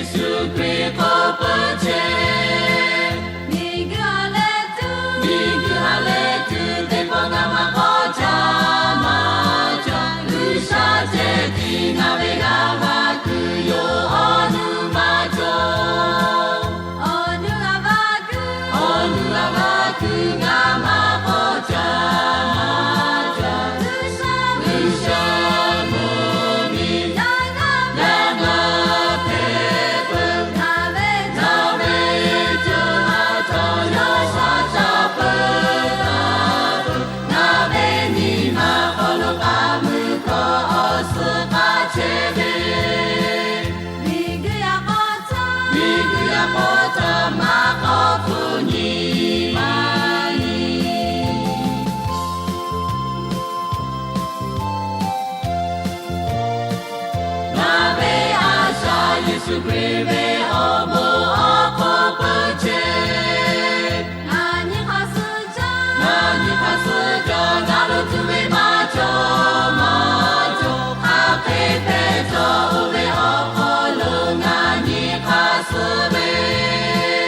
Yeˍsuˆ Hkriꞈ k'oˆ peuˬ chehˇ. Miˬguiˬ ha lehˬ tuˬ, miˬguiˬ ha lehˬ tuˬ, teˇ pawˆ ngaˬ maˇ k'awꞈ caˇ maˇ cawˬ. G'uiˬsha ceh tiˉ ngaˬ ve g'a vaꞈ kuiˬ yoˬ, awˬ nuˇ maˇ cawˬ. Awˬ nuˇ g'a vaꞈ kuiˬ, awˬ nuˇ g'a vaꞈ kuiˬ ngaˬ maˇ k'awꞈ caˇ maˇ cawˬ. G'uiˬsha mvuhˇmiˬ yaˇ g'aˇ hpehꞈ peuˬ. Ngaˬ ve, ngaˬ ve co ha htaꞈ yaw sha caˇ peuˬ taˍ peuˬ. Ngaˬ ve nyi ma hk'aw lo k'aˉ mui hkawˇ awˬ suhˍ k'aˉ chehˇ ve, miˬguiˬ yaꞈ k'aw htaˇ, miˬguiˬ yaꞈ k'aw htaˇ maˇ k'awꞈ hpfuhˆ nyi ma nyi. Ngaˬ ve a shaꞈ Yeˍsuˆ Hkriꞈ ve awˬ bon awˬ hk'oˆ peuˬ chehˇ. Ngaˬ nyi hk'aˬ suh jaˇ, ngaˬ nyi hk'aˬ suh jaˇ, ngaˬ lo tuˬ ve maˇ cawˬ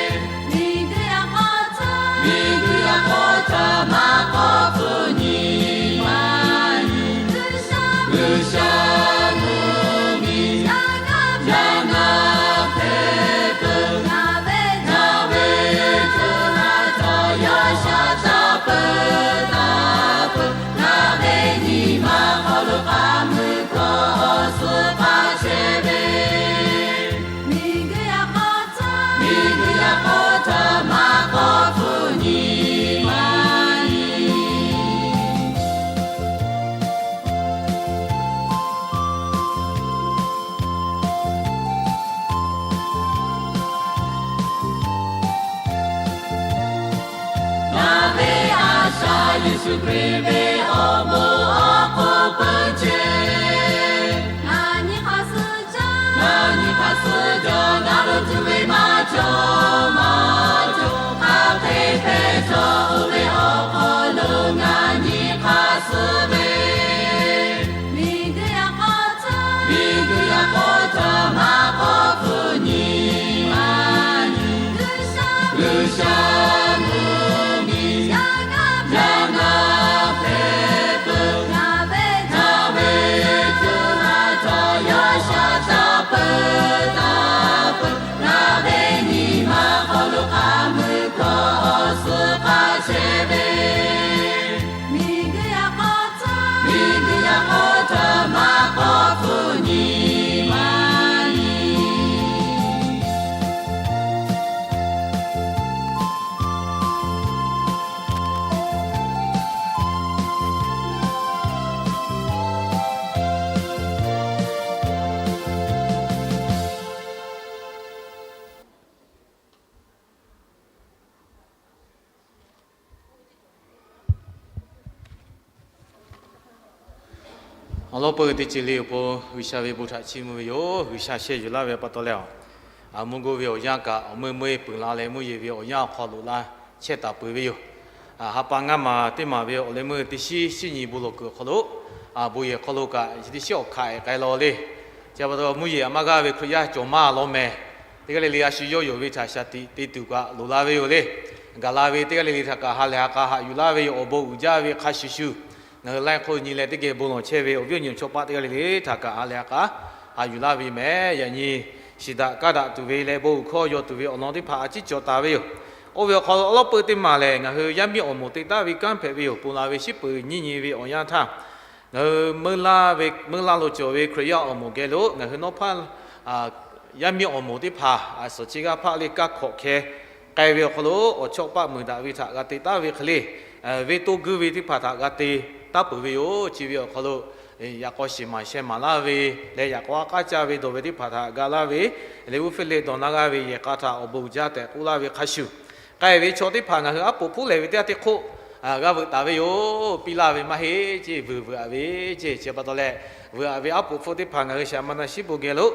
maˇ cawˬ. Hk'aˬ hk'e hpehꞈ cawˬ oˇ ve awˬ hk'aw lo ngaˬ nyi hk'aˬ suh ve, miˬguiˬ yaꞈ k'aw htaˇ, miˬguiˬ yaꞈ k'aw htaˇ maˇ k'awꞈ hpfuhˆ nyi ma nyi. G'uiˬsha mvuhˇmiˬ yaˇ g'aˇ hpehꞈ peuˬ. Ngaˬ ve, ngaˬ ve co ha htaꞈ yaw sha caˇ peuˬ taˍ peuˬ. Ngaˬ ve nyi ma hk'aw lo k'aˉ mui hkawˇ awˬ suhˍ k'aˉ chehˇ ve, miˬguiˬ yaꞈ k'aw htaˇ, miˬguiˬ yaꞈ k'aw htaˇ maˇ k'awꞈ hpfuhˆ nyi ma nyi. Ngaˬ ve a shaꞈ Yeˍsuˆ Hkriꞈ ve awˬ bon awˬ hk'oˆ peuˬ chehˇ. Ngaˬ nyi hk'aˬ suh jaˇ, ngaˬ nyi hk'aˬ suh jaˇ, ngaˬ lo tuˬ ve maˇ cawˬ maˇ cawˬ. Hk'aˬ hk'e hpehꞈ cawˬ oˇ ve awˬ hk'aw lo ngaˬ nyi hk'aˬ suh ve, miˬguiˬ yaꞈ k'aw htaˇ, miˬguiˬ yaꞈ k'aw htaˇ maˇ k'awꞈ hpfuhˆ nyi ma nyi. G'uiˬsha mvuhˇmiˬ yaˇ g'aˇ hpehꞈ peuˬ. Ngaˬ ve, ngaˬ ve co ha htaꞈ yaw sha caˇ peuˬ taˍ peuˬ. Ngaˬ ve nyi ma hk'aw lo k'aˉ mui hkawˇ awˬ suhˍ k'aˉ chehˇ ve, miˬguiˬ yaꞈ k'aw htaˇ, miˬguiˬ yaꞈ k'aw htaˇ maˇ k'awꞈ hpfuhˆ nyi ma nyi. Awˬ lawn peuˬ teˇ ceuˬ le awˬ pon G'uiˬsha ve bon htaꞈ chiˇ mvuh ve yoˬ. G'uiˬsha sheh yuˬ laˇ ve pa taw leh awˬ, mvuhˇ g'uˇ ve awˬ yanˇ kaꞈ awˬ meuˇ meuˇ peuˬ la leh mvuhˇ yeˬ ve awˬ yanˇ awˬ hk'aw loꞈ la chehˇ taˍ peuˬ ve yoˬ. Ha pa ngaˇ maˬ teˇ maˬ ve awˬ leh meuˇ teˇ shiˉ shiˉ nyi bon lawˬ kuiˬ awˬ hk'aw lo, bon yehˬ hk'aw lo kaꞈ chi teˇ shiˉ awˬ hkanˍ ehˍ k'ai law le. Chi pa taw mvuhˇ yeˬ aꞈ maˇ g'aˇ ve Hkriꞈ yaˇ cawˬ maˇ law mehˍ. Teˇ g'aˇ le le a shu yawˇ yonˍ ve htaꞈ shaˍ tiꞈ te tuˬ kaꞈ loꞈ la ve yoˬ le. Gaˬ la ve teˇ g'aˇ le le htaꞈ kaꞈ ha lehˬ ha k'a haꞈ yuˬ laˇ ve yoˬ. Awˬ bon uiˍ jaˇ ve hk'a shuˍ shuˍ, ngaˬ hui laiˉ hk'oˆ nyi leh teˇ geh bon lawˬ chehˇ ve awˬ viˉ awˬ nyi awˬ chawˇ paˆ teˇ g'aˇ le le htaꞈ kaꞈ ha lehˬ ha k'a haꞈ yuˬ laˇ ve mehˍ. Yaꞈ nyi shiˍ daꞈ kaˇ daꞈ tuˬ ve leh bon uiˍ hkawˇ yaw tuˬ ve awˬ lawn teˇ hpaˍ a ciˉ cawˬ taˍ ve yoˬ. Oˇ ve awˬ hk'aw lo awˬ lawn peuˬ teˇ maˬ lehˬ, ngaˬ hui yaˇ miˇ awˬ moˍ te taˍ ve kanˉ hpehꞈ ve yoˬ. Ponˬ la ve shiˉ peuˬ nyiˇ nyi ve awˬ yanˇ htaˇ, ngaˬ hui meuˇ laˇ ve, meuˇ laˇ lo cawˬ ve Hkriꞈ yaˇ awˬ moˍ geh lo ngaˬ hui nawˉ hpaˇ yaˇ miˇ awˬ moˍ teˇ hpaˍ suhˍ chi g'aˇ hpaˆ le kaˇ hkawꞈ hkeh k'ai ve awˬ hk'aw lo, awˬ chawˇ paˆ muiˬ daꞈ ve htaꞈ g'a te taˍ ve hk'e le, venˇ toˇ guiˇ ve teˇ hpaˍ htaꞈ g'a te taˍ peuˬ ve yoˬ. Chi ve awˬ hk'aw lo yaꞈ k'aw shiˍ maˍ sheh maˍ laˇ ve leh yaꞈ k'aw a k'aˉ caˇ ve dawˬ ve teˇ hpaˍ htaꞈ ga laˇ ve, leh uˉ feˇ leh dawˬ na g'aˇ ve yehˬ k'a htaꞈ awˬ bon uiˍ jaˇ tehꞈ k'oˆ laˇ ve hk'a shuˍ, k'ai ve chaw teˇ hpaˍ ngaˬ hui aˉ poꞈ hpfuhˇ lehˬ ve teˇ yanˇ teˇ hk'oˆ g'a veuꞈ taˍ ve yoˬ. Piˇ laˇ ve maˇ heˆ ceˇ, vuiˬ veuꞈ a ve ceˇ. Chi pa taw leh, vuiˬ a ve aˉ poꞈ hpfuhˇ teˇ hpaˍ ngaˬ hui shaˍ ma na shiˉ bon geh lo,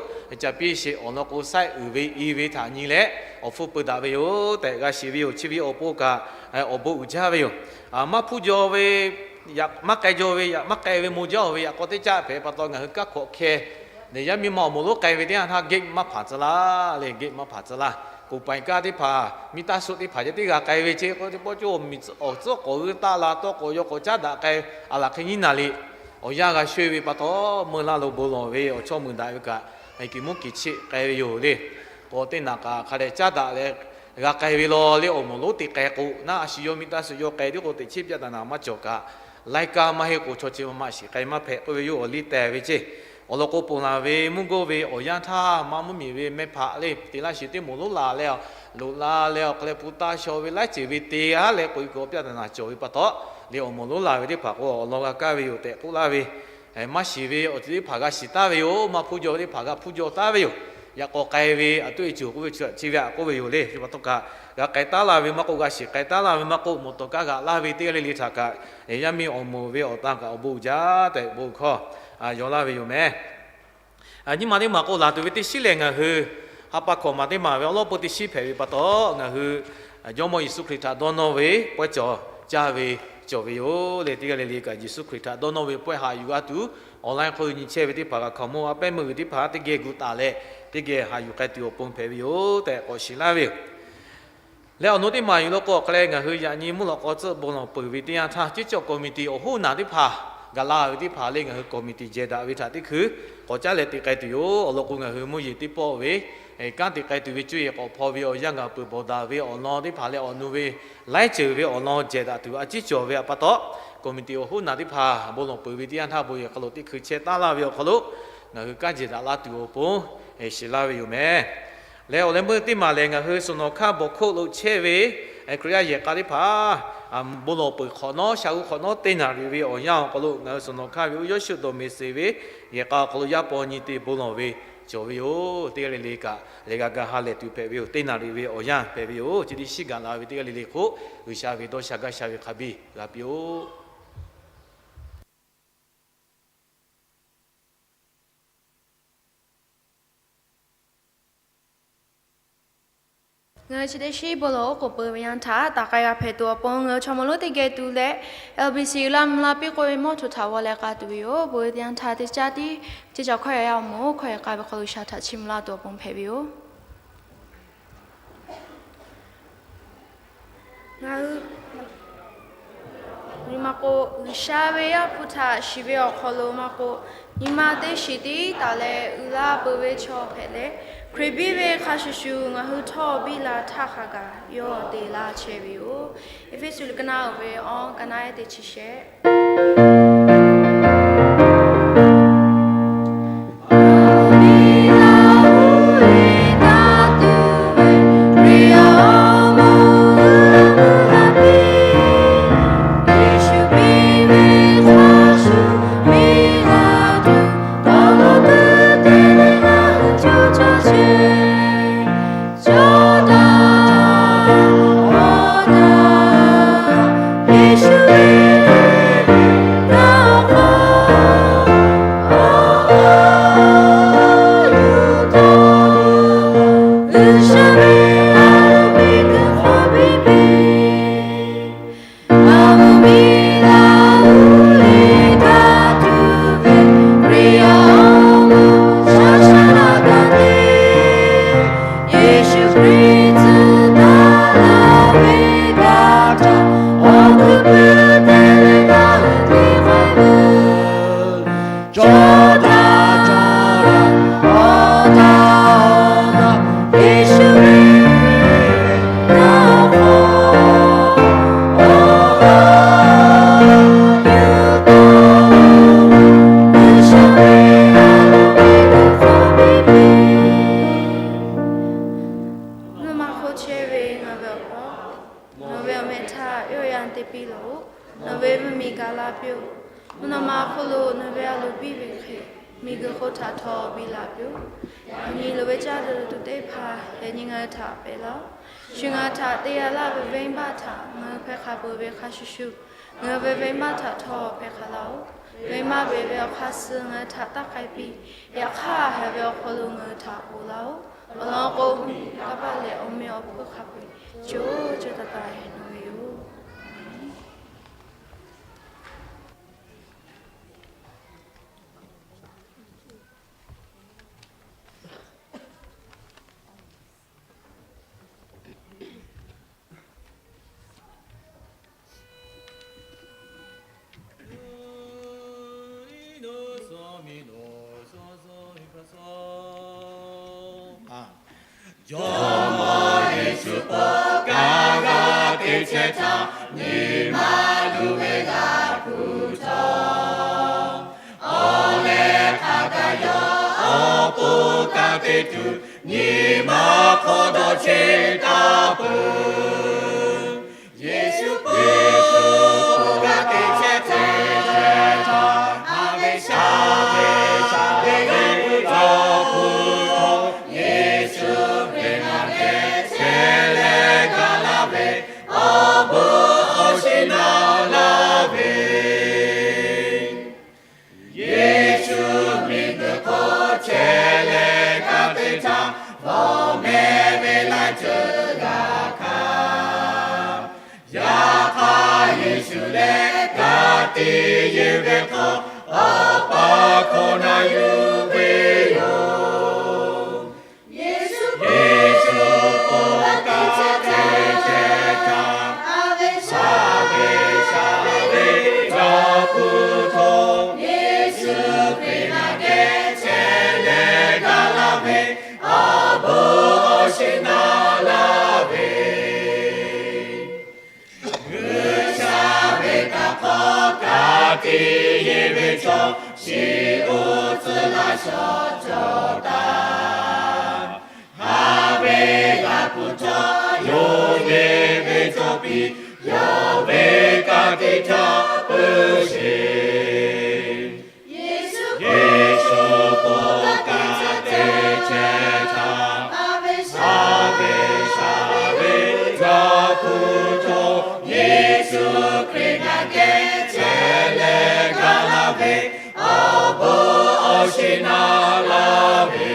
caˍ piˇ sheˍ awˬ lawn k'o, saiˉ uiˍ ve i ve htaꞈ nyi leh awˬ hpfuhˇ peu daꞈ ve yoˬ tehꞈ g'a shiˍ ve yoˬ. Chi ve awˬ pon kaꞈ awˬ bon uiˍ jaˇ ve yoˬ. Maˇ hpfuhˇ jaw ve, maˇ k'ai jaw ve, maˇ k'ai ve maw jaˇ oˬ ve yaꞈ k'aw teˇ caˆ hpehꞈ pa taw ngaˬ hui kaˇ hkawꞈ hkeh Yaˇ miˇ ma awˬ moˍ lonˉ k'ai ve teˇ yanˇ htaˇ gate maˇ hpanˍ tcuh laˇ le, gate maˇ hpanˍ tcuh laˇ. โกดัง kaˇ teˇ hpaˍ, miˇ taˇ suhˆ teˇ hpaˍ ceh teˇ g'aˇ k'ai ve ce k'o, teˇ pawˆ cawˇ miˬ awˬ tcuhˉ k'awꞈ g'uiˇ taˆ la tawˇ k'awꞈ yaw k'awꞈ caˉ daꞈ k'ai, a laˬ hk'e nyiˇ naˍ liꞈ awˬ yanˇ g'a shehˇ ve pa taw, meuˇ laˇ lo bon lawˬ ve awˬ chawˇ meuˇ daꞈ ve kaꞈ, kiˬ muˉ kiˬ cheˆ k'ai ve yoˬ le. K'o teˇ naꞈ kaꞈ hk'a dehꞈ caˉ daꞈ leh g'a k'ai ve law le. Awˬ moˍ lonˉ te k'ai k'o naˉ, a shu yawˇ miˇ taˇ suhˆ yawˇ k'ai tiˉ k'o, teꞈ chiˉ pyaˆ taˍ naˍ maˇ cawˬ kaꞈ, laiˉ kaˇ maˇ heˆ k'o chaw chi ma maꞈ shiˍ k'ai maˇ hpehꞈ k'oˆ ve yoˬ. Awˬ liˇ teh ve ce awˬ lawn k'o, ponˬ laˬ ve mvuhˇ gawˇ ve awˬ yanˇ htaˇ, maˇ mvuhˇ miˬ ve mehˇ hpaꞈ le, te laˇ shiˍ teˇ moˍ lonˉ laˬ leh, loꞈ la leh awˬ hk'aw leh pu taˇ shaw ve laiˉ ceuˬ ve te a leh k'oꞈ e k'o pyaˆ taˍ naˍ cawˬ ve pa taw, le awˬ moˍ lonˉ laˬ ve teˇ hpaˍ k'o awˬ lawn g'a kaˇ ve yoˬ tehꞈ k'oˆ laˇ ve, maˇ shiˍ ve awˬ ceuˬ teˇ hpaˍ g'a shiˍ taˍ ve yoˬ. Maˇ hpuˇ jaw ve teˇ hpaˍ g'a hpuˇ jaw taˍ ve yoˬ. Yaꞈ k'aw k'ai ve a tuˇ e cuˬ k'oˆ ve chi ve a k'oˆ ve yoˬ le. Chi pa taw kaꞈ, g'a k'ai taˉ laˇ ve maˇ k'oˆ, g'a shiˍ k'ai taˉ laˇ ve maˇ k'oˆ, mawˬ tawˍ kaˇ g'aꞈ laˇ ve teˇ g'aˇ le le htaꞈ kaꞈ, yaˇ miˇ awˬ moˍ ve awˬ tan kaꞈ awˬ bon uiˍ jaˇ tehꞈ bon hkawˇ yaw laˇ ve yoˬ meh. Nyiˇ ma teˇ maˬ k'o, laˬ tuˬ ve teˇ shiˉ lehˬ, ngaˬ hui ha pa hkawꞈ maˬ teˇ maˬ ve awˉ lawˉ peu teˇ shiˉ hpehꞈ ve pa taw, ngaˬ hui Jawˇmawˇ Yeˍsuˆ Hkriꞈ htaꞈ dawˇ nawˇ ve pawehˇ cawˬ caˇ ve cawˬ ve yoˬ le. Teˇ g'aˇ le le kaꞈ Yeˍsuˆ Hkriꞈ htaꞈ dawˇ nawˇ ve pawehˇ haꞈ yuˬ g'a tuˬ, online hk'oˆ nyi chehˇ ve teˇ hpaˍ kaꞈ hkaoˍmonˇ a pehˉ meuˇ g'uiˬ teˇ hpaˍ teˇ geh gu taˍ leh, teˇ geh haꞈ yuˬ k'ai tuˬ awˬ pon hpehꞈ ve yoˬ tehꞈ k'awꞈ shiˍ laˇ ve yoˬ. Leh awˬ nu teˇ maˬ yuˬ lo k'o, awˬ hk'a leh ngaˬ hui yaꞈ nyi mvuhˇ lawꞈ k'aw tcuhˆ bon lawˬ peuˬ ve teˇ yanˇ htaˇ, ceˇ cawˬ committee awˬ hoˉ naˬ teˇ hpaˍ gaˬ la ve teˇ hpaˍ le, ngaˬ hui committee jehˬ daꞈ ve htaꞈ teˇ hkui k'awꞈ caˉ leh te k'ai tuˬ yoˬ. Awˬ lawn k'o, ngaˬ hui mvuhˇ yeˬ teˇ pawˆ ve kanˉ te k'ai tuˬ ve cuˇ yiˍ k'awꞈ hpaw ve awˬ yanˇ, ngaˬ peuˬ bawˬ daꞈ ve awˬ lawn teˇ hpaˍ leh awˬ nu ve laiˉ ceuˬ ve awˬ lawn jehˬ daꞈ tuˬ a ciˉ cawˬ ve pa taw, committee awˬ hoˉ naˬ teˇ hpaˍ bon lawˬ peuˬ ve teˇ yanˇ htaˇ, bon yehˬ hk'aw lo teˇ hkui chehˇ taˉ laˇ ve awˬ hk'aw lo ngaˬ hui kanˉ jehˬ daꞈ laˇ tuˬ awˬ pon shiˍ laˇ ve yoˬ meh. Leh awˬ leh meuˇ teˇ maˬ lehˬ, ngaˬ hui suhˍ nawˬ hkaˇ bawˬ hkoˆ lo chehˇ ve Hkriꞈ yaˇ yehˬ k'a teˇ hpaˍ, bon lawˬ peuˬ hk'awꞈ nawˉ, sha g'uˇ hk'awꞈ nawˉ teˇ naˍ riˍ ve awˬ yanˇ awˬ hk'aw lo ngaˬ hui suhˍ nawˬ hkaˇ ve uˉ yawˇ shu dawˬ meˍ seˍ ve yehˬ k'a awˬ hk'aw lo yaˇ paw nyi te bon lawˬ ve cawˬ ve yoˬ. Teˇ g'aˇ le le kaꞈ lehˬ g'a ga ha lehˬ tuˬ hpehꞈ ve yoˬ. Teˇ naˍ riˍ ve awˬ yanˇ hpehꞈ ve yoˬ. Chi teˇ shiˉ gaˬ la ve teˇ g'aˇ le le hk'oˆ, G'uiˬsha ve dawˇ sha gaˇ sha ve hk'a biˇ g'a piˇ-oˆ. Ngaˬ hui chi teˇ shiˉ bon lawˬ oˉ k'oˍ peuˬ ve yanˇ htaˇ, taˍ k'ai g'a hpehꞈ tuˬ awˬ pon ngaˬ hui chaw mawˇ lonˉ teˇ geh tu leh, L B C uiˍ la mvuh la piˇ k'oˆ ve mawˇ htoꞈ htaꞈ g'aw leh k'a tuˬ ve yoˬ. Bon ve teˇ yanˇ htaˇ teˇ caˇ tiˉ ceˇ caˬ hkawˇ yaꞈ yaˇ awˬ moˍ hkawˇ yaꞈ k'a ve hk'aw lo shaˍ htaꞈ chiˇ mvuh laˇ tuˬ awˬ pon hpehꞈ ve yoˬ. Ngaˬ hui nyi ma k'o, G'uiˬsha ve Yaˇ hpu htaꞈ shiˍ ve awˬ hk'aw lo maˇ k'oˆ, nyi ma teˇ shiˍ tiˉ taˍ leh uiˍ la peuˬ ve chaw hpehꞈ leh, Hkriꞈ biˇ ve hk'a shuˍ shuˍ ngaˬ hui htawˇ biˇ la htaˇ hk'a gaˬ yawˇ te laˇ chehˇ ve yoˬ. Eˇfeˇsuꞈ liꞈ ka naˆ uiˍ ve awˬ ka naˆ ehˉ teˇ chi shehˆ Nawˬ maˇ hk'oˆ chehˇ ve ngaˬ ve awˬ pa, nawˬ ve awˬ meh htaꞈ yawˇ yanˇ te piˇ laˬ-oꞈ. Nawˬ ve mvuhˇmiˬ gaˬ la piˇ-oˆ. Mvuhˇ naw ma hk'oˆ lo nawˬ ve a loˍ biˇ ve hk'e, miˬguiˬ hk'oˆ htaꞈ htawˇ biˇ la piˇ-oˆ. Yaꞈ nyi loˍ ve caˇ tuˬ teˇ hpaˍ yaꞈ nyi ngaˬ hui htaꞈ pehꞈ laˇ-oˆ. Shu ngaˬ hui htaꞈ te g'a laˇ ve venˇbaˆ htaꞈ ngaˬ hui hpehˇ hk'a peuˬ ve hk'a shuˍ shuˍ, ngaˬ hui ve venˇbaˆ htaꞈ htawˇ hpehˇ hk'a laˇ-oˆ. Venˇbaˆ beˬ ve awˬ hk'aˇ suh ngaˬ hui htaꞈ taˇ k'ai piˇ. Yaꞈ hk'aˇ, haiˬ ve awˬ hk'aw lo ngaˬ hui htaꞈ ponˬ laˇ-oˆ. Awˬ lawn k'o, mvuhˇmiˬ kanˇ paˆ leh awˬ meh awˬ hpfuhˇ hk'a peu-eˬ co co taiˍ taiˍ nawˬ ve yoˬ. Jawˇmawˇ Yeˍsuˆ pawˆ kaˇ g'a te chehˇ htaˇ, nyi ma luˬ ve g'a hpu htawˇ, awˬ leh hk'a gaˬ yawˇ awˬ pon ka te tuˬ, nyi ma hk'aw dawˇ cheˆ taˍ peuˬ. Yeˍsuˆ Hkriꞈ pawˆ kaˇ te chehˇ htaˇ, a ve shaˍ ve shaˍ ve g'a hpu htawˇ, Yeˍsuˆ Hkriꞈ ngaˬ geh chehˇ leh gaˬ la ve, awˬ bon awˬ shiˍ naˍ la ve, Yeˍsuˆ miˬguiˬ hk'oˆ chehˇ leh ka te htaˇ, vawˬ meh ve laˇ ceuˬ g'a hkanˍ. Yaꞈ hk'aˇ, Yeˍsuˆ leh ka tiꞈ yeˬ ve hk'aw, awˬ pa hkawˇ na yuˬ ve yoˬ. Yeˍsuˆ Hkriꞈ pawˆ kaˇ te chehˇ htaˇ, a ve shaˍ ve shaˍ ve g'a hpu htawˇ, Yeˍsuˆ Hkriꞈ ngaˬ geh chehˇ leh gaˬ la ve, awˬ bon awˬ shiˍ naˍ la ve, G'uiˬsha ve kaꞈ hk'aw ka tiꞈ yeˬ ve chaw, chi uˉ tcuhˉ laˇ shawˍ cawˬ taˍ. Haꞈ ve g'a hpu htawˇ, yawˇ yeˬ ve cawˬ piˇ, yawˇ ve ka tiꞈ htaˇ peuˬ sheˍ. Yeˍsuˆ Hkriꞈ pawˆ kaˇ te chehˇ htaˇ, a ve shaˍ ve shaˍ ve g'a hpu htawˇ, Yeˍsuˆ Hkriꞈ ngaˬ geh chehˇ leh gaˬ la ve, awˬ bon awˬ shiˍ naˍ la ve,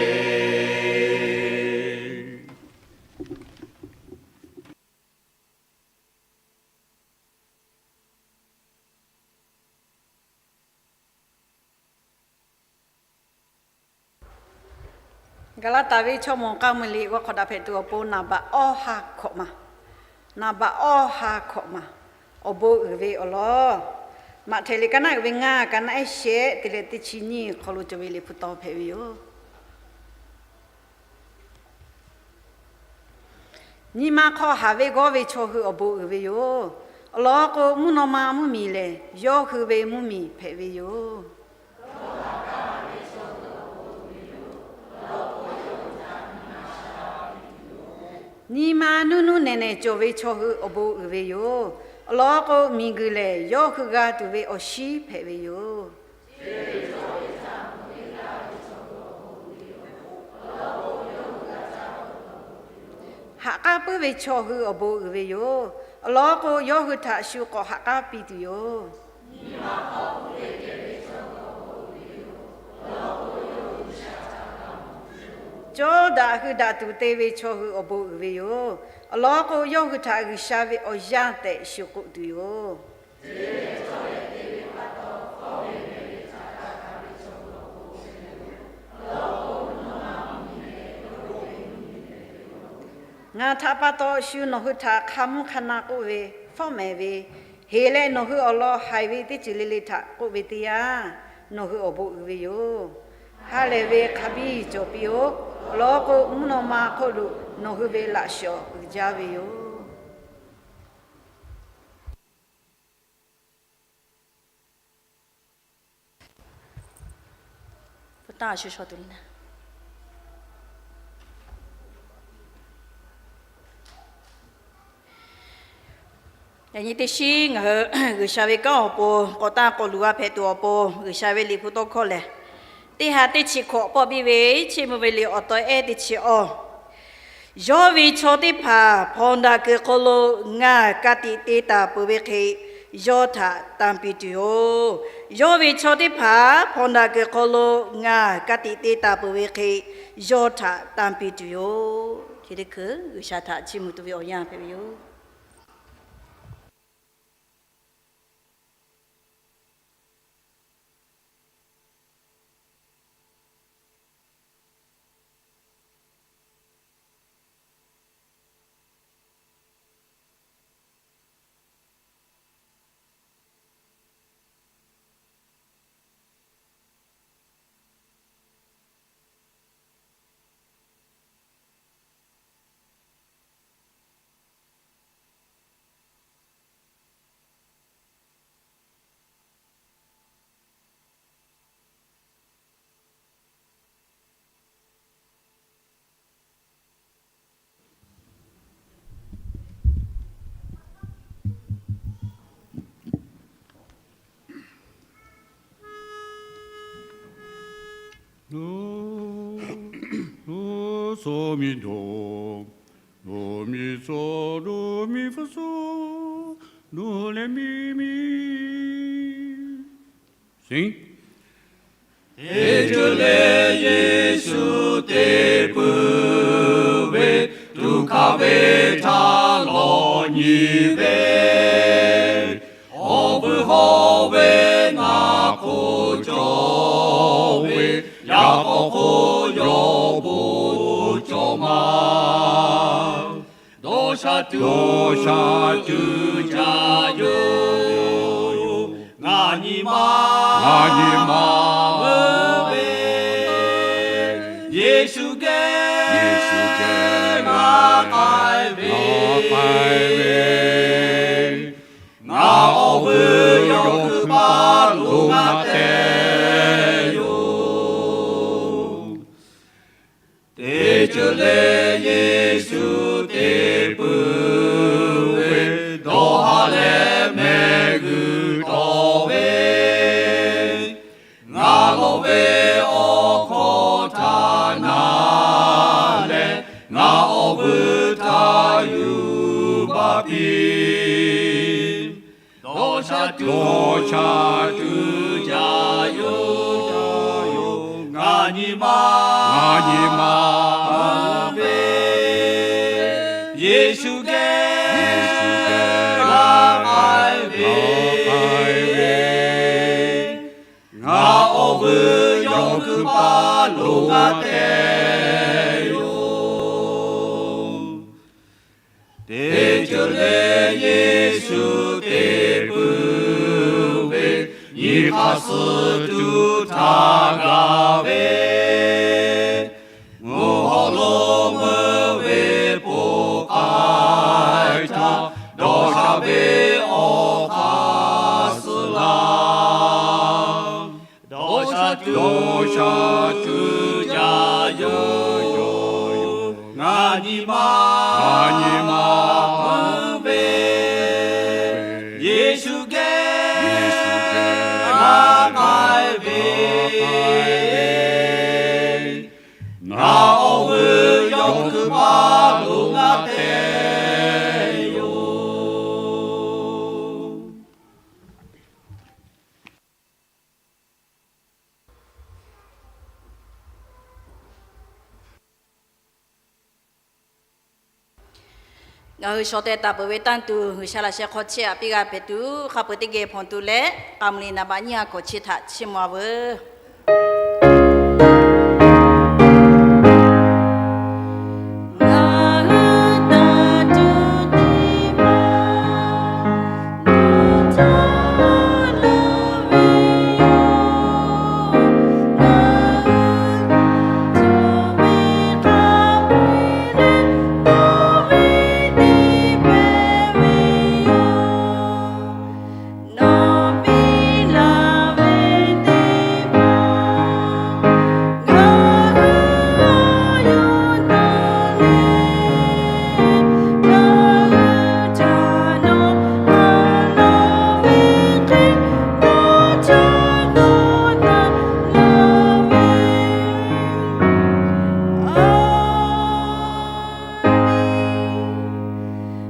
Gaˍlaˍtaˍ ve chaw mawˬ k'a meuˇ liꞈ g'aw hk'awꞈ daꞈ hpehꞈ tuˬ awˬ pon naˍ baꞈ awˇ ha hkawꞈ ma, naˍ baꞈ awˇ ha hkawꞈ ma, awˬ bon uiˍ ve awˬ lawn. Maꞈhtehˍ liꞈ ka naˆ uiˍ ve ngaˇ, ka naˆ ehˉ shehˆ te leh teˇ chi nyiˇ hk'aw lo cawˬ ve liꞈ hpu taw hpehꞈ ve yoˬ. Nyi ma hk'aw haˍ ve g'awˇ ve chaw hui awˬ bon uiˍ ve yoˬ. Awˬ lawn k'o, mvuhˇ naw ma mvuhˇmiˬ lehˬ, yawˇ hui ve mvuhˇmiˬ hpehꞈ ve yoˬ. Nyi ma nuˇ nuˇ nehˬ nehˬ cawˬ ve chaw hui awˬ bon uiˍ ve yoˬ. Awˬ lawn k'o, miˬguiˬ lehˬ yawˇ hui g'a tuˬ ve awˬ shinˉ hpehꞈ ve yoˬ. Haꞈ k'aˉ puiˉ ve chaw hui awˬ bon uiˍ ve yoˬ. Awˬ lawn k'o, yawˇ hui htaꞈ shu k'awꞈ haꞈ k'aˉ piˇ tuˬ yoˬ. Cawˇ daꞈ hui daꞈ tuˬ te ve chaw hui awˬ bon uiˍ ve yoˬ. Awˬ lawn k'o, yawˇ hui htaꞈ G'uiˬsha ve awˬ yanˇ tehꞈ shu k'oˆ tuˬ yoˬ. Ngaˬ htaꞈ pa taw shu nawˬ hui htaꞈ hk'a mvuhˇ hk'a na k'oˆ ve, fawˉ mehˍ ve, heˍ leh nawˬ hui awˬ lawn haiˬ ve teˇ ceuˬ le le htaꞈ k'oˆ ve teˇ yanˇ, nawˬ hui awˬ bon uiˍ ve yoˬ. Ha lehˬ ve hk'a biˇ cawˬ piˇ-oˆ. Awˬ lawn k'o, mvuhˇ naw ma hk'oˆ lo nawˬ hui ve laꞈ shawˍ uiˍ jaˇ ve yoˬ. Yaꞈ nyi teˇ shinˉ ngaˬ hui G'uiˬsha ve kanˉ awˬ pon k'awꞈ taˇ k'awꞈ luˬ g'a hpehꞈ tuˬ awˬ pon, G'uiˬsha ve liꞈ hpu tawˇ hkawˇ lehˬ, teˇ ha teˇ chi hkawꞈ pawˆ piˇ ve, Chiˇ mvuh ve liꞈ awˬ taw ehˉ teˇ chi awˇ. Yawˇ ve chaw teˇ hpaˍ hpawnˬ daꞈ kuiˬ hk'aw lo ngaˬ ka tiꞈ te taˍ peuˬ ve hk'e, yawˇ htaꞈ tanˇ piˇ tuˬ yoˬ. Yawˇ ve chaw teˇ hpaˍ hpawnˬ daꞈ kuiˬ hk'aw lo ngaˬ ka tiꞈ te taˍ peuˬ ve hk'e, yawˇ htaꞈ tanˇ piˇ tuˬ yoˬ. Chi teˇ hkui G'uiˬsha htaꞈ chiˇ mvuh tuˬ ve awˬ yanˇ hpehꞈ ve yoˬ. suh miˬ doˍ, luˬ miˬ suh, luˬ miˬ hpu suh, luˬ leh miˬ miˬ. Teˇ ceuˬ leh Yeˍsuˆ te puiˉ ve, tuꞈ hkanˍ ve htaˇ lawˬ nyi ve, awˬ vuiˬ hawˉ ve ngaˬ hk'oˆ cawˬ ve, yaꞈ k'aw hk'oˆ yawˇ bon cawˬ ma. Dawˇ sha tuˬ, dawˇ sha tuˬ ca yoˬ. Ngaˬ nyi ma, ngaˬ nyi ma meuˇ ve, Yeˍsuˆ geh, Yeˍsuˆ geh ngaˬ k'ai ve, ngaˬ k'ai ve, ngaˬ awˬ vuiˬ yawˇ hkui paˇ lo ngaˬ te yoˬ. Teˇ ceuˬ leh Yeˍsuˆ te puiˉ ve, dawˇ ha leh mehˆ g'uiˬ tawˍ ve, ngaˬ lawˬ ve awˬ hkawˇ htaꞈ na leh, ngaˬ awˬ vuiˬ htaꞈ yuˬ baˬ piˇ. Dawˇ sha tuˬ, dawˇ sha tuˬ ca yoˬ. Ngaˬ nyi ma, ngaˬ nyi ma meuˇ ve, Yeˍsuˆ geh, Yeˍsuˆ geh ngaˬ k'ai ve, ngaˬ k'ai ve, ngaˬ awˬ vuiˬ yawˇ hkui paˇ lo ngaˬ te yoˬ. Teˇ ceuˬ leh Yeˍsuˆ te puiˉ ve, nyi hk'aˇ suh tuˬ htaꞈ g'a ve, mvuhˇ hawˉ lo meuˇ ve poˬ k'ai htaˇ, dawˇ sha ve awˬ hk'aˇ suh laˇ. Dawˇ sha tuˬ, dawˇ sha tuˬ ca yoˬ. Ngaˬ nyi ma, ngaˬ nyi ma meuˇ ve, Yeˍsuˆ geh, Yeˍsuˆ geh ngaˬ k'ai ve, ngaˬ awˬ vuiˬ yawˇ hkui paˇ lo ngaˬ te yoˬ. Ngaˬ hui shaw teh taˍ peuˬ ve tanˇ tuˬ G'uiˬsha laꞈ sheh hk'aw chehˇ aꞈ piˇ g'a hpehꞈ tuˬ, hk'a peuˬ teˇ geh hpawnˬ tuˬ leh, k'a mvuh li naˍ baꞈ nyiˇ ha kawꞈ chi htaꞈ chiˇ mvuh a veuˬ.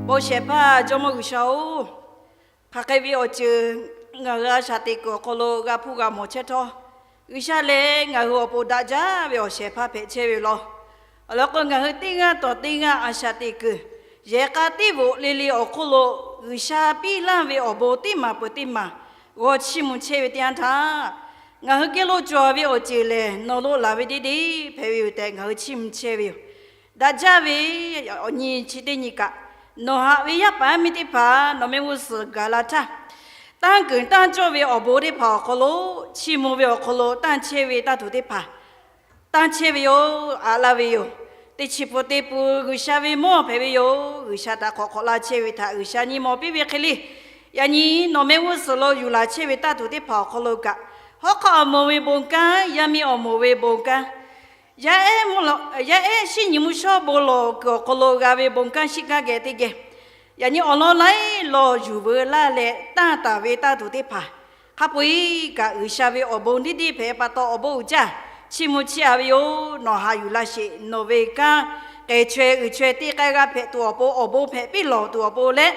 Bon shehˍ hpaˇ Jawˇmawˇ G'uiˬsha-oˬ, hk'aˬ hk'e ve awˬ ceuˬ ngaˬ hui a shaꞈ teꞈ kuiˬ awˬ hk'aw lo g'a hpuˇ g'a mawˬ chehˇ htawˇ, G'uiˬsha lehˬ ngaˬ hui awˬ pon daꞈ jaˇ ve awˬ shehˍ hpaˇ hpehꞈ chehˇ ve yoˬ law. Awˬ lawn k'o, ngaˬ hui teˇ g'aˇ tawˍ teˇ g'aˇ a shaꞈ teꞈ kuiˬ yehˬ k'a tiˉ bvuhꞈ le le awˬ hk'oˆ lo G'uiˬsha piˇ laˇ ve awˬ bon teˇ maˬ peuˬ teˇ maˬ g'aw chiˇ mvuh chehˇ ve teˇ yanˇ htaˇ, ngaˬ hui geh lo cawˬ ve awˬ ceuˬ lehˬ nawˬ lo laˬ ve deˇ deˇ hpehꞈ ve yoˬ tehꞈ ngaˬ hui chiˇ mvuh chehˇ ve yoˬ. Daꞈ jaˇ ve awˬ nyi chi teˇ nyi kaꞈ, nawˬ haꞈ ve yaˇ paˍ yaˇ miˇ teˇ hpaˍ nawˬ mehˆ g'uˇ suhˍ gaˬ la htaˇ, tanˇ keunˍ tanˇ cawˇ ve awˬ bon teˇ hpaˍ awˬ hk'aw lo, chiˇ mvuh ve awˬ hk'aw lo tanˇ chehˇ ve tanˇ tuˬ teˇ hpaˍ tanˇ chehˇ ve yoˬ, aꞈ laˇ ve yoˬ. Teˇ chi pun teˇ pun G'uiˬsha ve mawˇ hpehꞈ ve yoˬ. G'uiˬsha htaꞈ hk'awꞈ hk'awꞈ la chehˇ ve htaꞈ G'uiˬsha nyi mawˬ piˇ ve hk'e le, yaꞈ nyi nawˬ mehˆ g'uˇ suhˍ lo yuˬ laˬ chehˇ ve tanˇ tuˬ teˇ hpaˍ awˬ hk'aw lo kaꞈ, hawˉ hk'aˆ awˬ moˍ ve bon kanˉ, yaˇ miˇ awˬ moˍ ve bon kanˉ, yaˇ ehˉ shinˉ nyi mvuhˇ shawˉ bon lawˬ kuiˬ awˬ hk'aw lo g'a ve bon kanˉ shiˉ kanˉ geh teˇ geh, yaꞈ nyi awˬ lawn laiˉ law yuˬ veu laˇ leh tanˇ taˍ ve tanˇ tuˬ teˇ hpaˍ, hk'a peu-eˬ kaꞈ G'uiˬsha ve awˬ bon deˇ deˇ hpehꞈ pa taw awˬ bon uiˍ jaˇ. Chiˇ mvuh chiˇ aꞈ ve yoˬ. Nawˬ haꞈ yuˬ laˇ sheˍ. Nawˬ ve kanˉ k'ehˬ chaweh uiˍ chaweh teˇ k'ai g'a hpehꞈ tuˬ awˬ pon, awˬ bon hpehꞈ piˇ lawˬ tuˬ awˬ pon leh,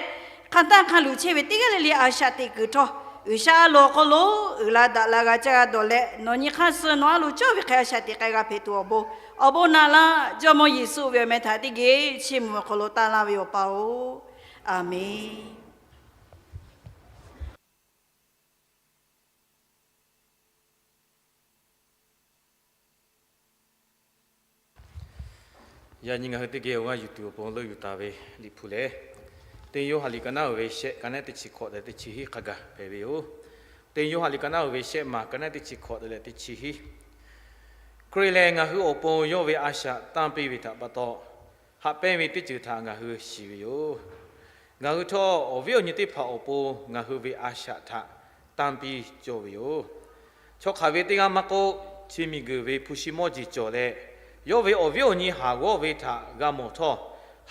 hk'aˬ htaˇ hk'a luˬ chehˇ ve teˇ g'aˇ le le a shaꞈ teꞈ kuiˬ htawˇ, G'uiˬsha a loˍ awˬ hk'aw lo uiˍ la daꞈ la g'a caˇ g'a dawˬ leh, nawˬ nyi hk'aˇ suh nawˬ a loˍ cawˇ ve hk'e a shaꞈ teꞈ k'ai g'a hpehꞈ tuˬ awˬ bon, awˬ bon naꞈ laˇ. Jawˇmawˇ Yeˍsuˆ ve awˬ meh htaꞈ teˇ geh chiˇ mvuh awˬ hk'aw lo tanˇ laˇ ve yoˬ, Awˬ pa-oˬ. Aˬmenˍ. Yaꞈ nyi ngaˬ hui teˇ geh awˬ g'aˇ yuˬ tuˬ awˬ pon leuˆ yuˬ taˍ ve Liꞈ hpu lehˬ, Teˇ Yoˇhanˬ liꞈ ka naˉ uiˍ ve shehˆ, ka naˉ teˇ chi hkawꞈ tehꞈ teˇ chi hiˉ hk'a gaˬ hpehꞈ ve yoˬ. Teˇ Yoˇhanˬ liꞈ ka naˉ uiˍ ve shehˆ maˬ, ka naˉ teˇ chi hkawꞈ tehꞈ teˇ chi hiˉ. Hkriꞈ lehˬ ngaˬ hui awˬ pon yawˇ ve a shaꞈ tanˇ piˇ ve htaꞈ pa taw, haꞈ pehnˇ ve teˇ ceuˬ htaꞈ ngaˬ hui shiˍ ve yoˬ. Ngaˬ hui htawˇ awˬ viˉ awˬ nyi teˇ hpaˍ awˬ pon ngaˬ hui ve a shaꞈ htaꞈ tanˇ piˇ cawˇ ve yoˬ. Chaw hk'aˬ ve teˇ g'aˇ maˇ k'oˆ, chi miˬguiˬ ve hpu shi mawˇ jeˬ cawˬ leh, yawˇ ve awˬ viˉ awˬ nyi haˍ g'awˇ ve htaꞈ g'a mawˬ htawˇ,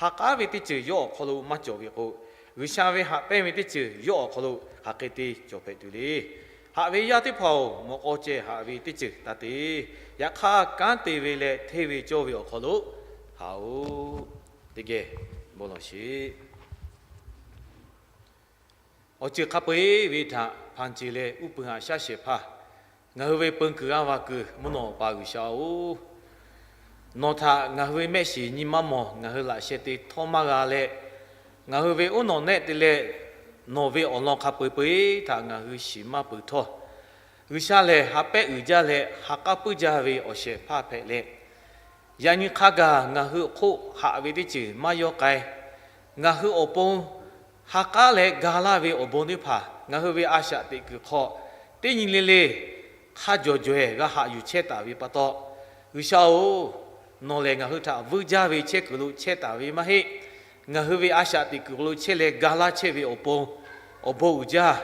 ha k'aˉ ve teˇ ceuˬ yawˇ awˬ hk'aw lo maˇ cawˬ ve k'o, G'uiˬsha ve haꞈ pehnˇ ve teˇ ceuˬ yawˇ awˬ hk'aw lo hk'aˬ hk'e te cawˬ hpehꞈ tuˬ le. Haꞈ ve yaˇ teˇ hpaˍ-oˬ, mawꞈ k'aw ceh haꞈ ve teˇ ceuˬ taˇ te. Yaꞈ hk'aˇ kanˉ te ve leh hteˇ ve cawˇ ve awˬ hk'aw lo haꞈ-oꞈ. Teˇ geh bon lawˬ sheˍ. Awˬ ceuˬ hk'a peu-eˬ ve htaꞈ hpanˍ ceˬ leh uˉ peunˍ haꞈ shaˉ shehˍ hpaˇ, ngaˬ hui ve peun kuiˬ g'aˇ va kuiˬ mvuhˇ naw Awˬ pa G'uiˬsha-oˬ, nawˬ htaꞈ ngaˬ hui ve mehˆ shiˍ nyi maˇ mawˬ ngaˬ hui laꞈ sheh te htawˇ maˇ g'a leh, ngaˬ hui ve uˉ nawˬ nehˆ te leh nawˬ ve awˬ lawn hk'a peu-eˬ htaꞈ ngaˬ hui shiˍ maˇ peuˬ htawˇ, G'uiˬsha lehˬ ha pehˉ uiˍ jaˇ leh ha k'aˉ puiˉ jaˇ ve awˬ shehˍ hpaˇ hpehꞈ leh, yaꞈ nyi hk'a gaˬ ngaˬ hui awˬ hk'oˆ haꞈ ve teˇ ceuˬ maˇ yawˇ k'ai. Ngaˬ hui awˬ pon ha k'aˉ leh ga laˇ ve awˬ bon teˇ hpaˍ ngaˬ hui ve a shaꞈ teꞈ kuiˬ hk'aw teˇ nyi le le hk'a jawˬ jawehˬ g'a haꞈ yuˬ chehˇ taˍ ve pa taw, G'uiˬsha-oˬ, nawˬ lehˬ ngaˬ hui htaꞈ vuiˇ jaˇ ve chehˇ kuiˬ lo chehˇ taˍ ve maˇ heˆ. Ngaˬ hui ve a shaꞈ teꞈ kuiˬ lo chehˇ leh ga laˇ chehˇ ve awˬ pon awˬ bon uiˍ jaˇ,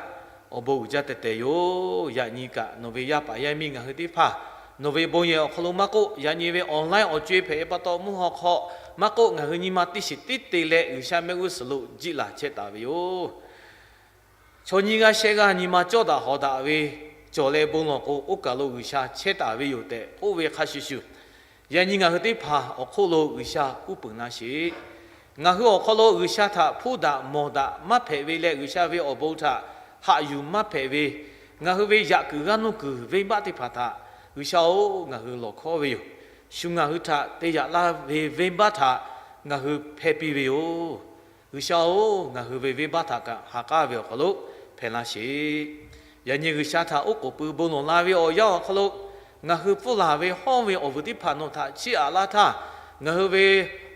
awˬ bon uiˍ jaˇ tehꞈ tehꞈ yoˬ. Yaꞈ nyi kaꞈ nawˬ ve yaˇ paˍ yaˇ miˇ ngaˬ hui teˇ hpaˍ nawˬ ve bon yehˬ awˬ hk'aw lo maˇ k'oˆ, yaꞈ nyi ve online awˬ co-e hpehꞈ ve pa taw mvuhˇ haw hk'aw maˇ k'oˆ, ngaˬ hui nyi ma teˇ shiˍ tiˉ te leh G'uiˬsha mehˆ g'uˇ suhˍ lo jiˆ laˬ chehˇ taˍ ve yoˬ. Chaw nyiˇ g'aˇ shehˆ g'aˇ nyi ma cawˇ daꞈ hawˍ daꞈ ve cawˬ leh bon lawˬ k'o, oˇ kaˬ lo G'uiˬsha chehˇ taˍ ve yoˬ tehꞈ k'oˆ ve hk'a shuˍ shuˍ, yaꞈ nyi ngaˬ hui teˇ hpaˍ awˬ hk'oˆ lo G'uiˬsha uˉ peunˍ laˇ sheˍ. Ngaˬ hui awˬ hk'aw lo G'uiˬsha htaꞈ hpuˇ daꞈ mawˬ daꞈ maˇ hpehꞈ ve leh, G'uiˬsha ve awˬ bon htaꞈ haꞈ yuˬ maˇ hpehꞈ ve, ngaˬ hui ve yaꞈ kuiˬ g'aˇ nuˇ kuiˬ venˇbaˆ teˇ hpaˍ htaꞈ G'uiˬsha-oˬ, ngaˬ hui lawˬ hkawˉ ve yoˬ. Shu ngaˬ hui htaꞈ te yaꞈ laˇ ve venˇbaˆ htaꞈ ngaˬ hui hpehˇ piˇ ve yoˬ. G'uiˬsha-oˬ, ngaˬ hui ve venˇbaˆ htaꞈ kaꞈ ha k'aˉ ve awˬ hk'aw lo hpehꞈ laˇ sheˍ. Yaꞈ nyi G'uiˬsha htaꞈ oˉ k'oˍ pui bon lawˬ la ve awˬ yanˇ awˬ hk'aw lo, ngaˬ hui pfuhˇ laˬ ve hawˉ ve awˬ vuiˬ teˇ hpaˍ nawˬ htaꞈ chiˇ aꞈ laˇ htaˇ, ngaˬ hui ve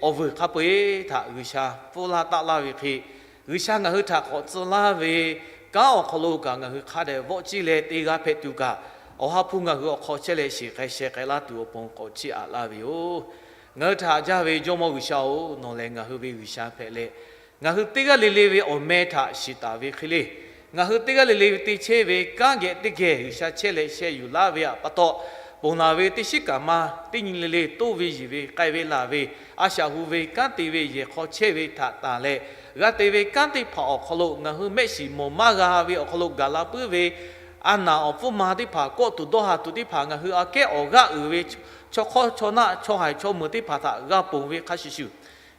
awˬ vuiˬ hk'a peu-eˬ htaꞈ G'uiˬsha pfuhˇ laˇ taˆ laˇ ve hk'e, G'uiˬsha ngaˬ hui htaꞈ k'awꞈ tcuh laˇ ve kanˉ awˬ hk'aw lo kaꞈ ngaˬ hui hk'a dehꞈ vawˆ ciˇ leh te g'a hpehꞈ tuˬ kaꞈ, Awˬ ha hpu ngaˬ hui awˬ hk'aw chehˇ leh shiˍ k'ai sheh k'ai laˇ tuˬ awˬ pon k'awꞈ chiˇ aꞈ laˇ ve yoˬ. Ngaˬ hui htaꞈ haꞈ jaˇ ve Jawˇmawˇ G'uiˬsha-oˬ, nawˬ lehˬ ngaˬ hui ve G'uiˬsha hpehꞈ leh, ngaˬ hui teˇ g'aˇ le le ve awˬ meh htaꞈ shiˍ taˍ ve hk'e le, ngaˬ hui teˇ g'aˇ le le ve te chehˇ ve kanˉ geh teˇ geh G'uiˬsha chehˇ leh sheh yuˬ laˇ ve htaꞈ pa taw, ponˬ laˬ ve teˇ shiˉ kaꞈ maˇ teˇ nyi le le toˇ ve yiˬ ve k'ai ve laˬ ve, a shaꞈ hu ve kanˉ te ve yehˬ hk'aw chehˇ ve htaꞈ tanˬ leh, g'a te ve kanˉ teˇ hpaˍ awˬ hk'aw lo ngaˬ hui mehˆ shiˍ mawˬ maˇ g'a ve awˬ hk'aw lo gaˬ la puiˉ ve, a naˍ awˬ pfuhˇ ma teˇ hpaˍ, kawˆ tuˬ dawˇ ha tuˬ teˇ hpaˍ, ngaˬ hui aꞈ kehˉ awˬ g'aˇ uiˍ ve chaw hk'awˇ chaw naˆ chaw haiˬ chaw meuˍ teˇ hpaˍ htaꞈ g'a ponˬ ve hk'a shuˍ shuˍ,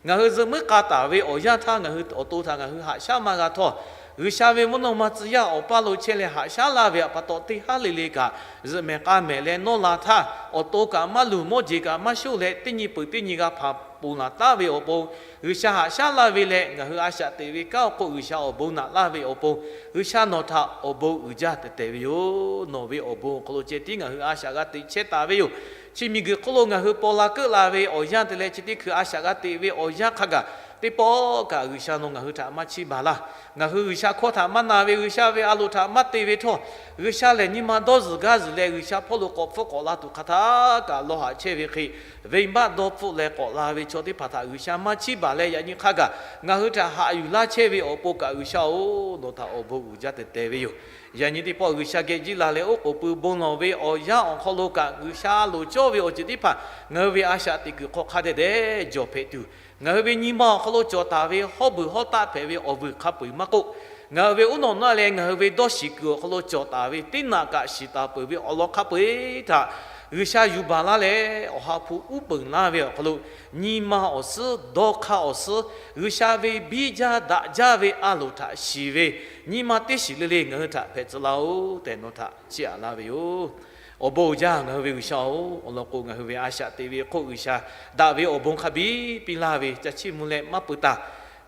ngaˬ hui zuhꞈ muiˉ k'a taˍ ve awˬ yanˇ htaˇ ngaˬ hui awˬ to htaꞈ ngaˬ hui haꞈ shaˉ maˇ g'a htawˇ, G'uiˬsha ve mvuhˇ naw ma tcuh yaˇ awˬ paˇ lo chehˇ leh haꞈ shaˉ laˇ ve htaꞈ pa taw, teˇ haˉ le le kaꞈ zuhꞈ mehˍ k'a mehˍ leh nawˇ la htaˇ, awˬ to kaꞈ maˇ luˬ, mawˇ jeˬ kaꞈ maˇ shoˆ leh teˇ nyi peuˬ teˇ nyi g'a hpanˍ ponˬ laˬ taˉ ve awˬ pon, G'uiˬsha haꞈ shaˉ laˇ ve leh ngaˬ hui a shaꞈ teꞈ ve kanˉ awˬ hk'oˆ G'uiˬsha awˬ bon naꞈ laˇ ve awˬ pon, G'uiˬsha nawˬ htaꞈ awˬ bon uiˍ jaˇ tehꞈ tehꞈ ve yoˬ. Nawˬ ve awˬ bon awˬ hk'aw lo ceh tiˉ ngaˬ hui a shaꞈ g'a teꞈ chehˇ taˍ ve yoˬ. Chi miˬguiˬ hk'oˆ lo ngaˬ hui paw la keuˆ la ve awˬ yanˇ te leh chi teˇ hkui a shaꞈ g'a teꞈ ve awˬ yanˇ hk'a gaˬ, teˇ pawˆ kaꞈ G'uiˬsha nawˬ ngaˬ hui htaꞈ maˇ chiˇ baˬ laˇ. Ngaˬ hui G'uiˬsha hkawˇ htaꞈ maˇ na ve, G'uiˬsha ve a loˍ htaꞈ maˇ te ve htawˇ, G'uiˬsha lehˬ nyi ma dawˇ zuhˬ gaˇ zuhˬ leh G'uiˬsha hpawˇ lo k'awꞈ hpfuhˆ k'awꞈ la tuˬ hk'aˬ htaˇ kaꞈ lawˇ haꞈ chehˇ ve hk'e, venˇbaˆ dawˇ hpfuhˆ leh k'awꞈ la ve chaw teˇ hpaˍ htaꞈ G'uiˬsha maˇ chiˇ baˬ leh, yaꞈ nyi hk'a gaˬ ngaˬ hui htaꞈ haꞈ yuˬ laˇ chehˇ ve awˬ pon kaꞈ G'uiˬsha-oˬ, nawˬ htaꞈ awˬ bon uiˍ jaˇ tehꞈ tehꞈ ve yoˬ. Yaꞈ nyi teˇ pawˆ G'uiˬsha geh jiˆ la leh oˉ k'oˍ pui bon lawˬ ve awˬ yanˇ awˬ hk'aw lo kaꞈ, G'uiˬsha loˍ cawˇ ve awˬ ceuˬ teˇ hpaˍ ngaˬ hui ve a shaꞈ teꞈ kuiˬ hk'aw hk'a dehꞈ dehꞈ jawˬ hpehꞈ tuˬ, ngaˬ hui ve nyi ma awˬ hk'aw lo cawˬ taˍ ve hawˉ beuˬ hawˉ taˆ hpehꞈ ve awˬ vuiˬ hk'a peu-eˬ maˇ k'oˆ, Ngaˬ hui ve uˉ nawˬ naˆ leh ngaˬ hui ve dawˇ shiˍ kuiˬ awˬ hk'aw lo cawˬ taˍ ve teˇ naꞈ kaꞈ shiˍ taˍ peuˬ ve awˬ lawn hk'a peu-eˬ htaꞈ G'uiˬsha yuˬ baˬ laˇ leh, Awˬ ha hpu uˉ peunˍ laˇ ve awˬ hk'aw lo nyi ma awˬ suhˉ, dawˇ hk'aˇ awˬ suhˉ, G'uiˬsha ve biˇ jaˇ daꞈ jaˇ ve a loˍ htaꞈ shiˍ ve nyi ma teˇ shiˍ le le ngaˬ hui htaꞈ hpehꞈ tcuh laˇ-oˬ tehꞈ nawˬ htaꞈ chiˇ aꞈ laˇ ve yoˬ. Awˬ bon uiˍ jaˇ ngaˬ hui ve G'uiˬsha-oˬ, awˬ lawn k'o ngaˬ hui ve a shaꞈ teꞈ ve hk'oˆ G'uiˬsha daꞈ ve awˬ bon hk'a biˇ piˇ laˇ ve ca chiˇ mvuh leh maˇ peuˬ taˍ.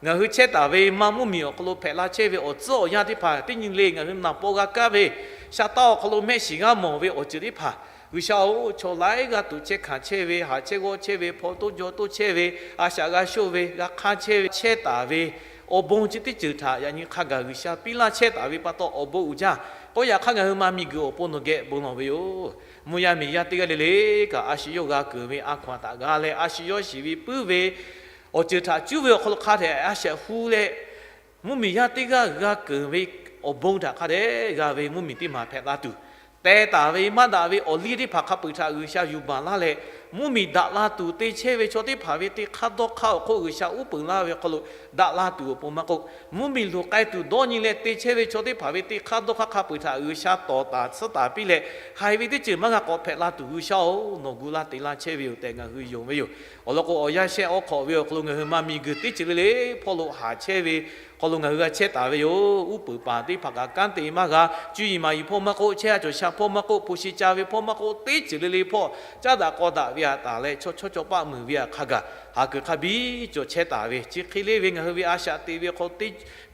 Ngaˬ hui chehˇ taˍ ve maˇ mvuhˇmiˬ awˬ hk'aw lo hpehꞈ la chehˇ ve awˬ tcuhˉ awˬ yanˇ teˇ hpaˍ teˇ nyi le ngaˬ hui naˬ paw g'a kaˇ ve, sha taˇ awˬ hk'aw lo mehˆ shiˍ g'a mawˬ ve awˬ ceuˬ teˇ hpaˍ, G'uiˬsha-oˬ, chaw laiˉ g'aˇ tuꞈ chehˇ hkanˍ chehˇ ve, haˍ chehˇ g'awˇ chehˇ ve, hpaw toˇ jaw toˇ chehˇ ve, a shaꞈ g'a shoˆ ve, g'a hk'aˇ chehˇ ve, chehˇ taˍ ve awˬ bon chi teˇ ceuˬ htaꞈ yaꞈ nyi hk'a gaˬ G'uiˬsha piˇ laˇ chehˇ taˍ ve pa taw awˬ bon uiˍ jaˇ. K'oˆ yaꞈ hk'aˇ ngaˬ hui maˇ miˬguiˬ awˬ pon nawˬ geh bon lawˬ ve yoˬ. Mvuhˇ yaˇ miˬ yaˇ teˇ g'aˇ le le kaꞈ a shu yawˇ g'a keunˍ ve a hkaw-anˬ htaꞈ g'a leh a shu yawˇ shiˍ ve puiˉ ve awˬ ceuˬ htaꞈ cuˉ ve awˬ hk'aw lo hk'a dehꞈ a shaꞈ hu leh, mvuhˇmiˬ yaˇ teˇ g'aˇ g'a keunˍ ve awˬ bon htaꞈ hk'a dehꞈ g'a ve mvuhˇmiˬ teˇ maˬ hpehꞈ la tuˬ, teh taˍ ve maˇ daꞈ ve awˬ liˇ teˇ hpaˍ hk'a peu-eˬ htaꞈ G'uiˬsha yuˬ baˬ laˇ leh, mvuhˇmiˬ daꞈ la tuˬ te chehˇ ve chaw teˇ hpaˍ ve teˇ hk'aˇ dawˇ hk'aˇ awˬ hk'oˆ G'uiˬsha uˉ peunˍ laˇ ve hk'aw lo daꞈ la tuˬ awˬ pon maˇ k'oˆ, mvuhˇmiˬ luˬ k'ai tuˬ dawˇ nyi leh te chehˇ ve chaw teˇ hpaˍ ve teˇ hk'aˇ dawˇ hk'aˇ hk'a peu-eˬ htaꞈ G'uiˬsha tawˍ taˍ tsuhˇ taˍ piˇ leh, haiˬ ve teˇ ceuˬ maˇ g'a k'awꞈ hpehꞈ la tuˬ G'uiˬsha-oˬ, nawˬ gu laˇ te laˇ chehˇ ve yoˬ tehꞈ ngaˬ hui yonˍ ve yoˬ. Awˬ lawn k'o, awˬ yanˇ shehˆ awˉ hk'awꞈ ve awˬ hk'aw lo ngaˬ hui maˇ miˬguiˬ teˇ ceuˬ le le hpawˇ lo haˍ chehˇ ve hk'aw lo ngaˬ hui g'a chehˇ taˍ ve yoˬ. Uˉ peunˍ paˍ teˇ hpaˍ kaꞈ kanˉ te maˇ g'a. Cuˇ yiˍ maˍ yiˍ hpawˇ maˇ k'oˆ, chehˇ sha cawˬ sha hpawˇ maˇ k'oˆ, hpu shi ca ve hpawˇ maˇ k'oˆ, teˇ ceuˬ le le hpawˇ caˉ daꞈ k'aw daꞈ ve aꞈ taˍ leh chaw chawˇ cawˬ paˆ meuˍ ve aꞈ hk'a gaˬ haˍ kuiˬ hk'a biˇ cawˬ chehˇ taˍ ve, chi hk'e le ve ngaˬ hui ve a shaꞈ teꞈ ve hk'aw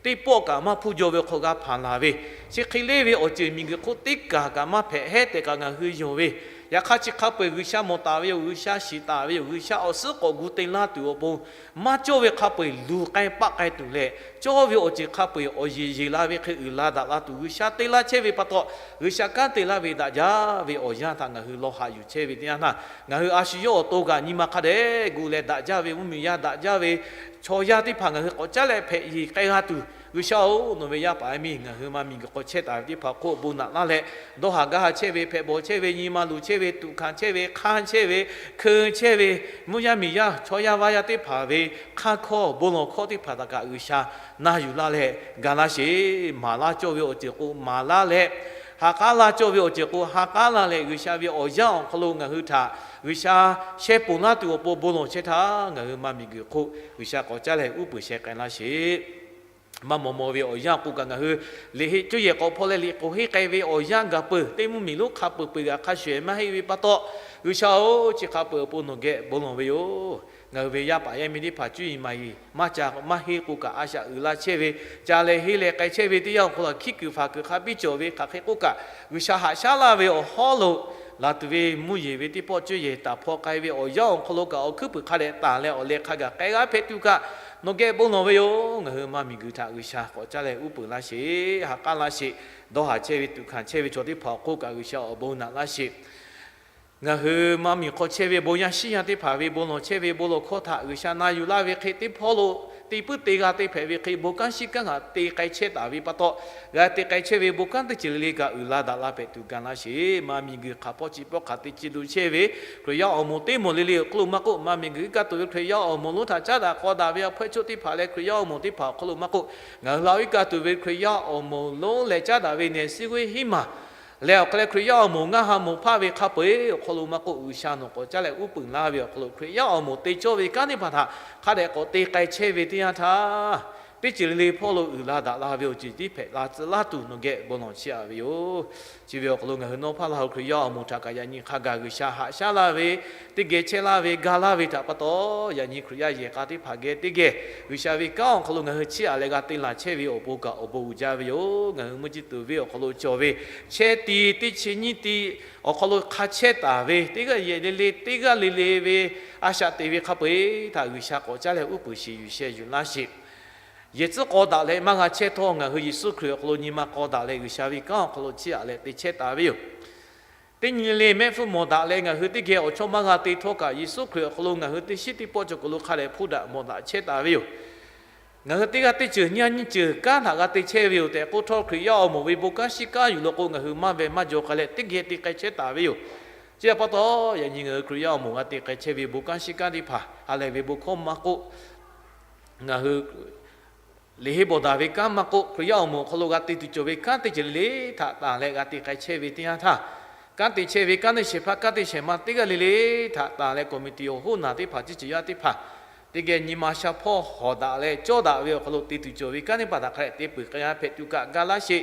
teˇ pawˆ kaꞈ maˇ hpuˇ jaw ve hk'aw g'a hpanˍ laˬ ve, chi hk'e le ve awˬ ceuˬ miˬguiˬ hk'oˆ teˇ kaˬ kaꞈ maˇ hpehꞈ heˉ tehꞈ kaꞈ ngaˬ hui yonˍ ve, yaꞈ hk'aˇ chi hk'a peu-eˬ G'uiˬsha mawˬ taˍ ve yoˬ, G'uiˬsha shiˍ taˍ ve yoˬ, G'uiˬsha awˬ suhˉ k'awꞈ gu te laˇ tuˬ awˬ pon maˇ cawˇ ve hk'a peu-eˬ luˬ k'ai paˆ k'ai tuˬ leh, cawˇ ve awˬ ceuˬ hk'a peu-eˬ awˬ yeˬ yeˬ la ve hk'e uiˍ la daꞈ la tuˬ G'uiˬsha te laˇ chehˇ ve pa taw, G'uiˬsha kanˉ te laˇ ve daꞈ jaˇ ve awˬ yanˇ htaꞈ ngaˬ hui lawˬ haꞈ yuˬ chehˇ ve teˇ yanˇ htaˇ, ngaˬ hui a shu yawˇ awˬ to kaꞈ nyi ma hk'a dehꞈ gu leh daꞈ jaˇ ve mvuhˇmiˬ yaˇ daꞈ jaˇ ve chaw yaˇ teˇ hpaˍ ngaˬ hui k'awꞈ caˉ leh hpehꞈ yeˬ k'ai g'a tuˬ, G'uiˬsha-oˬ, nawˬ ve yaˇ paˍ yaˇ miˇ ngaˬ hui maˇ miˬguiˬ hk'aw chehˇ taˍ ve teˇ hpaˍ hk'oˆ awˬ bon naꞈ laˇ leh, dawˇ haˍ gaˇ haˍ chehˇ ve, hpehꞈ bawˬ chehˇ ve, nyi ma luˬ chehˇ ve, tuꞈ hkanˍ chehˇ ve, hk'anˇ chehˇ ve, hkeu chehˇ ve, mvuhˇ yaˇ miˬ yaˇ chaw yaˇ vaˇ yaˇ teˇ hpaˍ ve hk'aˇ hkawˇ bon lawˬ hkawˇ teˇ hpaˍ htaꞈ kaꞈ G'uiˬsha na yuˬ laˇ leh ga laˇ sheˍ. Maˍ laˇ cawˇ ve awˬ ceuˬ k'o maˍ laˇ leh, ha k'aˉ laˇ cawˇ ve awˬ ceuˬ k'o ha k'aˉ laˇ leh, G'uiˬsha ve awˬ yanˇ awˬ hk'aw lo ngaˬ hui htaꞈ G'uiˬsha sheh ponˬ laˇ tuˬ awˬ pon bon lawˬ chehˇ htaˇ, ngaˬ hui maˇ miˬguiˬ hk'oˆ G'uiˬsha k'awꞈ caˉ leh uˉ peunˍ sheh k'ai laˇ sheˍ. Maˇ mawˬ mawˬ ve awˬ yanˇ k'o kaꞈ ngaˬ hui liꞈ heˆ cuˇ yehˬ k'awꞈ hpawˇ leh liꞈ k'oˍ henˇ k'ai ve awˬ yanˇ gaˬ peuˬ. Teˇ mvuhˇmiˬ lonˉ hk'a peu-eˬ peu-eˬ kaꞈ hk'a shuˍ shuˍ maˇ heˆ ve pa taw, G'uiˬsha-oˬ, chi hk'a peu-eˬ awˬ pon nawˬ geh bon lawˬ ve yoˬ. Ngaˬ hui ve yaˇ paˍ yaˇ miˇ teˇ hpaˍ cuˇ yiˍ maˍ yiˍ maˇ ca maˇ heˆ k'o kaꞈ, a shaꞈ uiˍ la chehˇ ve, ca leh henˇ leh k'ai chehˇ ve teˇ yanˇ awˬ hk'aw lo hkiˉ kuiˬ hpaˍ kuiˬ hk'a biˇ cawˬ ve hk'aˬ hk'e k'oˆ kaꞈ, G'uiˬsha haꞈ shaˉ laˇ ve awˬ hawˉ lo laˬ tuˬ ve mvuhˇ yeˬ ve teˇ pawˆ cuˇ yehˬ taˍ hpaw k'ai ve awˬ yanˇ awˬ hk'aw lo kaꞈ awˬ hkuiˉ puiˍ hk'a dehꞈ taˍ leh awˬ leh hk'a gaˬ k'ai g'aˇ hpehꞈ tuˬ kaꞈ nawˬ geh bon lawˬ ve yoˬ. Ngaˬ hui maˇ miˬguiˬ htaꞈ G'uiˬsha k'awꞈ caˉ leh uˉ peunˍ laˇ sheˍ. Ha k'aˉ laˇ sheˍ. Dawˇ haˍ chehˇ ve, tuꞈ hkanˍ chehˇ ve chaw teˇ hpaˍ awˬ hk'oˆ kaꞈ G'uiˬsha awˬ bon naꞈ laˇ sheˍ. Ngaˬ hui maˇ miˬguiˬ hk'aw chehˇ ve bon yaˇ shiˉ yaˇ teˇ hpaˍ ve bon lawˬ chehˇ ve bon lawˬ hkawˇ htaꞈ G'uiˬsha na yuˬ laˇ ve hk'e, teˇ hpawˇ lo te puiˉ te g'a te hpehꞈ ve hk'e, bon kanˉ shiˉ kanˉ htaꞈ te k'ai chehˇ taˍ ve pa taw, g'a te k'ai chehˇ ve bon kanˉ teˇ ceuˬ le le kaꞈ uiˍ la daꞈ la hpehꞈ tuˬ ga laˇ sheˍ. Maˇ miˬguiˬ hk'aˬ hpawˇ chi pawˆ hk'aˬ te chi lo chehˇ ve Hkriꞈ yaˇ awˬ moˍ teˇ moˍ le le awˬ hk'aw lo maˇ k'oˆ, maˇ miˬguiˬ iˉ kaˆ tuˬ ve Hkriꞈ yaˇ awˬ moˍ lonˉ htaꞈ caˉ daꞈ k'aw daꞈ ve awˬ hpawehˇ chaw teˇ hpaˍ leh Hkriꞈ yaˇ awˬ moˍ teˇ hpaˍ awˬ hk'aw lo maˇ k'oˆ, ngaˬ hui Laˍ iˉ kaˆ tuˬ ve Hkriꞈ yaˇ awˬ moˍ lonˉ leh caˉ daꞈ ve nehˬ siˉ g'uiˇ hiˉ maˬ leh awˬ hk'aˬ lehˬ Hkriꞈ yaˇ awˬ moˍ ngaˇ ha moˍ hpaˇ ve hk'a peu-eˬ awˬ hk'aw lo maˇ k'oˆ, G'uiˬsha nawˬ k'awꞈ caˉ leh uˉ peunˍ laˇ ve awˬ hk'aw lo Hkriꞈ yaˇ awˬ moˍ te cawˇ ve kanˉ teˇ hpaˍ htaꞈ hk'a dehꞈ k'awꞈ te k'ai chehˇ ve teˇ yanˇ htaˇ, teˇ ceuˬ le le hpawˇ lo uiˍ la daꞈ la ve awˬ ceuˬ tiˉ hpehꞈ la tcuh laˇ tuˬ nawˬ geh bon lawˬ chehˇ a ve yoˬ. Chi ve awˬ hk'aw lo ngaˬ hui nawˉ hpaˇ laˇ hu Hkriꞈ yaˇ awˬ moˍ htaꞈ kaꞈ yaꞈ nyi hk'a gaˬ G'uiˬsha haꞈ shaˉ laˇ ve, teˇ geh chehˇ laˇ ve, ga laˇ ve htaꞈ pa taw, yaꞈ nyi Hkriꞈ yaˇ yehˬ k'a teˇ hpaˍ geh teˇ geh G'uiˬsha ve kanˉ awˬ hk'aw lo ngaˬ hui chiˇ aꞈ leh g'a te laˬ chehˇ ve awˬ pon kaꞈ awˬ bon uiˍ jaˇ ve yoˬ. Ngaˬ hui mvuhˇ jiˇ tuˬ venˇ awˬ hk'aw lo cawˬ ve chehˇ ti teˇ chi nyiˇ ti awˬ hk'aw lo hk'a chehˇ taˍ ve teˇ g'aˇ yehˬ le le teˇ g'aˇ le le ve a shaꞈ teꞈ ve hk'a peu-eˬ htaꞈ G'uiˬsha k'awꞈ caˉ leh uˉ peunˍ shiˍ yuˬ sheh yuˬ laˇ sheˍ. Yehˬ tcuhˉ k'aw daꞈ leh maˇ g'a chehˇ htawˇ, ngaˬ hui Yeˍsuˆ Hkriꞈ awˬ hk'aw lo nyi ma k'aw daꞈ leh G'uiˬsha ve kanˉ awˬ hk'aw lo chiˇ aꞈ leh te chehˇ taˍ ve yoˬ. Teˇ nyi le mehˆ hpfuhˇ mawˬ daꞈ leh ngaˬ hui teˇ geh awˬ chawˇ maˇ g'a te htawˇ kaꞈ, Yeˍsuˆ Hkriꞈ awˬ hk'aw lo ngaˬ hui teˇ shiˉ teˇ pawˆ cawˬ kuiˬ lo hk'a dehꞈ hpuˇ daꞈ mawˬ daꞈ chehˇ taˍ ve yoˬ. Ngaˬ hui teˇ g'aˇ teˇ ceuˬ nyiˇ g'aˇ nyiˇ ceuˬ kanˉ htaꞈ g'a te chehˇ ve yoˬ tehꞈ k'oˆ htawˇ, Hkriꞈ yaˇ awˬ moˍ ve bon kanˉ shiˉ kanˉ yuˬ lo k'o, ngaˬ hui maˇ veh maˇ jaw k'ai leh teˇ geh te k'ai chehˇ taˍ ve yoˬ. Chi htaꞈ pa taw, yaꞈ nyi ngaˬ hui Hkriꞈ yaˇ awˬ moˍ g'a te k'ai chehˇ ve bon kanˉ shiˉ kanˉ teˇ hpaˍ ha lehˬ ve bon hkawˇ maˇ k'oˆ, ngaˬ hui Liꞈ henˇ bawˬ daꞈ ve kanˉ maˇ k'oˆ, Hkriꞈ yaˇ awˬ moˍ awˬ hk'aw lo g'a te tuˬ cawˬ ve kanˉ teˇ ceuˬ le le htaꞈ tanˬ leh g'a te k'ai chehˇ ve teˇ yanˇ htaˇ, kanˉ te chehˇ ve kanˉ teˇ shehˍ hpaˇ kanˉ teˇ shehˍ ma teˇ g'aˇ le le htaꞈ tanˬ leh, committee awˬ hoˉ naˬ teˇ hpaˍ, teˇ ceuˬ yaˇ teˇ hpaˍ teˇ geh nyi ma sha hpawˇ hawˍ daꞈ leh cawˇ daꞈ ve awˬ hk'aw lo te tuˬ cawˬ ve kanˉ teˇ hpaˍ htaꞈ hk'a dehꞈ te peuˬ k'ai hpehꞈ tuˬ kaꞈ ga laˇ sheˍ.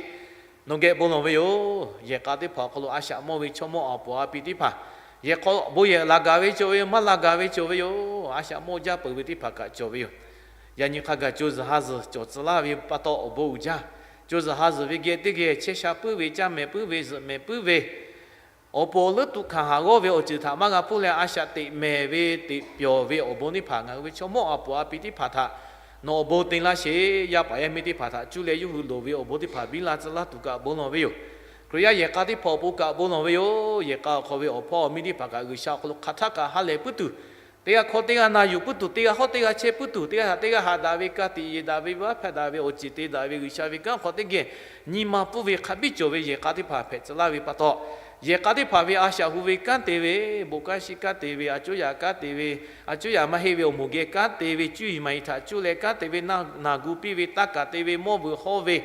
Nawˬ geh bon lawˬ ve yoˬ. Yehˬ k'a teˇ hpaˍ awˬ hk'aw lo a shaꞈ mawˇ ve chaw mawˇ a poˍ a pi teˇ hpaˍ, yehˬ k'a bon yehˬ laˬ gaˬ ve cawˬ ve yoˬ, maˇ laˬ gaˬ ve cawˬ ve yoˬ. A shaꞈ mawˇ jaˇ peuˬ ve teˇ hpaˍ kaꞈ cawˬ ve yoˬ. Yaꞈ nyi hk'a gaˬ co zuhˬ ha zuhˬ cawˬ tcuh laˇ ve pa taw awˬ bon uiˍ jaˇ. Co zuhˬ ha zuhˬ ve geh teˇ geh chehˇ sha puiˉ ve, caˇ mehˍ puiˉ ve, zuhꞈ mehˍ puiˉ ve, awˬ pon leuˉ tuꞈ hkanˍ haˍ g'awˇ ve awˬ ceuˬ htaꞈ maˇ g'a hpuˇ leh, a shaꞈ teꞈ mehˍ ve, teꞈ pyawˬ ve awˬ bon teˇ hpaˍ ngaˬ hui ve chaw mawˇ a poˍ a pi teˇ hpaˍ htaꞈ nawˬ awˬ bon te laˇ sheˍ. Yaˇ paˍ yaˇ miˇ teˇ hpaˍ htaꞈ cuˇ leh yawˇ hui loˍ ve awˬ bon teˇ hpaˍ biˇ la tcuh laˇ tuˬ kaꞈ bon lawˬ ve yoˬ. Hkriꞈ yaˇ yehˬ k'a teˇ hpaˍ awˬ pon kaꞈ bon lawˬ ve yoˬ. Yehˬ k'a awˬ hk'aw ve awˬ hpawˇ awˬ miˇ teˇ hpaˍ kaꞈ G'uiˬsha awˬ hk'aw lo hk'aˬ htaˆ kaꞈ ha lehˬ puiˉ tuˬ, teˇ g'aˇ hk'awˇ teˇ g'aˇ na yuˬ puiˉ tuˬ, teˇ g'aˇ htaꞈ teˇ g'aˇ haꞈ daꞈ ve, ka tiꞈ yeˬ daꞈ ve, vaˉ hpehꞈ daꞈ ve, awˬ ceˬ te daꞈ ve, G'uiˬsha ve kanˉ hk'aw teˇ geh nyi ma pfuhˇ ve hk'a biˇ cawˬ ve yehˬ k'a teˇ hpaˍ hpehꞈ tcuh laˇ ve pa taw, yehˬ k'a teˇ hpaˍ ve a shaꞈ hu ve kanˉ te ve, bon kanˉ shiˍ kanˉ te ve, a coˇ yaꞈ kanˉ te ve, a coˇ yaꞈ maˇ heˆ ve awˬ moˍ geh kanˉ te ve, cuˇ yiˍ maˍ yiˍ htaꞈ cuˇ leh kanˉ te ve, naˬ gu piˇ ve, taˇ kaˍ te ve, mawˇ vuiˬ hawˇ ve,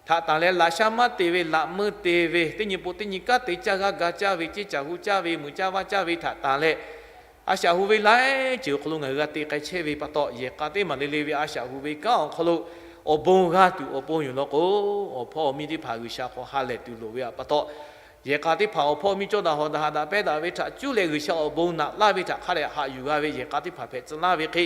htaꞈ tanˬ leh laꞈ sha maˇ te ve, laꞈ meuˇ te ve, teˇ nyi pon teˇ nyi kanˉ te caˇ g'aˇ ga caˇ ve, ceˇ caˬ hu caˇ ve, muiˬ caˇ vaˇ caˇ ve htaꞈ tanˬ leh, a shaꞈ hu ve laiˉ ceuˬ awˬ hk'aw lo ngaˬ hui g'a te k'ai chehˇ ve pa taw, yehˬ k'a teˇ maˬ le le ve a shaꞈ hu ve kanˉ awˬ hk'aw lo awˬ bon g'a tuˬ awˬ pon yoˬ law k'o, awˬ hpawˇ awˬ miˇ teˇ hpaˍ G'uiˬsha hk'aw ha lehˬ tuˬ loˍ ve pa taw, yehˬ k'a teˇ hpaˍ awˬ hpawˇ miˇ cawˇ daꞈ hawˍ daꞈ haꞈ daꞈ pehˇ daꞈ ve htaꞈ cuˇ leh G'uiˬsha awˬ bon naꞈ laˇ ve htaꞈ hk'a dehꞈ haꞈ yuˬ g'a ve yehˬ k'a teˇ hpaˍ hpehꞈ tcuh laˇ ve hk'e,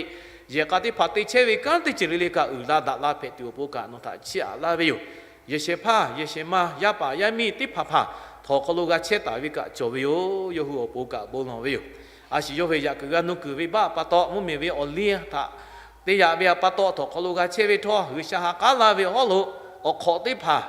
yehˬ k'a teˇ hpaˍ te chehˇ ve kanˉ teˇ ceuˬ le le kaꞈ uiˍ la daꞈ la hpehꞈ tuˬ awˬ pon kaꞈ nawˬ htaꞈ chiˇ aꞈ laˇ ve yoˬ. Yehˬ shehˍ hpaˇ yehˬ shehˍ ma yaˇ paˍ yaˇ miˇ teˇ hpaˍ hpaˍ htawnˍ hk'aw lo g'a chehˇ taˍ ve kaꞈ cawˬ ve yoˬ. Yawˇ hui awˬ pon kaꞈ bon lawˬ ve yoˬ. A shu yawˇ ve yaꞈ kuiˬ g'a nuˇ kuiˬ ve baˆ pa taw, mvuhˇmiˬ ve awˬ liˇ htaꞈ te yaꞈ ve pa taw, htawnˍ hk'aw lo g'a chehˇ ve htawˇ, G'uiˬsha ha k'aˉ laˇ ve awˬ hawˉ lo awˬ hk'awꞈ teˇ hpaˍ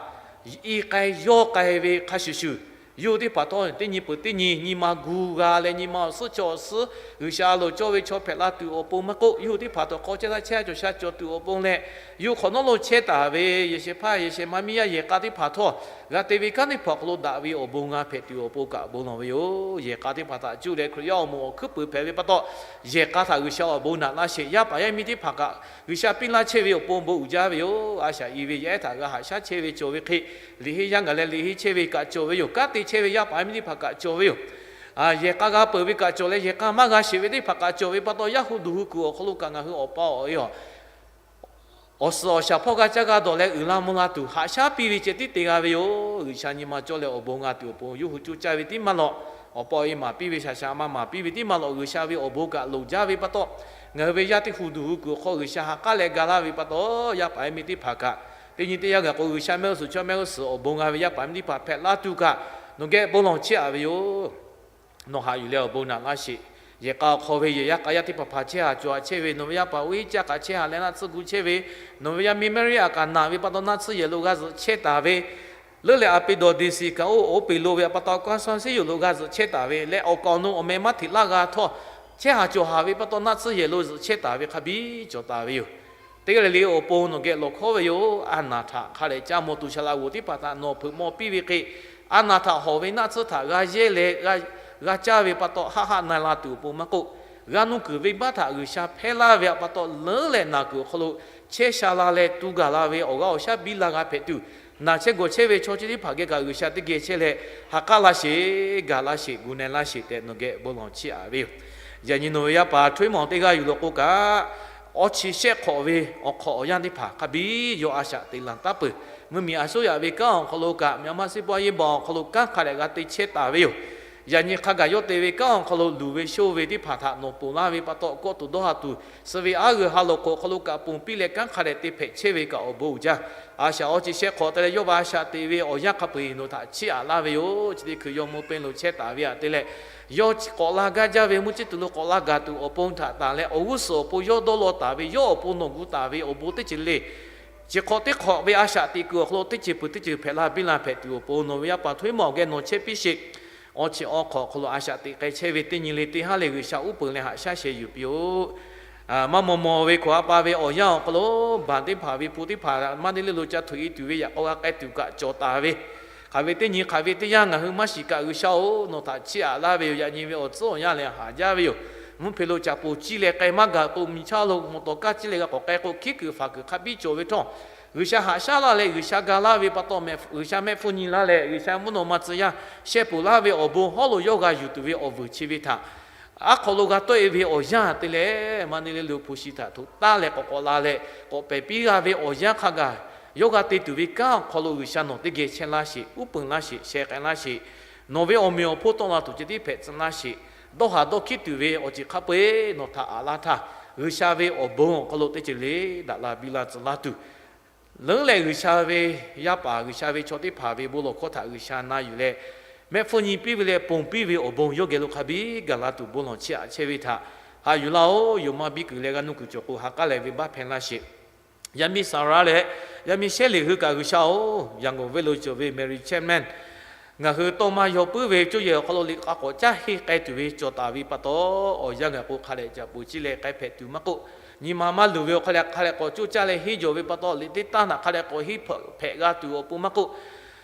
iˉ k'ai yawˇ k'ai ve hk'a shuˍ shuˍ, yawˇ hui teˇ hpaˍ htawˇ teˇ nyi peuˬ teˇ nyi nyi ma gu g'a leh, nyi ma awˬ suhˉ chaw awˬ suhˉ G'uiˬsha loˍ cawˇ ve chaw hpehꞈ la tuˬ awˬ pon maˇ k'oˆ, yawˇ hui teˇ hpaˍ htawˇ hk'aw chehˇ taˇ chehˇ, cawˬ sha cawˬ tuˬ awˬ pon leh, yawˇ hui hk'awꞈ nawˉ lo chehˇ taˍ ve yehˬ shehˍ hpaˇ yehˬ shehˍ ma miˇ yaˇ yehˬ k'a teˇ hpaˍ htawˇ g'a te ve kanˉ teˇ hpaˍ awˬ hk'aw lo daꞈ ve awˬ bon g'a hpehꞈ tuˬ awˬ pon kaꞈ bon lawˬ ve yoˬ. Yehˬ k'a teˇ hpaˍ htaꞈ cuˇ leh Hkriꞈ yaˇ awˬ moˍ awˬ hkuiˉ puiˍ hpehꞈ ve pa taw, yehˬ k'a htaꞈ G'uiˬsha awˬ bon naꞈ laˇ sheˍ. Yaˇ paˍ yaˇ miˇ teˇ hpaˍ kaꞈ G'uiˬsha piˇ laˇ chehˇ ve awˬ pon bon uiˍ jaˇ ve yoˬ. A shaꞈ i ve yaˇ ehˉ htaꞈ g'a haꞈ shaˉ chehˇ ve cawˬ ve hk'e, liꞈ henˇ yaˇ gaˬ leh liꞈ henˇ chehˇ ve kaꞈ cawˬ ve yoˬ. Kanˉ te chehˇ ve yaˇ paˍ yaˇ miˇ teˇ hpaˍ kaꞈ cawˬ ve yoˬ. Yehˬ k'a g'a peuˬ ve kaꞈ cawˬ leh, yehˬ k'a maˇ g'a sheˍ ve teˇ hpaˍ kaꞈ cawˬ ve pa taw, yaˇ hu duˬ hu kuiˬ awˬ hk'aw lo kaꞈ ngaˬ hui awˬ pa awˬ e awˬ suhˍ awˬ shaˍ hpawˇ g'a caˇ g'a dawˬ leh uiˍ la mvuh la tuˬ haꞈ shaˉ piˇ ve ceh tiˉ te g'a ve yoˬ. G'uiˬsha nyi ma cawˇ leh awˬ bon g'a tuˬ awˬ pon yawˇ hui coˇ caˇ ve tiˉ maˇ lawꞈ, awˬ pa awˬ e maˍ piˇ ve shaˍ shaˍ ma maˍ piˇ ve tiˉ maˇ lawꞈ, G'uiˬsha ve awˬ bon kaꞈ loˍ jaˇ ve pa taw, ngaˬ hui ve yaˇ teˇ hu duˬ hu kuiˬ awˬ hk'aw G'uiˬsha ha k'aˉ leh ga laˇ ve pa taw, yaˇ paˍ yaˇ miˇ teˇ hpaˍ kaꞈ teˇ nyi teˇ yanˇ gaˬ k'o, G'uiˬsha mehˆ g'uˇ suhˍ chaw mehˆ g'uˇ suhˍ awˬ bon g'a ve yaˇ paˍ yaˇ miˇ teˇ hpaˍ hpehꞈ laˇ tuˬ kaꞈ nawˬ geh bon lawˬ chehˇ aꞈ ve yoˬ. Nawˬ haꞈ yuˬ leh awˬ bon naꞈ laˇ sheˍ. Yehˬ k'a awˬ hk'aw ve yehˬ yaˇ k'a yaˇ teˇ hpaˍ hpaˍ chehˇ haꞈ cawˬ haꞈ chehˇ ve, nawˬ ve yaˇ paˍ oˇ iˉ caˇ k'aꞈ chehˇ haꞈ leh naˆ tsuhˇ gu chehˇ ve, nawˬ ve yaˇ miˇ Maˇriˆ aꞈ kaꞈ naˬ ve pa taw naˆ tsuhˇ yehˬ lo g'a zuhꞈ chehˇ taˍ ve, leuˉ leh a pe dawˬ de siˍ kaꞈ oˇ oˇ peˬ lo ve pa taw kanˇ suh siˉ yoˬ lo g'a zuhꞈ chehˇ taˍ ve leh, awˬ kaˍ awˬ nu awˬ meh maˇ hteꞈ laˇ g'a htawˇ, chehˇ haꞈ cawˬ haꞈ ve pa taw naˆ tsuhˇ yehˬ lo zuhꞈ chehˇ taˍ ve hk'a biˇ cawˬ taˍ ve yoˬ. Teˇ g'aˇ le le awˬ pon nawˬ geh lawˬ hkawˉ ve yoˬ. A naˬ htaꞈ hk'a dehꞈ caˇ maw tuˬ shaˍ laꞈ g'oˍ teˇ hpaˍ htaꞈ nawˬ hpeuꞈ maw piˇ ve hk'e, a naˬ htaꞈ hawˍ ve naˆ tsuhˇ htaꞈ g'a yehˇ leh g'a caˇ ve pa taw haˆ haˆ na la tuˬ awˬ pon maˇ k'oˆ, g'a nuˇ kuiˬ venˇbaˆ htaꞈ G'uiˬsha hpehˇ laˇ ve pa taw leuˉ leh naˬ kuiˬ awˬ hk'aw lo chehˇ sha la leh tu gaˬ la ve awˬ g'aˇ awˬ shaˉ biˇ la g'a hpehꞈ tuˬ, naˬ chehˇ gawˬ chehˇ ve chaw chi teˇ hpaˍ geh kaꞈ G'uiˬsha teˇ geh chehˇ leh ha k'aˉ laˇ sheˍ, gaˬ laˇ sheˍ, gu na laˇ sheˍ tehꞈ nawˬ geh bon lawˬ chehˇ aꞈ ve yoˬ. Yaꞈ nyi nawˬ ve yaˇ paˍ htoꞈ ma teˇ g'aˇ yuˬ lawˬ k'o kaꞈ, awˇ chi shehˆ hk'awꞈ ve awˬ hk'awꞈ awˬ yanˇ teˇ hpaˍ hk'a biˇ yawˇ a shaꞈ te laˬ taˉ peuˬ. Mvuhˇmiˬ a shoˉ yaꞈ ve kanˉ awˬ hk'aw lo kaꞈ, Myanmar စစ်ပွဲ yeˇ baw awˬ hk'aw lo kanˉ hk'a dehꞈ g'a te chehˇ taˍ ve yoˬ. Yaꞈ nyi hk'a gaˬ yawˇ te ve kanˉ awˬ hk'aw lo luˬ ve shoˇ ve teˇ hpaˍ htaꞈ nawˬ ponˬ laˇ ve pa taw, kawˆ tuˬ dawˇ ha tuˬ, suh ve aˉ g'uiˬ ha lawˬ hk'oꞈ awˬ hk'aw lo kaꞈ ponˬ piˇ leh kanˉ hk'a dehꞈ te hpehꞈ chehˇ ve kaꞈ awˬ bon uiˍ jaˇ. A shaꞈ awˇ chi shehˆ hk'awꞈ te leh yawˇ ve a shaꞈ te ve awˬ yanˇ hk'a peu-eˬ nawˬ htaꞈ chiˇ aꞈ laˇ ve yoˬ. Chi teˇ hkui yawˇ mvuhˇ pehnˇ lo chehˇ taˍ ve aꞈ te leh, yawˇ k'awꞈ la gaˇ jaˇ ve mvuhˇ ceˇ tuˬ lo k'awꞈ la gaˬ tuˬ awˬ pon htaꞈ tanˬ leh awˬ g'uˇ suhˍ awˬ pon yawˇ dawˇ law taˍ ve, yawˇ awˬ pon nawˬ gu taˍ ve awˬ bon teˇ ceuˬ le le, chi hk'awꞈ teˇ hk'awꞈ ve a shaꞈ teꞈ kuiˬ awˬ hk'aw lo teˇ ceuˬ peuˬ teˇ ceuˬ hpehꞈ la biˇ la hpehꞈ tuˬ awˬ pon nawˬ ve yaˇ paˍ htoꞈ ma awˬ geh nawˬ chehˇ piˇ sheˍ. Awˇ chi awˇ hk'awꞈ awˬ hk'aw lo a shaꞈ teꞈ k'ai chehˇ ve teˇ nyi le teˇ haˉ leh G'uiˬsha uˉ peunˍ leh haꞈ shaˉ sheh yuˬ piˇ-oˆ. Maˇ maw maw ve hkawꞈ a pa ve awˬ yanˇ awˬ hk'aw lo, baˬ teˇ hpaˍ ve hpu teˇ hpaˍ maˇ teˇ le lo ca htoꞈ e tuˬ ve yaꞈ k'aw g'a k'ai tuˬ kaꞈ cawˬ taˍ ve, hk'aˬ ve teˇ nyi hk'aˬ ve teˇ yanˇ ngaˬ hui maˇ shiˍ kaꞈ G'uiˬsha-oˬ, nawˬ htaꞈ chiˇ aꞈ laˇ ve yoˬ. Yaꞈ nyi ve awˬ tcuhˉ awˬ yanˇ lehˬ haˍ jaˇ ve yoˬ. mvuhˇ hpe lo caꞈ poˍ ciˇ leh k'ai maˇ gaˬ k'o, miˬ chaˇ lo mawˬ tawˍ kaˇ ciˇ leh g'a k'awꞈ k'ai k'o, hkiˉ kuiˬ faˍ kuiˬ hk'a biˇ cawˬ ve htawˇ, G'uiˬsha haꞈ shaˉ laˇ leh G'uiˬsha ga laˇ ve pa taw, G'uiˬsha mehˆ hpfuhˇ nyi laˇ leh G'uiˬsha mvuhˇ naw ma tcuh yaˇ sheh ponˬ laˇ ve awˬ bon hawˉ lo yawˇ g'a yuˬ tuˬ ve awˬ vuiˬ chi ve htaꞈ aˉ hk'aw lo g'a tawˆ e ve awˬ yanˇ te leh, Maˇ ne le lo hpu shi htaꞈ htoꞈ taˉ leh k'awꞈ k'awꞈ la leh k'awꞈ pehˬ piˇ g'a ve awˬ yanˇ hk'a gaˬ, yawˇ g'a te tuˬ ve kanˉ awˬ hk'aw lo G'uiˬsha nawˬ teˇ geh chehˇ laˇ sheˍ, uˉ peunˍ laˇ sheˍ, sheh k'ai laˇ sheˍ. Nawˬ ve awˬ meꞈ awˬ hponˇ tawˆ la tuˬ ceh tiˉ hpehꞈ tcuh laˇ sheˍ. Dawˇ haˍ dawˇ hkiˉ tuˬ ve awˬ ceuˬ hk'a peu-eˬ nawˬ htaꞈ aꞈ laˇ htaˇ, G'uiˬsha ve awˬ bon awˬ hk'aw lo teˇ ceuˬ le daꞈ la biˇ la tcuh laˇ tuˬ, leuˉ leh G'uiˬsha ve yaˇ paˍ, G'uiˬsha ve chaw teˇ hpaˍ ve bon lawˬ hkawˇ htaꞈ G'uiˬsha na yuˬ leh, mehˆ hpfuhˇ nyi piˇ ve leh ponˬ piˇ ve awˬ bon yawˇ geh lo hk'a biˇ gaˬ la tuˬ bon lawˬ chiˇ aꞈ chehˇ ve htaꞈ haꞈ yuˬ laˇ-oˆ. Yonˍ maˇ biˇ kuiˬ leh g'a nuˇ kuiˬ cawˬ k'o, ha k'aˉ leh venˇbaˆ hpehˇ laˇ sheˍ. Yaˇ miˇ Saˍraˍ leh yaˇ miˇ Shehˉ leꞈ hui kaꞈ G'uiˬsha-oˬ, Yanˍgawˬ venˇ lo cawˬ ve Mary Chapman ngaˬ hui tawˇ maˇ yaw puiˉ ve coˇ yehˬ awˬ hk'aw lo liꞈ k'a k'awꞈ caˇ henˇ k'ai tuˬ ve cawˬ taˍ ve pa taw, awˬ yanˇ gaˬ k'o hk'a dehꞈ caꞈ poˍ ciˇ leh k'ai hpehꞈ tuˬ maˇ k'oˆ, nyi ma maˇ luˬ ve awˬ hk'a dehꞈ hk'a dehꞈ k'awꞈ coˇ caˇ leh henˇ jawˬ ve pa taw, liꞈ teˇ taˇ htaꞈ hk'a dehꞈ k'awꞈ henˇ hpehꞈ g'a tuˬ awˬ pon maˇ k'oˆ,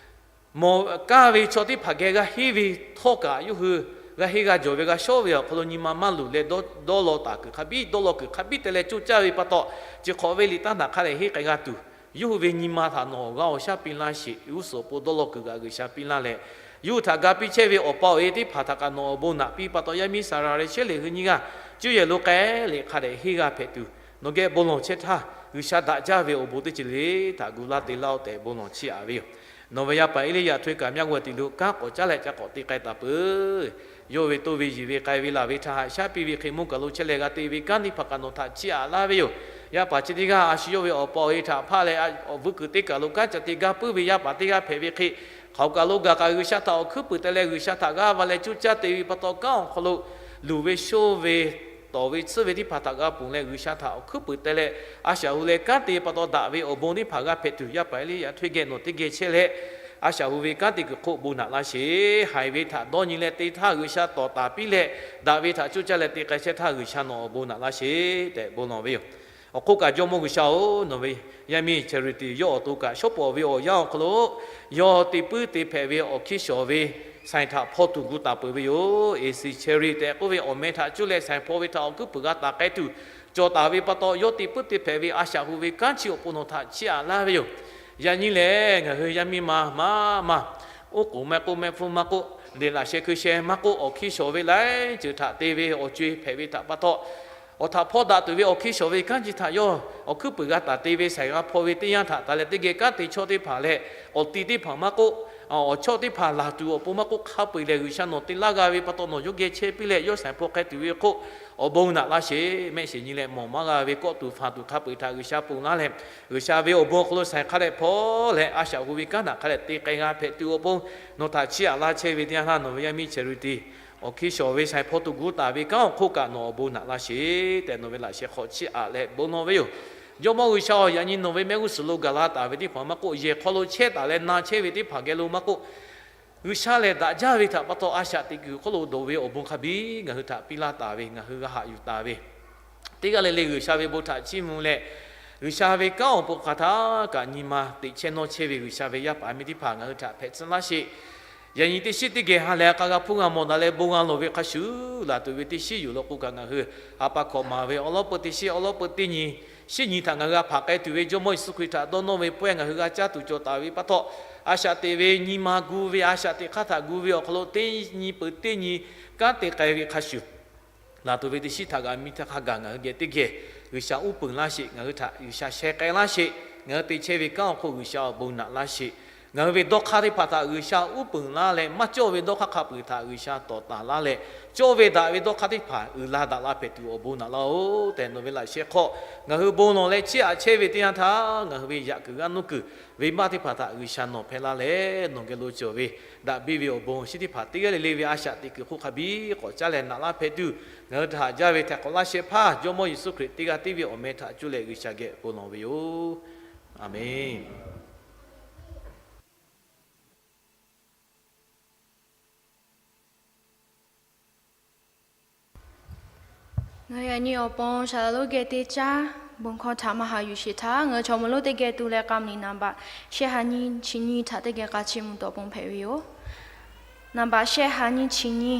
mawˬ kaˇ ve chaw teˇ hpaˍ geh g'a henˇ ve htawˇ kaꞈ, yawˇ hui g'a henˇ g'a jawˬ ve g'a shawˉ ve awˬ hk'aw lo nyi ma maˇ luˬ leh, dawˇ law taˍ kuiˬ hk'a biˇ, dawˇ law kuiˬ hk'a biˇ te leh coˇ caˇ ve pa taw, chi hk'awꞈ ve liꞈ taˇ htaꞈ hk'a dehꞈ henˇ k'ai g'a tuˬ, yawˇ hui ve nyi ma htaꞈ nawˬ g'a awˬ shaˉ piˇ laˇ sheˍ. G'uˇ suhˍ awˬ pon dawˇ law kuiˬ kaꞈ G'uiˬsha piˇ laˇ leh, yawˇ hui htaꞈ ga piˇ chehˇ ve awˬ pa awˬ e teˇ hpaˍ htaꞈ kaꞈ nawˬ awˬ bon naꞈ piˇ pa taw, yaˇ miˇ Saˍraˍ leh Shehˉ leꞈ hui nyiˇ g'aˇ coˇ yehˬ lo k'ai leh hk'a dehꞈ henˇ g'a hpehꞈ tuˬ, nawˬ geh bon lawˬ chehˇ htaˇ, G'uiˬsha daꞈ jaˇ ve awˬ bon teˇ ceuˬ le htaꞈ gu laˇ te laˇ-oˆ tehꞈ bon lawˬ chiˇ aꞈ ve yoˬ. Nawˬ ve yaˇ paˍ Eˇliˇyaꞈ htawˇ kaꞈ myaˇ g'uˇ tiꞈ lo kanˉ k'awꞈ caˉ leh ca k'awꞈ te k'ai taˍ peuˬ. Yawˇ ve toˇ ve yiˬ ve k'ai ve laˬ ve htaꞈ haꞈ shaˉ piˇ ve hk'e, mvuhˇ kaˬ lo chehˇ leh g'a te ve kanˉ teˇ hpaˍ kaꞈ nawˬ htaꞈ chiˇ aꞈ laˇ ve yoˬ. Yaˇ paˍ chi teˇ g'aˇ a shu yawˇ ve awˬ pa awˬ e htaꞈ hpaˇ leh, awˬ vuiˇ kuiˬ teˇ kaˬ lo kanˉ ca te gaˇ puiˉ ve yaˇ paˍ teˇ g'aˇ hpehꞈ ve hk'e, hk'aoˍ kaꞈ lo gaˬ kaꞈ G'uiˬsha htaꞈ awˬ hkuiˉ puiˍ te leh G'uiˬsha htaꞈ g'aˇ va leh coˇ caˇ te ve pa taw, kanˉ awˬ hk'aw lo luˬ ve shoˇ ve, tawˍ ve tsuhˇ ve teˇ hpaˍ htaꞈ g'a ponˬ leh G'uiˬsha htaꞈ awˬ hkuiˉ puiˍ te leh a shaꞈ hu leh kanˉ te pa taw daꞈ ve awˬ bon teˇ hpaˍ g'a hpehꞈ tuˬ, yaˇ paˍ Eˇliˇyaꞈ htawˇ geh nawˬ teˇ geh chehˇ leh, a shaꞈ hu ve kanˉ te kuiˬ hk'oˆ bon naꞈ laˇ sheˍ. Haiˬ ve htaꞈ dawˇ nyi leh te htaˇ G'uiˬsha tawˍ taˍ piˇ leh, daꞈ ve htaꞈ coˇ caˇ leh te k'ai chehˇ htaˇ G'uiˬsha nawˬ awˬ bon naꞈ laˇ sheˍ tehꞈ bon lawˬ ve yoˬ. Awˬ hk'oˆ kaꞈ Jawˇmawˇ G'uiˬsha-oˬ, nawˬ ve yaˇ miˇ Charity yawˇ awˬ to kaꞈ shawˉ pawˍ ve awˬ yanˇ awˬ hk'aw lo yawˇ te puiˉ te hpehꞈ ve awˬ hkiˇ shawˍ ve saiˍ htaꞈ hpaw tuˬ gu taˍ peuˬ ve yoˬ. Ace Cherry tehꞈ k'oˆ ve awˬ meh htaꞈ cuˇ leh saiˍ hpaw ve htaꞈ awˬ hkuiˉ puiˍ g'a taˍ k'ai tuˬ cawˬ taˍ ve pa taw, yawˇ te puiˉ te hpehꞈ ve a shaꞈ hu ve kanˉ chi awˬ pon nawˬ htaꞈ chiˇ aꞈ laˇ ve yoˬ. Yaꞈ nyi lehˬ, ngaˬ hui yaˇ miˇ ma maˇ maˇ oˉ k'oˍ maˇ k'oˆ, mehˆ hpfuhˇ maˇ k'oˆ, liꞈ laꞈ sheh hkui sheh maˇ k'oˆ, awˬ hkiˇ shawˍ ve laiˉ ceuˬ htaꞈ te ve awˬ co-e hpehꞈ ve htaꞈ pa taw, awˬ htaꞈ hpawˇ daꞈ tuˬ ve awˬ hkiˇ shawˍ ve kanˉ chi htaꞈ yawˇ awˬ hkuiˉ puiˍ g'a taˍ te ve saiˍ g'a hpaw ve teˇ yanˇ htaꞈ taˍ leh teˇ geh kanˉ te chawˇ teˇ hpaˍ leh awˬ ti teˇ hpaˍ maˇ k'oˆ, awˬ chawˇ teˇ hpaˍ laˬ tuˬ awˬ pon maˇ k'oˆ, hk'a peu-eˬ lehˬ G'uiˬsha nawˬ te laˇ g'a ve pa taw nawˬ yawˇ geh chehˇ piˇ leh yawˇ saiˍ hpaw k'ai tuˬ ve hk'oˆ awˬ bon naꞈ laˇ sheˍ. Mehˆ shiˍ nyi leh mawˬ maˇ g'a ve kawˆ tuˬ faˍ tuˬ hk'a peu-eˬ htaꞈ G'uiˬsha ponˬ laˇ leh, G'uiˬsha ve awˬ bon awˬ hk'aw lo saiˍ hk'a dehꞈ hpaw leh a shaꞈ hu ve kanˉ htaꞈ hk'a dehꞈ te k'ai g'a hpehꞈ tuˬ awˬ pon nawˬ htaꞈ chiˇ aꞈ laˇ chehˇ ve teˇ yanˇ htaˇ, nawˬ ve yaˇ miˇ Charity awˬ hkiˇ shawˍ ve saiˍ hpaw tuˬ gu taˍ ve kanˉ awˬ hk'oˆ kaꞈ nawˬ awˬ bon naꞈ laˇ sheˍ tehꞈ nawˬ ve laꞈ sheh hk'aw chiˇ aꞈ leh bon lawˬ ve yoˬ. Jawˇmawˇ G'uiˬsha-oˬ, yaꞈ nyi nawˬ ve mehˆ g'uˇ suhˍ lo gaˬ la taˍ ve teˇ hpaˍ maˇ k'oˆ, yehˬ hk'aw lo chehˇ taˍ leh na chehˇ ve teˇ hpaˍ geh lo maˇ k'oˆ, G'uiˬsha lehˬ daꞈ jaˇ ve htaꞈ pa taw a shaꞈ teꞈ kuiˬ hk'oˆ lo dawˬ ve awˬ bon hk'a biˇ ngaˬ hui htaꞈ piˇ laˇ taˍ ve, ngaˬ hui g'a haꞈ yuˬ taˍ ve, teˇ g'aˇ le le G'uiˬsha ve bon htaꞈ chiˇ mvuh leh, G'uiˬsha ve kanˉ awˬ pon hk'aˬ htaˇ kaꞈ nyi ma teꞈ chehˇ nawˇ chehˇ ve G'uiˬsha ve yaˇ paˍ miˇ teˇ hpaˍ ngaˬ hui htaꞈ hpehꞈ tcuh laˇ sheˍ. Yaꞈ nyi teˇ shiˉ teˇ geh ha lehˬ a k'a g'a hpuˇ g'a mawˬ daꞈ leh bon g'a lawˬ ve hk'a shuˍ, laˬ tuˬ ve teˇ shiˉ yuˬ law k'o kaꞈ ngaˬ hui ha pa hkawꞈ maˍ ve awˬ lawˉ peu teˇ shiˉ awˬ lawˉ peu teˇ nyi, shiˉ nyi htaꞈ ngaˬ hui g'a hpanˍ k'ai tuˬ ve Jawˇmawˇ Yeˍsuˆ Hkriꞈ htaꞈ dawˇ nawˇ ve pawehˇ ngaˬ hui g'a caˇ tuˬ cawˬ taˍ ve pa taw, a shaꞈ teꞈ ve nyi ma gu ve a shaꞈ teꞈ hk'aˇ htaꞈ gu ve awˬ hk'aw lo teˇ nyi peuˬ teˇ nyi kanˉ te k'ai ve hk'a shuˍ, laˬ tuˬ ve teˇ shiˉ htaꞈ g'a miˇ htaˇ hk'a gaˬ ngaˬ hui geh teˇ geh G'uiˬsha uˉ peunˍ laˇ sheˍ. Ngaˬ hui htaꞈ G'uiˬsha sheh k'ai laˇ sheˍ. Ngaˬ hui te chehˇ ve kanˉ awˬ hk'oˆ G'uiˬsha awˬ bon naꞈ laˇ sheˍ. Ngaˬ hui ve dawˇ hk'aˇ teˇ hpaˍ htaꞈ G'uiˬsha uˉ peunˍ laˇ leh, maˇ cawˇ ve dawˇ hk'aˇ hk'a peu-eˬ htaꞈ G'uiˬsha tawˍ taˍ laˇ leh, cawˇ ve daꞈ ve dawˇ hk'aˇ teˇ hpaˍ uiˍ la daꞈ la hpehꞈ tuˬ awˬ bon naꞈ laˇ-oˬ tehꞈ nawˬ ve laꞈ sheh hk'aw ngaˬ hui bon lawˬ leh chiˇ aꞈ chehˇ ve teˇ yanˇ htaˇ, ngaˬ hui ve yaꞈ kuiˬ g'aˇ nuˇ kuiˬ venˇbaˆ teˇ hpaˍ htaꞈ G'uiˬsha nawˬ hpehˇ laˇ leh, nawˬ geh lo cawˬ ve daꞈ biˇ ve awˬ bon shinˉ teˇ hpaˍ teˇ g'aˇ le le ve a shaꞈ teꞈ kuiˬ hk'oˆ hk'a biˇ k'awꞈ caˉ leh naꞈ laˇ hpehꞈ tuˬ, ngaˬ hui htaꞈ haꞈ jaˇ ve htaiˍ hk'awꞈ laˇ shehˍ hpaˇ Jawˇmawˇ Yeˍsuˆ Hkriꞈ teˇ g'aˇ tiˉ ve awˬ meh htaꞈ cuˇ leh G'uiˬsha geh bon lawˬ ve yoˬ. Aˍmenˍ. Ngaˬ hui yaꞈ nyi awˬ pon shaˍ laˍ lonˉ geh teˇ caˉ bon hkawˇ htaꞈ maˇ haꞈ yuˬ sheˍ htaˇ, ngaˬ hui chaw mawˇ lonˉ teˇ geh tu leh k'a mvuh liꞈ naˍ baꞈ shehˆ ha nyi chi nyi htaꞈ teˇ geh k'a chiˇ mvuh tuˬ awˬ pon hpehꞈ ve yoˬ. Naˍ baꞈ shehˆ ha nyi chi nyi.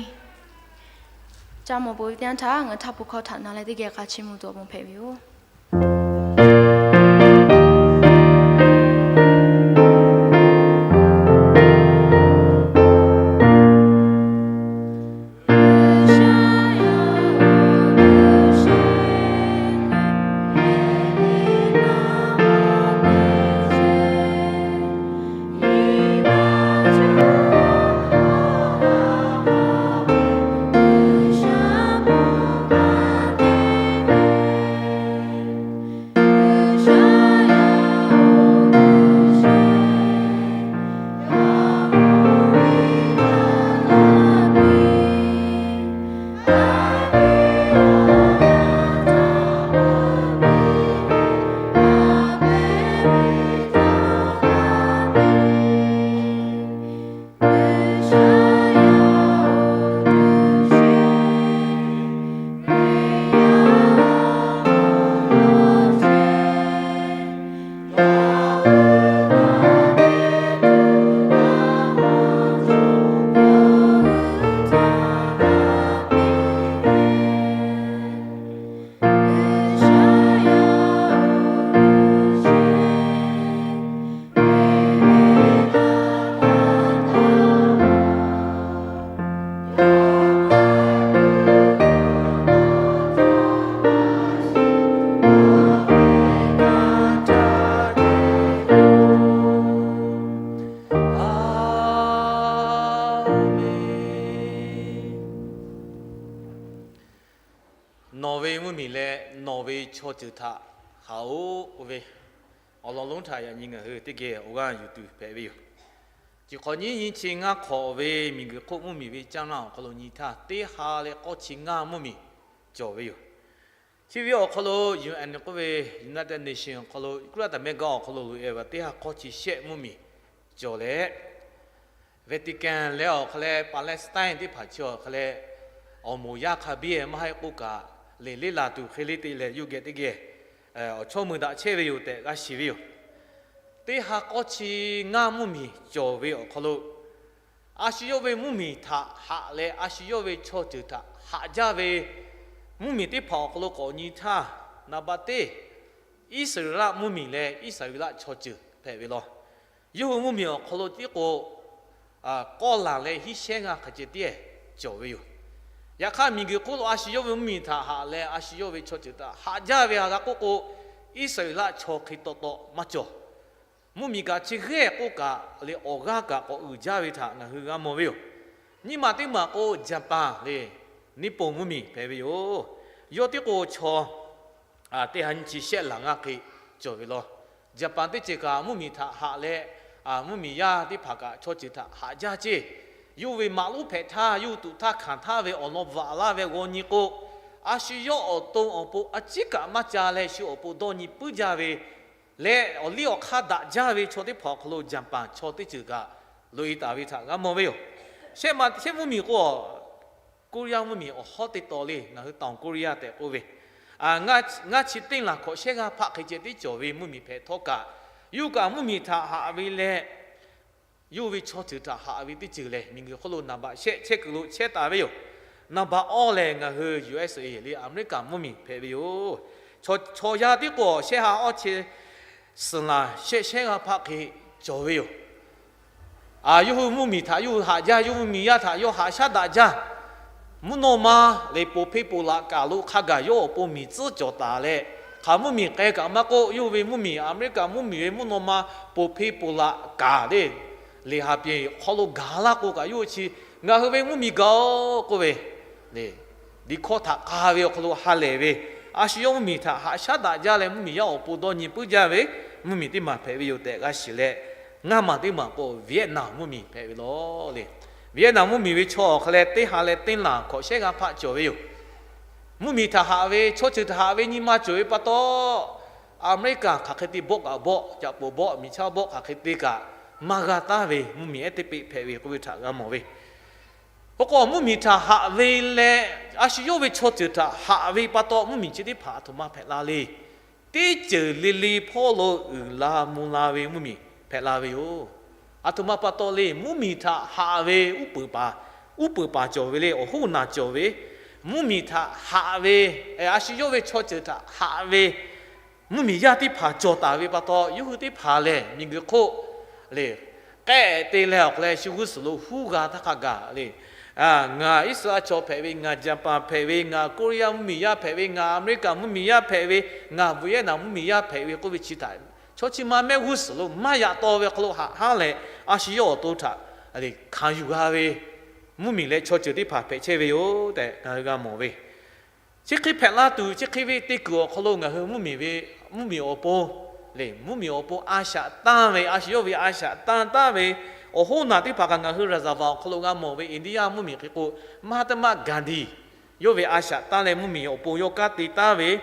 Ca mawˬ peuˬ ve teˇ yanˇ htaˇ, ngaˬ hui htaˇ hpu hkawˇ htaꞈ na leh teˇ geh k'a chiˇ mvuh tuˬ awˬ bon hpehꞈ ve yoˬ. Nawˬ ve mvuhˇmiˬ leh nawˬ ve chaw ceuˬ htaꞈ haꞈ-oꞈ k'oˆ ve awˬ lawn lonˉ htaꞈ yaꞈ nyi ngaˬ hui teˇ geh awˬ g'aˇ yuˬ tuˬ hpehꞈ ve yoˬ. Chi hk'awꞈ nyiˇ nyi chi ngaˇ hk'awꞈ ve miˬguiˬ hk'oˆ mvuhˇmiˬ ve caˇ laˇ awˬ hk'aw lo nyi htaˇ, teˇ ha leh k'awˇ chi ngaˇ mvuhˇmiˬ cawˬ ve yoˬ. Chi ve awˬ hk'aw lo U N k'oˆ ve, United Nations awˬ hk'aw lo, kuˇ laˇ taˍ mehˆ gaˇ awˬ hk'aw lo loꞈ-e ve teˇ ha k'awˇ chi shehˆ mvuhˇmiˬ cawˬ leh, Vatican leh awˬ hk'a leh Palestine teˇ hpaˍ chi awˬ hk'a leh awˬ moˍ yaˇ hk'a biˇ maˇ heˆ k'oˆ kaꞈ, leˬ leˇ laˬ tuˬ hk'e le te leh yawˇ geh teˇ geh awˬ chawˇ mui daꞈ chehˇ ve yoˬ tehꞈ g'a shiˍ ve yoˬ. Teˇ ha k'awˇ chi ngaˇ mvuhˇmiˬ cawˬ ve awˬ hk'aw lo, a shu yawˇ ve mvuhˇmiˬ htaꞈ haꞈ leh a shu yawˇ ve chaw ceuˬ htaꞈ haꞈ jaˇ ve mvuhˇmiˬ teˇ hpaˍ awˬ hk'aw lo k'awꞈ nyi htaˇ, naˍ baˆ teˇ Iˉsaˍreˍlaˆ mvuhˇmiˬ leh Iˉsaˍreˍlaˆ chaw ceuˬ hpehꞈ ve law. Yawˇ hui mvuhˇmiˬ awˬ hk'aw lo tiˉ k'o, kawˆ laˬ leh hiˉ shehnˉ g'aˇ hk'a ceh tiˉ cawˬ ve yoˬ. Yaꞈ hk'aˇ, miˬguiˬ hk'oˆ lo a shu yawˇ ve mvuhˇmiˬ htaꞈ haꞈ leh a shu yawˇ ve chaw ceuˬ htaꞈ haꞈ jaˇ ve a g'a k'oˆ k'o, Iˉsaˍreˍlaˆ chaw hk'e taw taw maˇ cawˬ. Mvuhˇmiˬ kaꞈ chi g'ehˇ k'oˆ kaꞈ leh awˬ g'aˇ kaꞈ k'awꞈ uiˍ jaˇ ve htaꞈ ngaˬ hui g'a mawˬ ve yoˬ. Nyiˇ maˬ teˇ maˬ k'o, Jaˍpaˍ leh Nippon mvuhˇmiˬ hpehꞈ ve yoˬ. Yawˇ tiˉ k'o chaw teˇ ha nyiˇ chi shehˆ laˬ g'aˇ hk'e cawˬ ve law. Jaˍpaˍ teˇ ceuˬ kaꞈ mvuhˇmiˬ htaꞈ haꞈ leh, mvuhˇmiˬ yaˇ teˇ hpaˍ kaꞈ chaw ceuˬ htaꞈ haꞈ jaˇ ceˇ. Yawˇ ve maꞈ lonˉ hpehꞈ htaˇ, yawˇ hui tuꞈ htaˇ hkanˍ htaˇ ve awˬ lawn bvuhꞈ laˇ ve g'aw nyi k'o, a shu yawˇ awˬ to awˬ pon a ciˉ kaꞈ maˇ ca leh shu awˬ pon dawˇ nyi puiˉ jaˇ ve leh awˬ liˇ awˬ hk'aˇ daꞈ jaˇ ve chaw teˇ hpaˍ awˬ hk'aw lo Jaˍpaˍ chaw teˇ ceuˬ kaꞈ loꞈ-e taˍ ve htaꞈ g'a mawˬ ve yoˬ. Shehˆ maˬ shehˆ mvuhˇmiˬ k'o, Koˇreˇyaˇ mvuhˇmiˬ awˬ hawˉ teˇ taw le, ngaˬ hui တောင်ကိုရီးယား tehꞈ k'oˆ ve, ngaˇ chi teˇ laˬ hkawꞈ shehˆ g'aˇ hpaˆ hk'e ceh tiˉ cawˬ ve mvuhˇmiˬ hpehꞈ htawˇ kaꞈ, yawˇ kaꞈ mvuhˇmiˬ htaꞈ haꞈ ve leh, yawˇ ve chaw ceuˬ htaꞈ haꞈ ve teˇ ceuˬ lehˬ, miˬguiˬ hk'oˆ lo naˍ baꞈ shehˆ chehˇ kuiˬ lo chehˇ taˍ ve yoˬ. Naˍ baꞈ awˇ lehˬ, ngaˬ hui U S A leh America mvuhˇmiˬ hpehꞈ ve yoˬ. Chaw yaˇ tiˉ k'o, shehˆ ha awˇ chi suhˍ laˬ shehˆ shehˉ g'aˇ hpaˆ hk'e cawˬ ve yoˬ. Yawˇ hui mvuhˇmiˬ htaꞈ yawˇ hui haꞈ jaˇ, yawˇ hui mvuhˇmiˬ yaˇ htaꞈ yawˇ haꞈ shaˉ daꞈ jaˇ. Mvuhˇ naw ma lehˬ, ponˬ hpeˇ ponˬ laꞈ kaˬ lo hk'a gaˬ yawˇ awˬ pon miˬ tcuhˉ cawˬ taˍ leh, hk'aˬ mvuhˇmiˬ k'ai kaꞈ maˇ k'oˆ, yawˇ hui ve mvuhˇmiˬ, America mvuhˇmiˬ ve mvuhˇ naw ma ponˬ hpeˇ ponˬ laꞈ kaˬ le, leˬ ha pehˬ hk'aw lo gaˬ laˇ k'o kaꞈ, yawˇ hui chi ngaˬ hui ve mvuhˇmiˬ gaˬ-oˬ k'oˆ ve le, liꞈ hkawˇ htaꞈ k'a ve awˬ hk'aw lo ha lehˬ ve, a shu yawˇ mvuhˇmiˬ htaꞈ haꞈ shaˉ daꞈ jaˇ leh mvuhˇmiˬ yaˇ awˬ pon dawˇ nyi puiˉ jaˇ ve mvuhˇmiˬ teˇ maˬ hpehꞈ ve yoˬ tehꞈ g'a shiˍ leh, ngaˇ maˬ teˇ maˬ k'o, Vietnam mvuhˇmiˬ hpehꞈ ve law le. Vietnam mvuhˇmiˬ ve chaw awˬ hk'a leh teˇ ha leh teˇ laˬ hkawꞈ shehˆ g'aˇ hpaˆ cawˬ ve yoˬ. Mvuhˇmiˬ htaꞈ haꞈ ve, chaw ceuˬ htaꞈ haꞈ ve nyi ma cawˬ ve pa taw, America hk'aˬ hk'e te bawˆ kaꞈ bawˆ, caꞈ poˍ bawˆ, miˬ chaˇ bawˆ hk'aˬ hk'e te kaꞈ, maˇ g'a taˍ ve mvuhˇmiˬ ehˉ teˇ peˆ hpehꞈ ve k'oˆ ve htaꞈ g'a mawˬ ve. K'o k'o, mvuhˇmiˬ htaꞈ haꞈ ve leh a shu yawˇ ve chaw ceuˬ htaꞈ haꞈ ve pa taw, mvuhˇmiˬ chi teˇ hpaˍ a htoꞈ ma hpehꞈ la le. Teˇ ceuˬ le le hpawˇ lo uiˍ la mvuh la ve mvuhˇmiˬ hpehꞈ la ve yoˬ. A htoꞈ ma pa taw le, mvuhˇmiˬ htaꞈ haꞈ ve uˉ peunˍ paˍ, uˉ peunˍ paˍ cawˬ ve le, awˬ hoˉ naˬ cawˬ ve, mvuhˇmiˬ htaꞈ haꞈ ve, a shu yawˇ ve chaw ceuˬ htaꞈ haꞈ ve mvuhˇmiˬ yaˇ teˇ hpaˍ cawˬ taˍ ve pa taw, yawˇ hui teˇ hpaˍ lehˬ miˬguiˬ hk'oˆ le k'ehˆ te leh awˬ hk'aw leh shu g'uˇ suhˍ lo huˉ g'a htaˇ hk'a gaˬ le. Ngaˬ Iˉsaˍreˍlaˆ chaw hpehꞈ ve, ngaˬ Jaˍpaˍ hpehꞈ ve, ngaˬ Koˇreˇyaˇ mvuhˇmiˬ yaˇ hpehꞈ ve, ngaˬ Aˍmeˍriˆkaˍ mvuhˇmiˬ yaˇ hpehꞈ ve, ngaˬ Vietnam mvuhˇmiˬ yaˇ hpehꞈ ve k'oˆ ve chi htaꞈ chaw chi ma mehˆ g'uˇ suhˍ lo maˇ yaꞈ taw ve hk'aw lo haꞈ haˉ leh, a shu yawˇ awˬ to htaꞈ hkanˍ yuˬ g'a ve mvuhˇmiˬ leh chaw ceuˬ teˇ hpaˍ hpehꞈ chehˇ ve yoˬ tehꞈ ngaˬ hui g'a mawˬ ve. Chi hk'e hpehꞈ la tuˬ, chi hk'e ve te kuiˬ awˬ hk'aw lo ngaˬ hui mvuhˇmiˬ ve, mvuhˇmiˬ awˬ pon le, mvuhˇmiˬ awˬ pon a shaꞈ tanˇ ve, a shu yawˇ ve a shaꞈ tanˇ taˉ ve, awˬ hoˉ naˬ teˇ hpaˍ kaꞈ ngaˬ hui ရာဇဝင် awˬ hk'aw lo g'a mawˬ ve, India mvuhˇmiˬ hk'e k'o မဟတ်တမ Gandhi, yawˇ ve a shaꞈ tanˇ leh mvuhˇmiˬ awˬ pon yawˇ kanˉ te taˉ ve,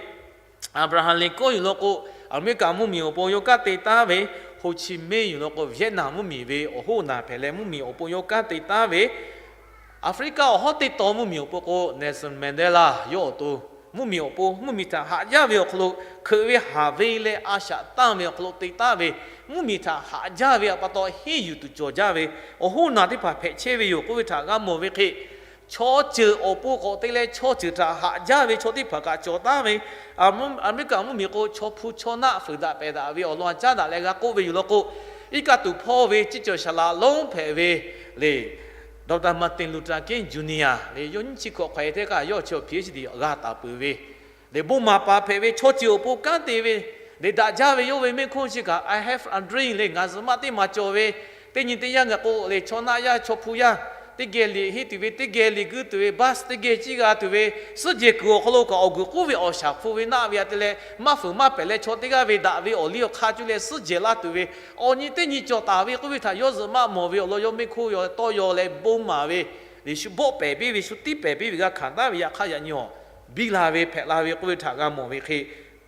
Abraham Lincoln yuˬ law k'o, Aˍmeˍriˆkaˍ mvuhˇmiˬ awˬ pon yawˇ kanˉ te taˉ ve, Ho Chi Minh yuˬ law k'o, Vietnam mvuhˇmiˬ ve awˬ hoˉ naˬ hpehꞈ leh mvuhˇmiˬ awˬ pon yawˇ kanˉ te taˉ ve, Aˍfriˆkaˆ awˬ hawˉ teˇ taw mvuhˇmiˬ awˬ pon k'o, Nelson Mandela yawˇ awˬ to mvuhˇmiˬ awˬ pon mvuhˇmiˬ htaꞈ haꞈ jaˇ ve awˬ hk'aw lo hkeuꞈ ve haˍ ve leh a shaꞈ tanˇ ve awˬ hk'aw lo te taˉ ve, mvuhˇmiˬ htaꞈ haꞈ jaˇ ve pa taw henˇ yuˬ tuˬ cawˬ jaˇ ve awˬ hoˉ naˬ teˇ hpaˍ hpehꞈ chehˇ ve yoˬ k'oˆ ve htaꞈ g'a mawˬ ve hk'e, chaw ceuˬ awˬ pon k'awꞈ te leh chaw ceuˬ htaꞈ haꞈ jaˇ ve chaw teˇ hpaˍ kaꞈ cawˬ taˉ ve, Aˍmeˍriˆkaˍ mvuhˇmiˬ k'o, chaw hpu chaw naˆ fuiˍ daꞈ pehˬ daꞈ ve awˬ lawn caˉ daꞈ leh g'a k'oˆ ve yoˬ law k'o, iˉ kaˆ tuˬ hpawˇ ve ciˇ cawˬ shaˍ laꞈ lonˉ hpehꞈ ve le, Doctor Martin Luther King Junior le, yawˇ nyiˇ chi hkawꞈ hk'awꞈ teˇ kaꞈ yawˇ chi awˬ PhD g'a taˍ peuˬ ve le, bon maˍ paˍ hpehꞈ ve chaw ceuˬ awˬ pon kanˉ te ve le, daꞈ jaˇ ve yawˇ ve mehˆ hk'oˆ chi kaꞈ I have a dream le, ngaˬ zuhꞈ maˆ teˇ maˬ cawˬ ve, teˇ nyi teˇ yanˇ ngaˬ k'o le, chaw naˆ yaˇ chaw hpu yaˇ teˇ geh liꞈ henˇ tuˬ ve, teˇ geh liꞈ guiˇ tuˬ ve, bus teˇ geh ciˇ g'a tuˬ ve, suhˉ jehˬ kuiˬ awˬ hk'aw lo kaꞈ awˬ guiˬ k'oˆ ve awˬ shaˍ hpu ve naˆ ve aꞈ te leh, maˇ fuiˍ maˇ pehˬ leh chaw teˇ g'aˇ ve daꞈ ve awˬ liˇ awˬ hk'aˇ cuˇ leh suhˉ jehˬ laˇ tuˬ ve, awˬ nyi teˇ nyi cawˬ taˍ ve k'oˆ ve htaꞈ yawˇ zuhꞈ maˆ mawˬ ve awˬ lawn yawˇ mehˆ hk'oˆ yaw tawˇ yaw leh bon maˍ ve, Yeˍsuˆ bawˆ pehˍ piˇ ve, Yeˍsuˆ tiˉ pehˍ piˇ ve g'a hkanˍ taˍ ve yaꞈ hk'aˇ yaꞈ nyi awˬ biˇ la ve hpehꞈ la ve k'oˆ ve htaꞈ g'a mawˬ ve hk'e,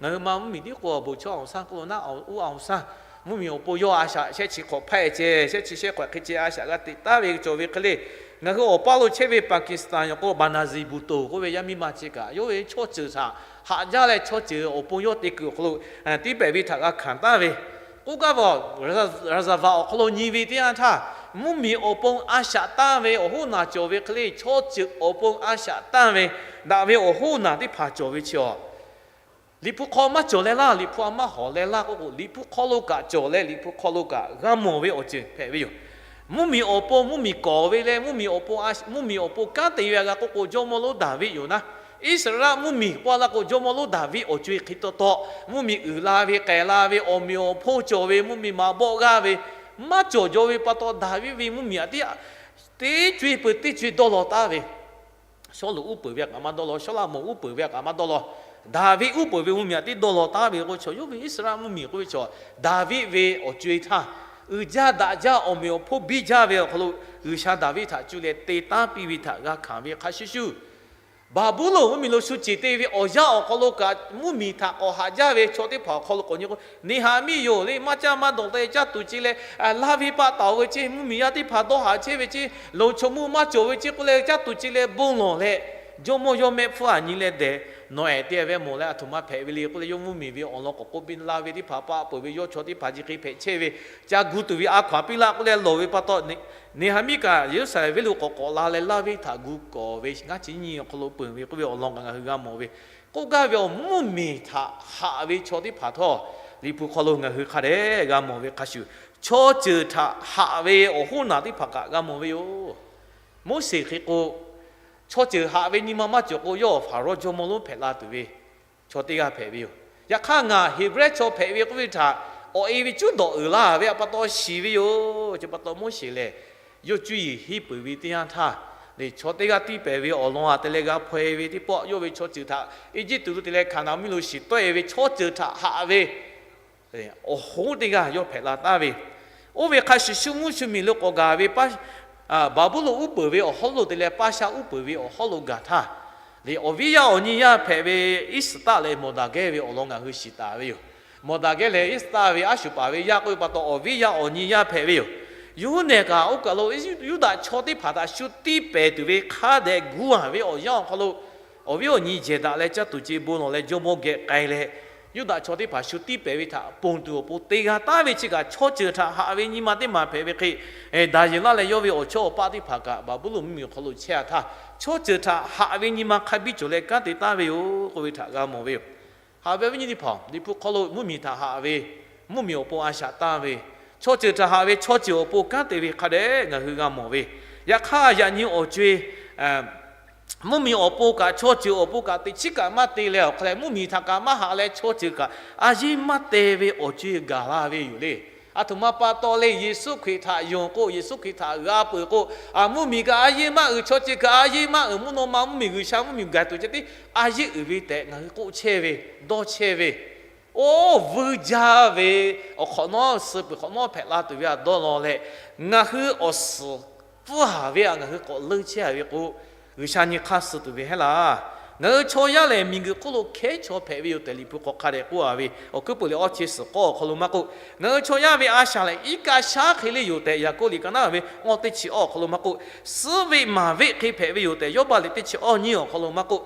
ngaˬ hui ma mvuhˇmiˬ tiˉ k'o awˬ bon chaw awˬ saˇ k'oˆ lo naˆ, uˉ a awˬ saˇ, mvuhˇmiˬ awˬ pon yawˇ a shaꞈ shehˆ chi hk'awꞈ hpehꞈ ceh, shehˆ chi shehˆ hk'awꞈ hk'e ceh a shaꞈ g'a teꞈ taˉ ve cawˬ ve hk'e le. Ngaˬ hui awˬ paˇ lo chehˇ ve Pakistan yaꞈ k'o Benazir Bhutto k'oˆ ve yaˇ miˇ ma chi kaꞈ, yawˇ ve chaw ceuˬ htaꞈ haꞈ jaˇ leh chaw ceuˬ awˬ pon yawˇ te kuiˬ awˬ hk'aw lo tiˉ pehˍ ve htaꞈ g'a hkanˍ taˍ ve, k'oˆ gaˇ ve, ရာဇဝင် awˬ hk'aw lo nyi ve teˇ yanˇ htaˇ, mvuhˇmiˬ awˬ pon a shaꞈ tanˇ ve awˬ hoˉ naˬ cawˬ ve hk'e le, chaw ceuˬ awˬ pon a shaꞈ tanˇ ve, daꞈ ve awˬ hoˉ naˬ teˇ hpaˍ cawˬ ve chi awˬ, Liꞈ hpu hk'aw maˇ cawˬ leh laˇ, Liꞈ hpu a maˇ hawˍ leh laˇ k'oˆ k'o, Liꞈ hpu hk'aw lo kaꞈ cawˬ leh Liꞈ hpu hk'aw lo kaꞈ g'a mawˬ ve awˬ ceuˬ hpehꞈ ve yoˬ. Mvuhˇmiˬ awˬ pon mvuhˇmiˬ kawˍ ve leh mvuhˇmiˬ awˬ pon, mvuhˇmiˬ awˬ pon kanˉ te ve a g'a k'oˆ k'o, jawˇmawˇ lonˉ Daˍviˆ yoˬ naˉ. Iˉsaˍreˍlaˆ mvuhˇmiˬ k'oˆ a laˇ k'o, jawˇmawˇ lonˉ Daˍviˆ awˬ co e hk'e taw taw, mvuhˇmiˬ uiˍ la ve, k'ehˬ la ve, awˬ meꞈ awˬ hponˇ cawˬ ve, mvuhˇmiˬ maˍ bawˆ g'aˇ ve, maˇ cawˬ jaw ve pa taw, Daˍviˆ ve mvuhˇmiˬ aꞈ tiˉ teˇ co e peuˬ teˇ co e dawˇ law taˉ ve, Sawˉluꞈ uˉ peunˍ ve a kaꞈ maˇ dawˇ law, Sawˉlaꞈmonˍ uˉ peunˍ ve a kaꞈ maˇ dawˇ law, Daˍviˆ uˉ peunˍ ve mvuhˇmiˬ aꞈ tiˉ dawˇ law taˉ ve k'o, chaw yawˇ ve Iˉsaˍreˍlaˆ mvuhˇmiˬ k'oˆ ve chaw, Daˍviˆ ve awˬ co e htaˇ, uiˍ jaˇ daꞈ jaˇ awˬ meꞈ awˬ hponˇ biˇ jaˇ ve awˬ hk'aw lo, G'uiˬsha Daˍviˆ htaꞈ cuˇ leh te taˉ piˇ ve htaꞈ g'a hkanˍ ve hk'a shuˍ shuˍ, Baˍbuˍlonˍ mvuhˇmiˬ lo shu ceˬ te ve awˬ yanˇ awˬ hk'aw lo kaꞈ, mvuhˇmiˬ htaꞈ k'awꞈ haꞈ jaˇ ve chaw teˇ hpaˍ awˬ hk'aw lo k'awꞈ nyi k'o, Neˍhaˍmiˆ yoˬ le, maˇ caˇ maˇ dawˬ te caˇ tuˬ ce leh, laˇ venˇ paˆ taˍ-oˬ ve ceˇ, mvuhˇmiˬ yaˇ teˇ hpaˍ dawˇ haˍ chehˇ ve ceˇ, loˍ chaw mvuhˇ maˇ cawˬ ve ceˇ k'oˆ leh caˇ tuˬ ce leh bon lawˬ leh, jawˇmawˇ yawˇ mehˆ hpfuhˇ aꞈ nyi leh dehˬ, nawˬ ehˍ te ve mawˬ leh a htoꞈ ma hpehꞈ ve le k'oˆ leh, yawˇ mvuhˇmiˬ ve awˬ lawn k'awꞈ k'oˆ piˇ laˇ ve teˇ hpaˍ paˆ peuˬ ve yawˇ chaw teˇ hpaˍ chi hk'e hpehꞈ chehˇ ve, ca gu tuˬ ve a hkaw-anˬ piˇ laˇ k'oˆ leh lawˬ ve pa taw, Neˍhaˍmiˆ kaꞈ Yeˍruˆsaˍlehnˍ venˇ lo k'awꞈ k'awꞈ la leh laˇ venˇ htaꞈ gu kawˍ ve, ngaˇ chi nyiˇ awˬ hk'aw lo peunˍ ve k'oˆ ve awˬ lawn kaꞈ ngaˬ hui g'a mawˬ ve, k'oˆ gaˇ ve awˬ mvuhˇmiˬ htaꞈ haꞈ ve chaw teˇ hpaˍ htawˇ, Liꞈ hpu hk'aw lo ngaˬ hui hk'a dehꞈ g'a mawˬ ve hk'a shuˍ, chaw ceuˬ htaꞈ haꞈ ve awˬ hoˉ naˬ teˇ hpaˍ kaꞈ g'a mawˬ ve yoˬ. Moˉseˍ hk'e k'o, chaw ceuˬ haꞈ ve nyi ma maˇ cawˬ k'o, yawˇ Hpaˍrawˇ jawˇmawˇ lonˉ hpehꞈ la tuˬ ve chaw teˇ g'aˇ hpehꞈ ve yoˬ. Yaꞈ hk'aˇ, ngaˬ Heˍbrehˇ chaw hpehꞈ ve k'oˆ ve htaꞈ awˬ e ve cuˉ dawˬ uiˍ laˇ ve pa taw shiˍ ve yoˬ. Chi pa taw Moˉseˍ lehˬ, yawˇ cuˇ yiˍ henˇ peuˬ ve teˇ yanˇ htaˇ, chaw teˇ g'aˇ tiˇ pehˍ ve awˬ lawn aꞈ te leh g'a hpaw e ve teˇ pawˆ, yawˇ ve chaw ceuˬ htaꞈ Eˇjiˇtuꞈ lo te leh Hkaˍnanˍ mvuhˇmiˬ lo shiˍ tawˆ e ve chaw ceuˬ htaꞈ haꞈ ve awˬ hoˉ teˇ g'aˇ yawˇ hpehꞈ la taˍ ve. Oˇ ve hk'a shuˍ shuˍ, mvuhˇ shu miˬ lo k'awꞈ gaˬ ve Baˍbuˍlonˍ uˉ peunˍ ve awˬ hawˉ lo te leh Paˇshaˆ uˉ peunˍ ve awˬ hawˉ lo gaˬ htaˇ, le awˬ viˉ yaˇ awˬ nyi yaˇ hpehꞈ ve Iˉsaˍtaˆ leh Mawˬdaˍgehˇ ve awˬ lawn ngaˬ hui shiˍ taˍ ve yoˬ. Mawˬdaˍgehˇ lehˬ, Iˉsaˍtaˆ ve aˉ shuˍ paˍ ve yaˇ k'oˆ ve pa taw, awˬ viˉ yaˇ awˬ nyi yaˇ hpehꞈ ve yoˬ. Yawˇhuˉ nehˬ kaꞈ oˇ kaˬ lo Yuˇdaꞈ chaw teˇ hpaˍ htaꞈ shu tiˇ pehˍ tuˬ ve hk'a dehꞈ gu haˍ ve awˬ yanˇ awˬ hk'aw lo, awˬ viˉ awˬ nyi jehˬ daꞈ leh caˇ tuˬ ce bon lawˬ leh jawˇmawˇ geh k'ai leh, Yuˇdaꞈ chaw teˇ hpaˍ shu tiˇ pehˍ ve htaꞈ ponˬ tuˬ awˬ pon te g'a taˉ ve chi kaꞈ, chaw ceuˬ htaꞈ haꞈ ve nyi ma teˇ maˬ hpehꞈ ve hk'e, Daˍyeˍlaˆ leh yawˇ ve awˬ chawˇ awˬ paˆ teˇ hpaˍ kaꞈ Baˍbuˍlonˍ mvuhˇmiˬ awˬ hk'aw lo chehˇ a htaˇ, chaw ceuˬ htaꞈ haꞈ ve nyi ma hk'a biˇ cawˬ leh kanˉ te taˉ ve yoˬ k'oˆ ve htaꞈ g'a mawˬ ve yoˬ. Haꞈ ve awˬ viˉ nyi teˇ hpaˍ, Liꞈ hpu hk'aw lo mvuhˇmiˬ htaꞈ haꞈ ve, mvuhˇmiˬ awˬ pon a shaꞈ tanˇ ve, chaw ceuˬ htaꞈ haꞈ ve, chaw ceuˬ awˬ pon kanˉ te ve hk'a dehꞈ ngaˬ hui g'a mawˬ ve, yaꞈ hk'aˇ yaꞈ nyi awˬ co-e mvuhˇmiˬ awˬ pon kaꞈ chaw ceuˬ awˬ pon kaꞈ teꞈ chiˉ kaꞈ maˇ te leh awˬ hk'a leh, mvuhˇmiˬ htaꞈ kaꞈ maˇ haꞈ leh, chaw ceuˬ kaꞈ a yeˇ maˇ te ve awˬ co-e gaˬ la ve yoˬ le. Aˬ htoꞈ ma pa taw le, Yeˍsuˆ Hkriꞈ htaꞈ yonˍ k'o, Yeˍsuˆ Hkriꞈ htaꞈ g'a peuˬ k'o, a mvuhˇmiˬ kaꞈ a yeˇ maˇ uiˍ, chaw ceuˬ kaꞈ a yeˇ maˇ uiˍ, mvuhˇ naw ma mvuhˇmiˬ, G'uiˬsha mvuhˇmiˬ gaˬ tuˬ ceh tiˉ a yeˇ uiˍ ve tehꞈ ngaˬ hui k'oˆ chehˇ ve, dawˇ chehˇ ve, oˇ vuiˇ jaˇ ve awˬ hk'awꞈ nawˉ suh peuˬ hk'awꞈ nawˉ hpehꞈ la tuˬ ve aꞈ dawˇ law leh, ngaˬ hui awˬ suhˍ pfuhˇ haˍ ve aꞈ ngaˬ hui k'awꞈ leuˇ chehˇ a ve k'o, G'uiˬsha nyi hk'aˇ suh tuˬ ve heˆ laˇ. Ngaˬ hui chaw yaˇ lehˬ, miˬguiˬ hk'oˆ lo hkehˉ chaw hpehꞈ ve yoˬ tehꞈ Liꞈ hpu hk'aw hk'a dehꞈ k'oˆ a ve, awˬ hkuiˉ peuˬ leh awˇ chi suhˍ k'awˇ awˬ hk'aw lo maˇ k'oˆ, ngaˬ hui chaw yaˇ ve a shaꞈ lehˬ, iˉ kaˆ shaˉ hk'e le yoˬ tehꞈ Yaˍkoˆ liꞈ ka naˉ ve awˇ teˇ chi awˇ awˬ hk'aw lo maˇ k'oˆ, suhˉ veˆ maˍ veˆ hk'e hpehꞈ ve yoˬ tehꞈ Yawˇbaˆ liꞈ teˇ chi awˇ nyiˇ awˬ hk'aw lo maˇ k'oˆ,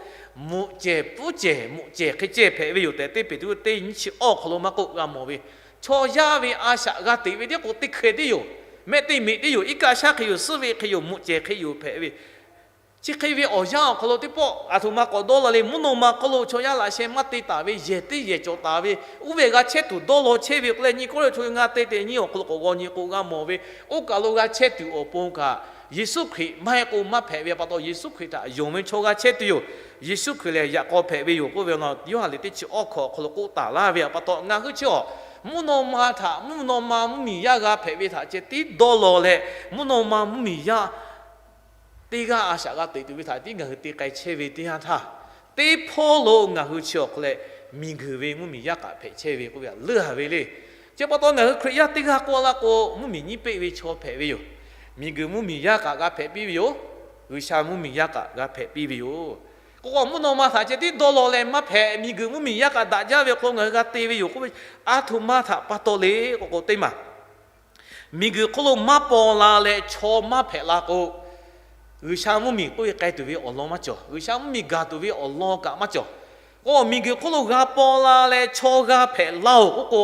mvuhꞈ cehˬ pfuhˉ cehˬ mvuhꞈ cehˬ hk'e cehˇ hpehꞈ ve yoˬ tehꞈ Teˇ Peˍtruˆ teˇ nyiˇ chi awˇ awˬ hk'aw lo maˇ k'oˆ g'a mawˬ ve, chaw yaˇ ve a shaꞈ g'a teꞈ ve tiˉ k'o teˇ hkeh tiˉ yoˬ. Mehˆ teˇ meꞈ tiˉ yoˬ. Iˉ kaˆ shaˉ hk'e yoˬ. Suhˉ veˆ hk'e yoˬ. Mvuhꞈ cehˬ hk'e yoˬ hpehꞈ ve, chi hk'e ve awˬ yanˇ awˬ hk'aw lo teˇ pawˆ aˬ htoꞈ ma k'awꞈ dawˇ la le, mvuhˇ naw ma hk'oˆ lo chaw yaˇ laꞈ sheh maˇ te taˍ ve, yehˬ teˇ yehˬ cawˬ taˍ ve, oˇ ve g'a chehˇ tuˬ dawˇ law chehˇ ve k'o leh, nyi kawˇ leh chaw ngaˇ te te nyiˇ awˬ hk'aw lo k'awꞈ g'aw nyi k'o g'a mawˬ ve, oˇ kaˬ lo g'a chehˇ tuˬ awˬ pon kaꞈ, Yeˍsuˆ Hkriꞈ maˇ heˆ k'o maˇ hpehꞈ ve pa taw, Yeˍsuˆ Hkriꞈ htaꞈ yonˍ ve chaw g'a chehˇ tuˬ yoˬ. Yeˍsuˆ Hkriꞈ lehˬ yaꞈ k'aw hpehꞈ ve yoˬ k'oˆ ve, Yoˇhanˬ liꞈ teˇ chi awˇ hkawꞈ awˬ hk'aw lo k'oˆ taˍ laˇ ve pa taw, ngaˬ hui chi a mvuhˇ naw ma htaꞈ mvuhˇ naw ma mvuhˇmiˬ yaˇ g'a hpehꞈ ve htaꞈ ceh tiˉ dawˇ law leh, mvuhˇ naw ma mvuhˇmiˬ yaˇ teˇ g'aˇ a shaꞈ g'a teꞈ tuˬ ve htaꞈ tiˉ ngaˬ hui te k'ai chehˇ ve teˇ yanˇ htaˇ, teˇ hpawˇ lo ngaˬ hui chi awˬ hk'aw leh miˬguiˬ ve mvuhˇmiˬ yaˇ kaꞈ hpehꞈ chehˇ ve k'oˆ ve aꞈ leuˇ a ve le. Chi pa taw ngaˬ hui Hkriꞈ yaˇ teˇ g'aˇ k'oˆ laˇ k'o, mvuhˇmiˬ nyiˇ peˆ ve chaw hpehꞈ ve yoˬ. Miˬguiˬ mvuhˇmiˬ yaˇ kaꞈ g'a hpehꞈ piˇ ve yoˬ. G'uiˬsha mvuhˇmiˬ yaˇ kaꞈ g'a hpehꞈ piˇ ve yoˬ. K'o k'o mvuhˇ naw ma htaꞈ ceh tiˉ dawˇ law leh maˇ hpehꞈ, miˬguiˬ mvuhˇmiˬ yaˇ kaꞈ daꞈ jaˇ ve hk'aw lo ngaˬ hui g'a te ve yoˬ k'oˆ ve, aˬ htoꞈ ma htaꞈ pa taw le k'o k'o teˇ maˬ miˬguiˬ hk'oˆ lo maˇ paw la leh chaw maˇ hpehꞈ la k'o, G'uiˬsha mvuhˇmiˬ k'oˆ ve k'ai tuˬ ve awˬ lawn maˇ cawˬ. G'uiˬsha mvuhˇmiˬ gaˬ tuˬ ve awˬ lawn kaꞈ maˇ cawˬ. K'o miˬguiˬ hk'oˆ lo g'a paw la leh chaw g'a hpehꞈ la-oˬ k'oˆ k'o,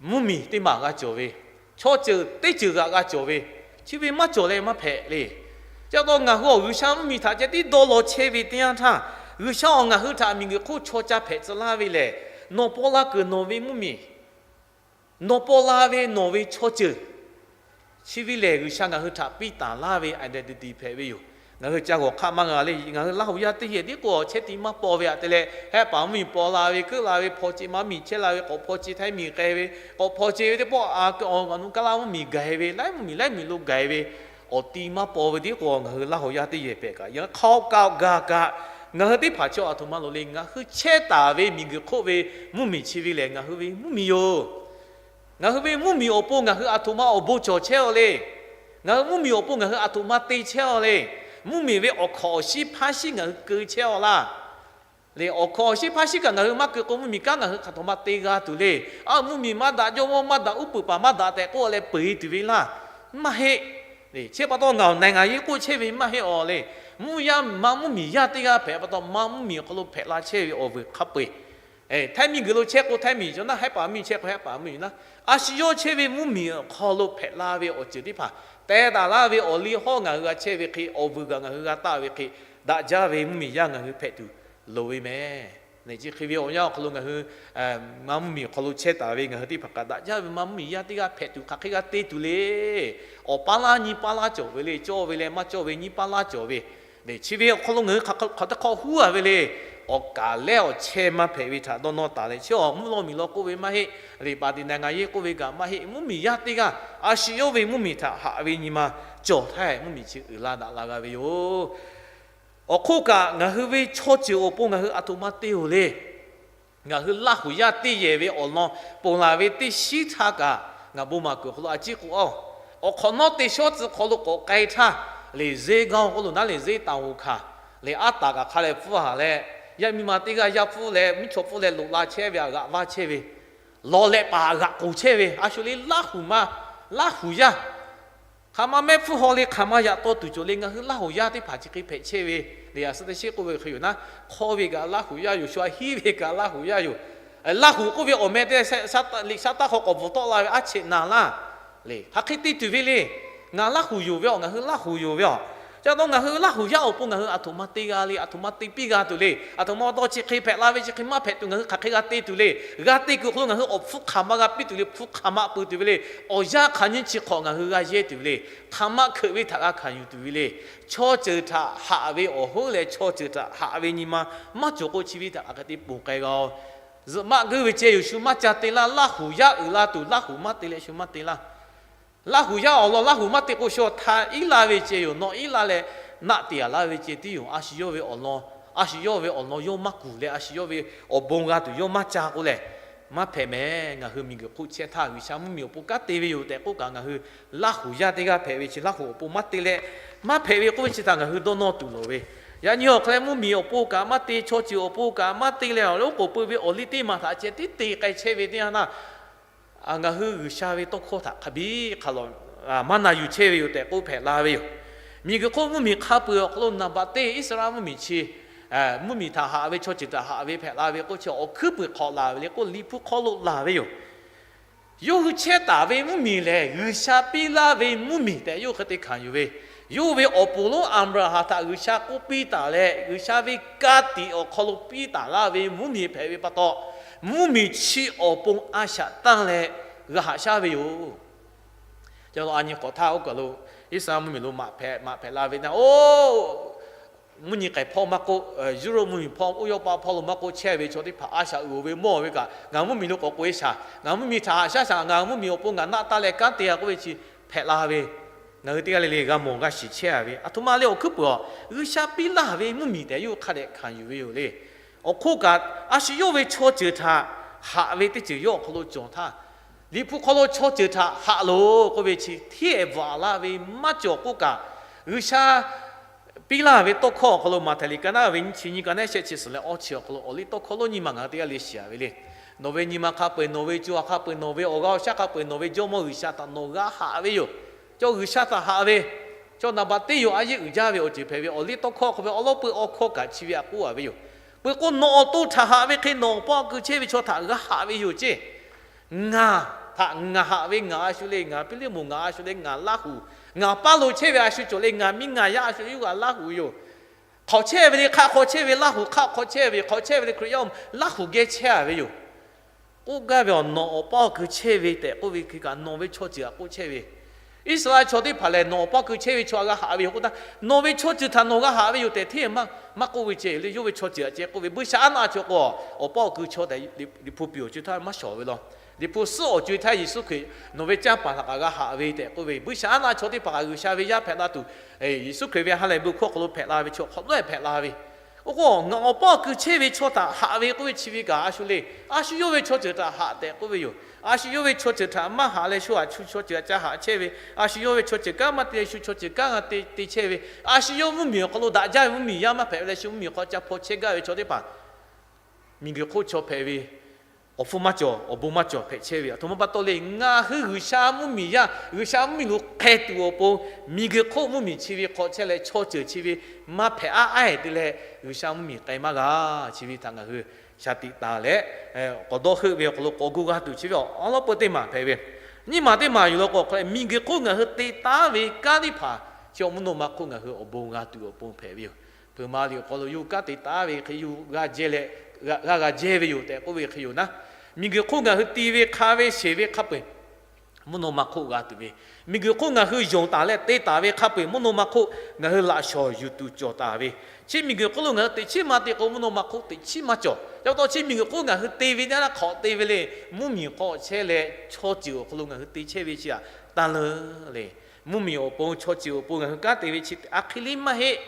mvuhˇmiˬ teˇ maˬ g'a cawˬ ve, chaw ceuˬ teˇ ceuˬ g'aꞈ g'a cawˬ ve, chi ve maˇ cawˬ leh maˇ hpehꞈ le. Chi pa taw ngaˬ hui awˬ G'uiˬsha mvuhˇmiˬ htaꞈ ceh tiˉ dawˇ law chehˇ ve teˇ yanˇ htaˇ, G'uiˬsha awˬ ngaˬ hui htaꞈ miˬguiˬ hk'oˆ chaw ca hpehꞈ tcuh laˇ ve lehˬ, nawˬ paw la kuiˬ nawˬ ve mvuhˇmiˬ nawˬ paw la ve nawˬ ve chaw ceuˬ, chi ve lehˬ G'uiˬsha ngaˬ hui htaꞈ piˇ taˍ laˇ ve identity hpehꞈ ve yoˬ. Ngaˬ hui ca g'awˬ hk'aˆ maˇ g'a le. Ngaˬ hui Laˇ huˍ yaˇ teˇ yehˬ tiˉ k'o chehˇ tiꞈ maˇ paw ve aꞈ te leh, hehˆ paˍ mvuhˇmiˬ paw la ve, keuˆ la ve, hpaw ce maˇ miˬ chehˇ la ve, k'awꞈ hpaw ce Htaiˇ miˬ k'ai ve, k'awꞈ hpaw ce ve teˇ pawˆ a, ngaˬ nu Kaˇlaˇ mvuhˇmiˬ gaˬ ve, laiˉ mvuhˇmiˬ laiˉ miˬ lo gaˬ ve, awˬ ti maˇ paw ve tiˉ k'o ngaˬ hui Laˇ huˍ yaˇ teˇ yehˬ hpehꞈ kaꞈ yaꞈ hk'aˇ kaꞈ gaˬ kaꞈ, ngaˬ hui teˇ hpaˍ chi aˬ htoꞈ ma lo le. Ngaˬ hui chehˇ taˍ ve miˬguiˬ hk'oˆ ve mvuhˇmiˬ chi ve lehˬ ngaˬ hui ve mvuhˇmiˬ yoˬ. Ngaˬ hui ve mvuhˇmiˬ awˬ pon ngaˬ hui aˬ htoꞈ ma awˬ bon cawˬ chehˇ-aw le. Ngaˬ hui mvuhˇmiˬ awˬ pon ngaˬ hui aˬ htoꞈ ma te chehˇ-aw le. Mvuhˇmiˬ ve awˬ hkawꞈ awˬ shinˉ hpaˇ shiˉ ngaˬ hui keu chehˇ-aw laˇ. Le awˬ hkawꞈ awˬ shinˉ hpaˇ shiˉ kaꞈ ngaˬ hui maˇ keu k'o, mvuhˇmiˬ kanˉ ngaˬ hui hk'aˬ htoꞈ ma te g'a tuˬ le. A, mvuhˇmiˬ maˇ daꞈ, jawˇmawˇ maˇ daꞈ, uˉ peunˍ paˍ maˇ daꞈ tehꞈ k'oˆ leh peu-eˬ tuˬ ve laˇ. Maˇ heˆ. Chi pa taw ngaˬ awˬ နိုင်ငံရေး k'oˆ chehˇ ve maˇ heˆ-aw le. Mvuhˇ yaˇ ma mvuhˇmiˬ yaˇ teˇ g'aˇ hpehꞈ pa taw, ma mvuhˇmiˬ awˬ hk'aw lo hpehꞈ la chehˇ ve awˬ vuiˬ hk'a peu-eˬ Htaiˇ miˬguiˬ lo chehˇ k'o Htaiˇ miˬ cawˬ naˉ, Htaiˇ paˍ miˬ chehˇ k'o Htaiˇ paˍ miˬ naˉ, a shu yawˇ chehˇ ve mvuhˇmiˬ awˬ hk'aw lo hpehꞈ la ve awˬ ceuˬ teˇ hpaˍ teh taˍ laˇ ve awˬ liˇ hawˉ ngaˬ hui g'a chehˇ ve hk'e, awˬ vuiˬ kaꞈ ngaˬ hui g'a taˆ ve hk'e, daꞈ jaˇ ve mvuhˇmiˬ yaˇ ngaˬ hui hpehꞈ tuˬ loˍ ve meh. Chi hk'e ve awˬ yanˇ awˬ hk'aw lo ngaˬ hui ma mvuhˇmiˬ awˬ hk'aw lo chehˇ taˍ ve ngaˬ hui teˇ hpaˍ kaꞈ daꞈ jaˇ ve ma mvuhˇmiˬ yaˇ teˇ g'aˇ hpehꞈ tuˬ hk'aˬ hk'e g'a te tuˬ le. Awˬ paˇ laˇ nyi paˇ laˇ cawˬ ve le, cawˇ ve leh maˇ cawˇ ve nyi paˇ laˇ cawˬ ve le. Chi ve awˬ hk'aw lo ngaˬ hui hk'aˬ hk'e hk'aˬ htaˇ hk'aw huˉ a ve le. Awˬ kaˍ lehˉ awˬ chehˇ maˇ hpehꞈ ve htaꞈ dawˇ nawˇ taˍ leh, chi awˬ mvuhˇ lawˇ miˬ lawˇ k'oˆ ve maˇ heˆ, liꞈ paˍ tiꞈ နိုင်ငံရေး k'oˆ ve kaꞈ maˇ heˆ, mvuhˇmiˬ yaˇ teˇ g'aˇ a shu yawˇ ve mvuhˇmiˬ htaꞈ haꞈ ve nyi ma cawˬ htaˇ mvuhˇmiˬ chi uiˍ la daꞈ la g'a ve yoˬ. Awˬ hk'oˆ kaꞈ ngaˬ hui ve chaw ceuˬ awˬ pon ngaˬ hui aˬ htoꞈ ma te-oˬ le. Ngaˬ hui Laˇ huˍ yaˇ teˇ yehˬ ve awˬ lawn ponˬ laˬ ve teˇ shinˉ htaˇ kaꞈ ngaˬ bon maˍ kuiˬ awˬ hk'aw lo a ciˉ k'oˆ-aˇ-oˬ, awˬ hk'awꞈ nawˉ te shawˉ tcuh hk'aw lo k'awꞈ k'ai htaˇ, liꞈ zeˇ gaˇ-oˬ k'oˆ lo naˉ, liꞈ zeˇ taˍ hoˍ hkanˍ, liꞈ aˉ taˍ kaꞈ hk'a leh pfuhˇ haˍ leh, yaˇ miˇ ma teˇ g'aˇ yaˇ pfuhˇ leh mvuhˇ chaw pfuhˇ leh loꞈ la chehˇ ve aꞈ g'aꞈ vaˇ chehˇ ve, lawˬ leh paˍ g'aꞈ k'oˍ chehˇ ve, a shu le Laˇ huˍ ma, Laˇ huˍ yaˇ hk'aˬ ma mehˆ hpfuhˇ haw le, hk'aˬ ma yaꞈ taw tuˬ cawˬ le. Ngaˬ hui Laˇ huˍ yaˇ teˇ hpaˍ chi hk'e hpehꞈ chehˇ ve le. A suh teˇ shinˉ k'oˆ ve hk'e yoˬ naˉ, hk'awˇ ve kaꞈ Laˇ huˍ yaˇ yoˬ, shu aꞈ hiˉ ve kaꞈ Laˇ huˍ yaˇ yoˬ. Laˇ huˍ k'oˆ ve awˬ meh te, liꞈ shaˉ taˇ hk'aw k'awꞈ bvuhꞈ tawˆ la ve aˉ cheꞈ naˍ laˇ le. Hk'aˬ hk'e te tuˬ ve le. Ngaˬ Laˇ huˍ yoˬ ve, ngaˬ hui Laˇ huˍ yoˬ ve a. Ca taw ngaˬ hui Laˇ huˍ yaˇ awˬ pon ngaˬ hui aˬ htoꞈ ma te g'a le, aˬ htoꞈ ma te piˇ g'a tuˬ le. Aˬ htoꞈ ma taw chi hk'e hpehꞈ la ve, chi hk'e maˇ hpehꞈ tuˬ ngaˬ hui hk'aˬ hk'e g'a te tuˬ le. G'a te kuiˬ awˬ hk'aw lo ngaˬ hui awˬ hpfuhˇ hk'aˬ ma g'a piˇ tuˬ le, hpfuhˇ hk'aˬ ma peuˬ tuˬ ve le. Awˬ yanˇ hk'aˬ nyiˇ chi hk'awꞈ ngaˬ hui g'a yehˇ tuˬ ve le. Hk'aˬ ma hkeuꞈ ve htaꞈ g'a hkanˍ yuˬ tuˬ ve le. Chaw ceuˬ htaꞈ haꞈ ve awˬ hoˉ leh chaw ceuˬ htaꞈ haꞈ ve nyi ma maˇ cawˬ k'o, chi ve htaꞈ hk'aˬ hk'e te ponˬ k'ai g'a-o. Zuhꞈ maˆ geuˇ ve ceh yoˬ, shu maˇ ca te laˇ. Laˇ huˍ yaˇ uiˍ la tuˬ, Laˇ huˍ maˇ te leh shu maˇ te laˇ. Laˇ huˍ yaˇ awˬ lawn Laˇ huˍ maˇ te k'o, shu htaꞈ iˉ laˇ ve ceh yoˬ. Nawˬ iˉ laˇ leh naˆ te a laˇ ve ceh tiˉ yoˬ. A shu yawˇ ve awˬ lawn, a shu yawˇ ve awˬ lawn yawˇ maˇ kuˬ leh, a shu yawˇ ve awˬ bon g'a tuˬ yawˇ maˇ ca k'o lehˬ, maˇ hpehꞈ mehˍ. Ngaˬ hui miˬguiˬ hk'oˆ chehˇ htaˇ G'uiˬsha mvuhˇmiˬ awˬ pon kanˉ te ve yoˬ tehꞈ k'oˆ kaꞈ, ngaˬ hui Laˇ huˍ yaˇ teˇ g'aˇ hpehꞈ ve chi Laˇ huˍ awˬ pon maˇ te leh, maˇ hpehꞈ ve k'oˆ ve chi htaꞈ ngaˬ hui dawˇ nawˇ tuˬ lawˬ ve. Yaꞈ nyi awˬ hk'aw leh mvuhˇmiˬ awˬ pon kaꞈ maˇ te, chaw ceuˬ awˬ pon kaꞈ maˇ te leh, oˉ k'oˍ pui ve awˬ liˇ teˇ maˬ htaꞈ ceh tiˉ te k'ai chehˇ ve teˇ yanˇ htaˇ, ngaˬ hui G'uiˬsha ve tawˇ hkawˇ htaꞈ hk'a biˇ hk'a lawꞈ maˇ na yuˬ chehˇ ve yoˬ tehꞈ k'oˆ hpehꞈ la ve yoˬ. Miˬguiˬ hk'oˆ mvuhˇmiˬ hk'a peu-eˬ awˬ hk'aw lo naˍ baꞈ teˇ Iˉsaˍreˍlaˆ mvuhˇmiˬ chi mvuhˇmiˬ htaꞈ haꞈ ve, chaw ceuˬ htaꞈ haꞈ ve hpehꞈ la ve k'oˆ chi awˬ hkuiˉ puiˍ hk'awꞈ laˬ ve le k'oˆ, Liꞈ hpu hk'aw lo laˬ ve yoˬ. Yawˇ hui chehˇ taˍ ve mvuhˇmiˬ lehˬ, G'uiˬsha piˇ laˇ ve mvuhˇmiˬ tehꞈ yawˇ hui hk'e te hkanˍ yuˬ ve. Yawˇ ve awˬ pon lonˉ Aˍbraˍhanˍ htaꞈ G'uiˬsha k'oˆ piˇ taˍ leh, G'uiˬsha ve ka tiꞈ awˬ hk'aw lo piˇ taˍ laˇ ve mvuhˇmiˬ hpehꞈ ve pa taw, mvuhˇmiˬ chi awˬ pon a shaꞈ tanˇ leh g'a haꞈ shaˉ ve yoˬ. Ca a nyi k'awꞈ htaˇ oˇ kaˬ lo Iˉsaˍreˍlaˆ mvuhˇmiˬ lo maꞈ hpehꞈ maꞈ hpehꞈ la ve na, oˇ mvuhˇ nyi k'ai hpawˇ maˇ k'oˆ, Yuˇrawˇ mvuhˇmiˬ hpawˇ, Oˇ yawˇ pa hpawˇ lo maˇ k'oˆ, chehˇ ve chaw teˇ hpaˍ a shaꞈ uiˍ ve mawˇ ve kaꞈ, ngaˬ mvuhˇmiˬ lo k'awꞈ k'oꞈ e shaˍ, ngaˬ mvuhˇmiˬ htaꞈ haꞈ shaˉ shaˍ, ngaˬ mvuhˇmiˬ awˬ pon ngaˬ naˆ taˇ leh kanˉ te a k'oˆ ve chi hpehꞈ la ve. Ngaˬ hui teˇ g'aˇ le le g'a mawˬ g'a shiˍ chehˇ a ve, aˬ htoꞈ ma le awˬ hkuiˉ puiˍ a, G'uiˬsha piˇ laˇ ve mvuhˇmiˬ tehꞈ yawˇ hui hk'a dehꞈ hkanˍ yuˬ ve yoˬ le. Awˬ hk'oˆ kaꞈ, a shu yawˇ ve chaw ceuˬ htaꞈ haꞈ ve teˇ ceuˬ yawˇ awˬ hk'aw lo cawˬ htaˇ, Liꞈ hpu hk'aw lo chaw ceuˬ htaꞈ haꞈ loˬ k'oˆ ve chi hteˇ ehˍ bvuhꞈ laˇ ve maˇ cawˬ k'oˆ kaꞈ, G'uiˬsha piˇ laˇ ve tawˇ hkawˇ awˬ hk'aw lo Maꞈhtehˍ liꞈ ka naˉ ve nyiˇ chi nyiˇ, ka naˉ shehˆ chi suhˍ leh awˇ chi awˬ hk'aw lo awˬ liˇ tawˇ hkawˇ lonˉ nyi ma ngaˬ hui teˇ g'aˇ le shiˍ a ve le. Nawˬ ve nyi ma hk'a peu-eˬ, nawˬ ve co ha hk'a peu-eˬ, nawˬ ve awˬ g'aˇ awˬ shaˉ hk'a peu-eˬ, nawˬ ve Jawˇmawˇ G'uiˬsha htaꞈ nawˬ g'a haꞈ ve yoˬ. Chaw G'uiˬsha htaꞈ haꞈ ve, chaw naˍ baꞈ teˇ yoˬ, a yeˇ uiˍ jaˇ ve awˬ ceuˬ hpehꞈ ve awˬ liˇ tawˇ hkawˇ hk'a peu-eˬ awˉ lawˉ peu awˬ hkawˇ kaꞈ chi ve htaꞈ k'oˆ a ve yoˬ. Peuˬ k'o, nawˬ awˬ to htaꞈ haꞈ ve hk'e nawˬ awˬ pa awˬ kuiˬ chehˇ ve chaw htaꞈ g'a haꞈ ve yoˬ ceˇ. Ngaˬ htaꞈ ngaˬ haꞈ ve, ngaˬ a shu le, ngaˬ Hpiˇliˇmonˍ, ngaˬ a shu le, ngaˬ Laˇ huˍ, ngaˬ paˇ lo chehˇ ve a shu cawˬ le, ngaˬ miˇ ngaˬ yaˇ a shu le, yawˇ g'a Laˇ huˍ yoˬ. Hk'awꞈ chehˇ ve le, hk'aˆ hk'aw chehˇ ve Laˇ huˍ, hk'aˆ hk'aw chehˇ ve, hk'awꞈ chehˇ ve le, Hkriꞈ yaˇ Laˇ huˍ geh chehˇ a ve yoˬ. K'oˆ gaˇ ve awˬ, nawˬ awˬ pa awˬ kuiˬ chehˇ ve tehꞈ k'oˆ ve hk'e kaꞈ, nawˬ ve chaw ceuˬ htaꞈ k'oˆ chehˇ ve. Iˉsaˍreˍlaˆ chaw teˇ hpaˍ lehˬ, nawˬ awˬ pa awˬ kuiˬ chehˇ ve chaw htaꞈ g'a haꞈ ve yoˬ k'oˆ htaˇ, nawˬ ve chaw ceuˬ htaꞈ nawˬ g'a haꞈ ve yoˬ tehꞈ hteˇ maˇ k'oˆ ve ceˇ le. Yawˇ ve chaw ceuˬ htaꞈ ceh k'oˆ ve, buiˇshaˆaˉnaˆ chaw k'o, awˬ pa awˬ kuiˬ chaw tehꞈ Liꞈ hpu piˇ awˬ co htaˇ maˇ shawˍ ve law. Liꞈ hpu suhˉ awˬ co htaˇ Yeˍsuˆ Hkriꞈ nawˬ ve canˇ paˍ htaꞈ kaꞈ g'a haꞈ ve tehꞈ k'oˆ ve, buiˇshaˆaˉnaˆ chaw teˇ hpaˍ kaꞈ G'uiˬsha ve yaˇ hpehꞈ la tuˬ, Yeˍsuˆ Hkriꞈ ve ha lehˬ bon hkawˇ hk'aw lo hpehꞈ la ve chaw hk'awꞈ nawˉ hpehꞈ la ve. Oˇ k'o, ngaˬ awˬ pa awˬ kuiˬ chehˇ ve chaw htaꞈ haꞈ ve k'oˆ ve chi ve kaꞈ, a shu le, a shu yawˇ ve chaw ceuˬ htaꞈ haꞈ tehꞈ k'oˆ ve yoˬ. A shu yawˇ ve chaw ceuˬ htaꞈ maˇ haꞈ leh, shu htaꞈ shu chaw ceuˬ htaꞈ ca haꞈ chehˇ ve, a shu yawˇ ve chaw ceuˬ kanˉ maˇ te leh, shu chaw ceuˬ kanˉ g'a te te chehˇ ve, a shu yawˇ mvuhˇmiˬ awˬ hk'aw lo daꞈ jaˇ ve mvuhˇmiˬ yaˇ maˇ hpehꞈ leh, shu mvuhˇmiˬ hk'aw ca hpaw chehˇ gaˇ ve chaw teˇ hpaˍ, miˬguiˬ hk'oˆ chaw hpehꞈ ve awˬ hpfuhˇ maˇ cawˬ, awˬ bon maˇ cawˬ hpehꞈ chehˇ ve, aˬ htoꞈ ma pa taw le. Ngaˬ hui G'uiˬsha mvuhˇmiˬ yaˇ, G'uiˬsha mvuhˇmiˬ lo hk'e tuˬ awˬ pon, miˬguiˬ hk'oˆ mvuhˇmiˬ chi ve hk'aw chehˇ leh, chaw ceuˬ chi ve maˇ hpehꞈ aˉ aˉ te leh, G'uiˬsha mvuhˇmiˬ k'ai maˇ g'a. Chi ve htaꞈ ngaˬ hui shaˍ tiꞈ taˍ leh, k'awꞈ dawˇ heuˆ ve awˬ hk'aw lo k'awꞈ gu g'a tuˬ chi ve awˬ lawn peuˬ teˇ maˬ hpehꞈ ve. Nyiˇ maˬ teˇ maˬ yoˬ law k'o, hk'a leh miˬguiˬ hk'oˆ ngaˬ hui te taˉ ve kanˉ teˇ hpaˍ chi awˬ mvuhˇ naw ma hk'oˆ ngaˬ hui awˬ bon g'a tuˬ awˬ pon hpehꞈ ve yoˬ. Peuˬ ma liꞈ awˬ hk'aw lo yawˇ hui kanˉ te taˉ ve hk'e yawˇ hui g'a jehˇ leh, g'a g'a jehˇ ve yoˬ tehꞈ k'oˆ ve hk'e yoˬ naˉ. Miˬguiˬ hk'oˆ ngaˬ hui ti ve hk'a ve sheˍ ve hk'a peu-eˬ mvuhˇ naw ma hk'oˆ g'a tuˬ ve, miˬguiˬ hk'oˆ ngaˬ hui yonˍ taˍ leh te taˍ ve hk'a peu-eˬ mvuhˇ naw ma hk'oˆ ngaˬ hui laꞈ shawˍ yuˬ tuˬ cawˬ taˍ ve, chi miˬguiˬ hk'oˆ lo ngaˬ hui teꞈ chiˉ maˇ te k'o, mvuhˇ naw ma hk'oˆ teꞈ chiˉ maˇ cawˬ. Ca pa taw chi miˬguiˬ hk'oˆ ngaˬ hui te ve naˉ hk'awꞈ te ve le, mvuhˇmiˬ hk'aw chehˇ leh chaw ceuˬ awˬ hk'aw lo ngaˬ hui te chehˇ ve chi htaꞈ tanˇ leuˉ le. Mvuhˇmiˬ awˬ pon, chaw ceuˬ awˬ pon ngaˬ hui kanˉ te ve chi a hk'e le maˇ heˆ.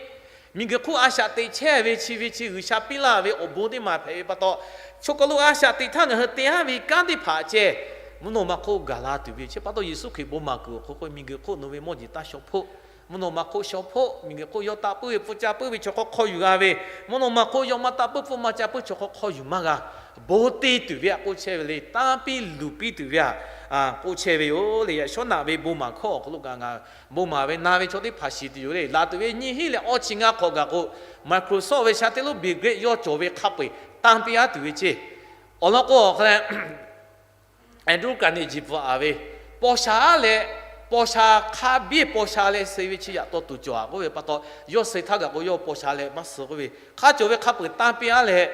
Miˬguiˬ hk'oˆ a shaꞈ teꞈ chehˇ ve chi ve chi G'uiˬsha piˇ laˇ ve awˬ bon teˇ maˬ hpehꞈ ve pa taw, chaw hk'aw lo a shaꞈ teꞈ htaˇ ngaˬ hui te aˉ ve kanˉ teˇ hpaˍ ceh, mvuhˇ naw ma hk'oˆ gaˬ la tuˬ ve. Chi pa taw Yeˍsuˆ Hkriꞈ bon maˍ kuiˬ awˬ hk'aw k'oˆ, miˬguiˬ hk'oˆ nawˬ ve mawˇ jeˬ taˇ shaw hpoˆ. Mvuhˇ naw ma hk'oˆ shaw hpoˆ. Miˬguiˬ hk'oˆ yawˇ taˆ puiˉ ve, pfuhˇ ca puiˉ ve chaw hk'aw hk'aw yuˬ g'a ve, mvuhˇ naw ma hk'oˆ yawˇ maˇ taˆ puiˉ, pfuhˇ maˇ ca puiˉ chaw hk'aw hk'aw yuˬ maˇ g'a. Bon te tuˬ ve htaꞈ k'oˆ chehˇ ve le. Tanˇ piˇ luˬ piˇ tuˬ ve htaꞈ k'oˆ chehˇ ve yoˬ le. Yaꞈ shawˉ naꞈ ve bon maˍ hkawˇ awˬ hk'aw lo kaꞈ ngaˬ bon maˍ ve na ve chaw teˇ hpaˍ shiˍ tuˬ yoˬ le. Laˬ tuˬ ve nyiˇ hinˉ leh awˇ chi ngaˇ hk'awꞈ gaˬ k'o, Microsoft ve sha teˇ lonˉ Bill Gates yawˇ cawˬ ve hk'a peu-eˬ tanˇ piˇ aˉ tuˬ ve ceˇ. Awˬ lawn k'o, awˬ hk'a leh Andrew Carnegie bvuhꞈ-a ve, paw sha leh, paw sha hk'a biˇ paw sha leh suh ve chi yaꞈ taw tuˬ cawˬ-a k'oˆ ve pa taw, yawˇ suh htaˇ kaꞈ k'o yawˇ paw sha leh maˇ suh k'oˆ ve, hk'a cawˬ ve hk'a peu-eˬ tanˇ piˇ-a leh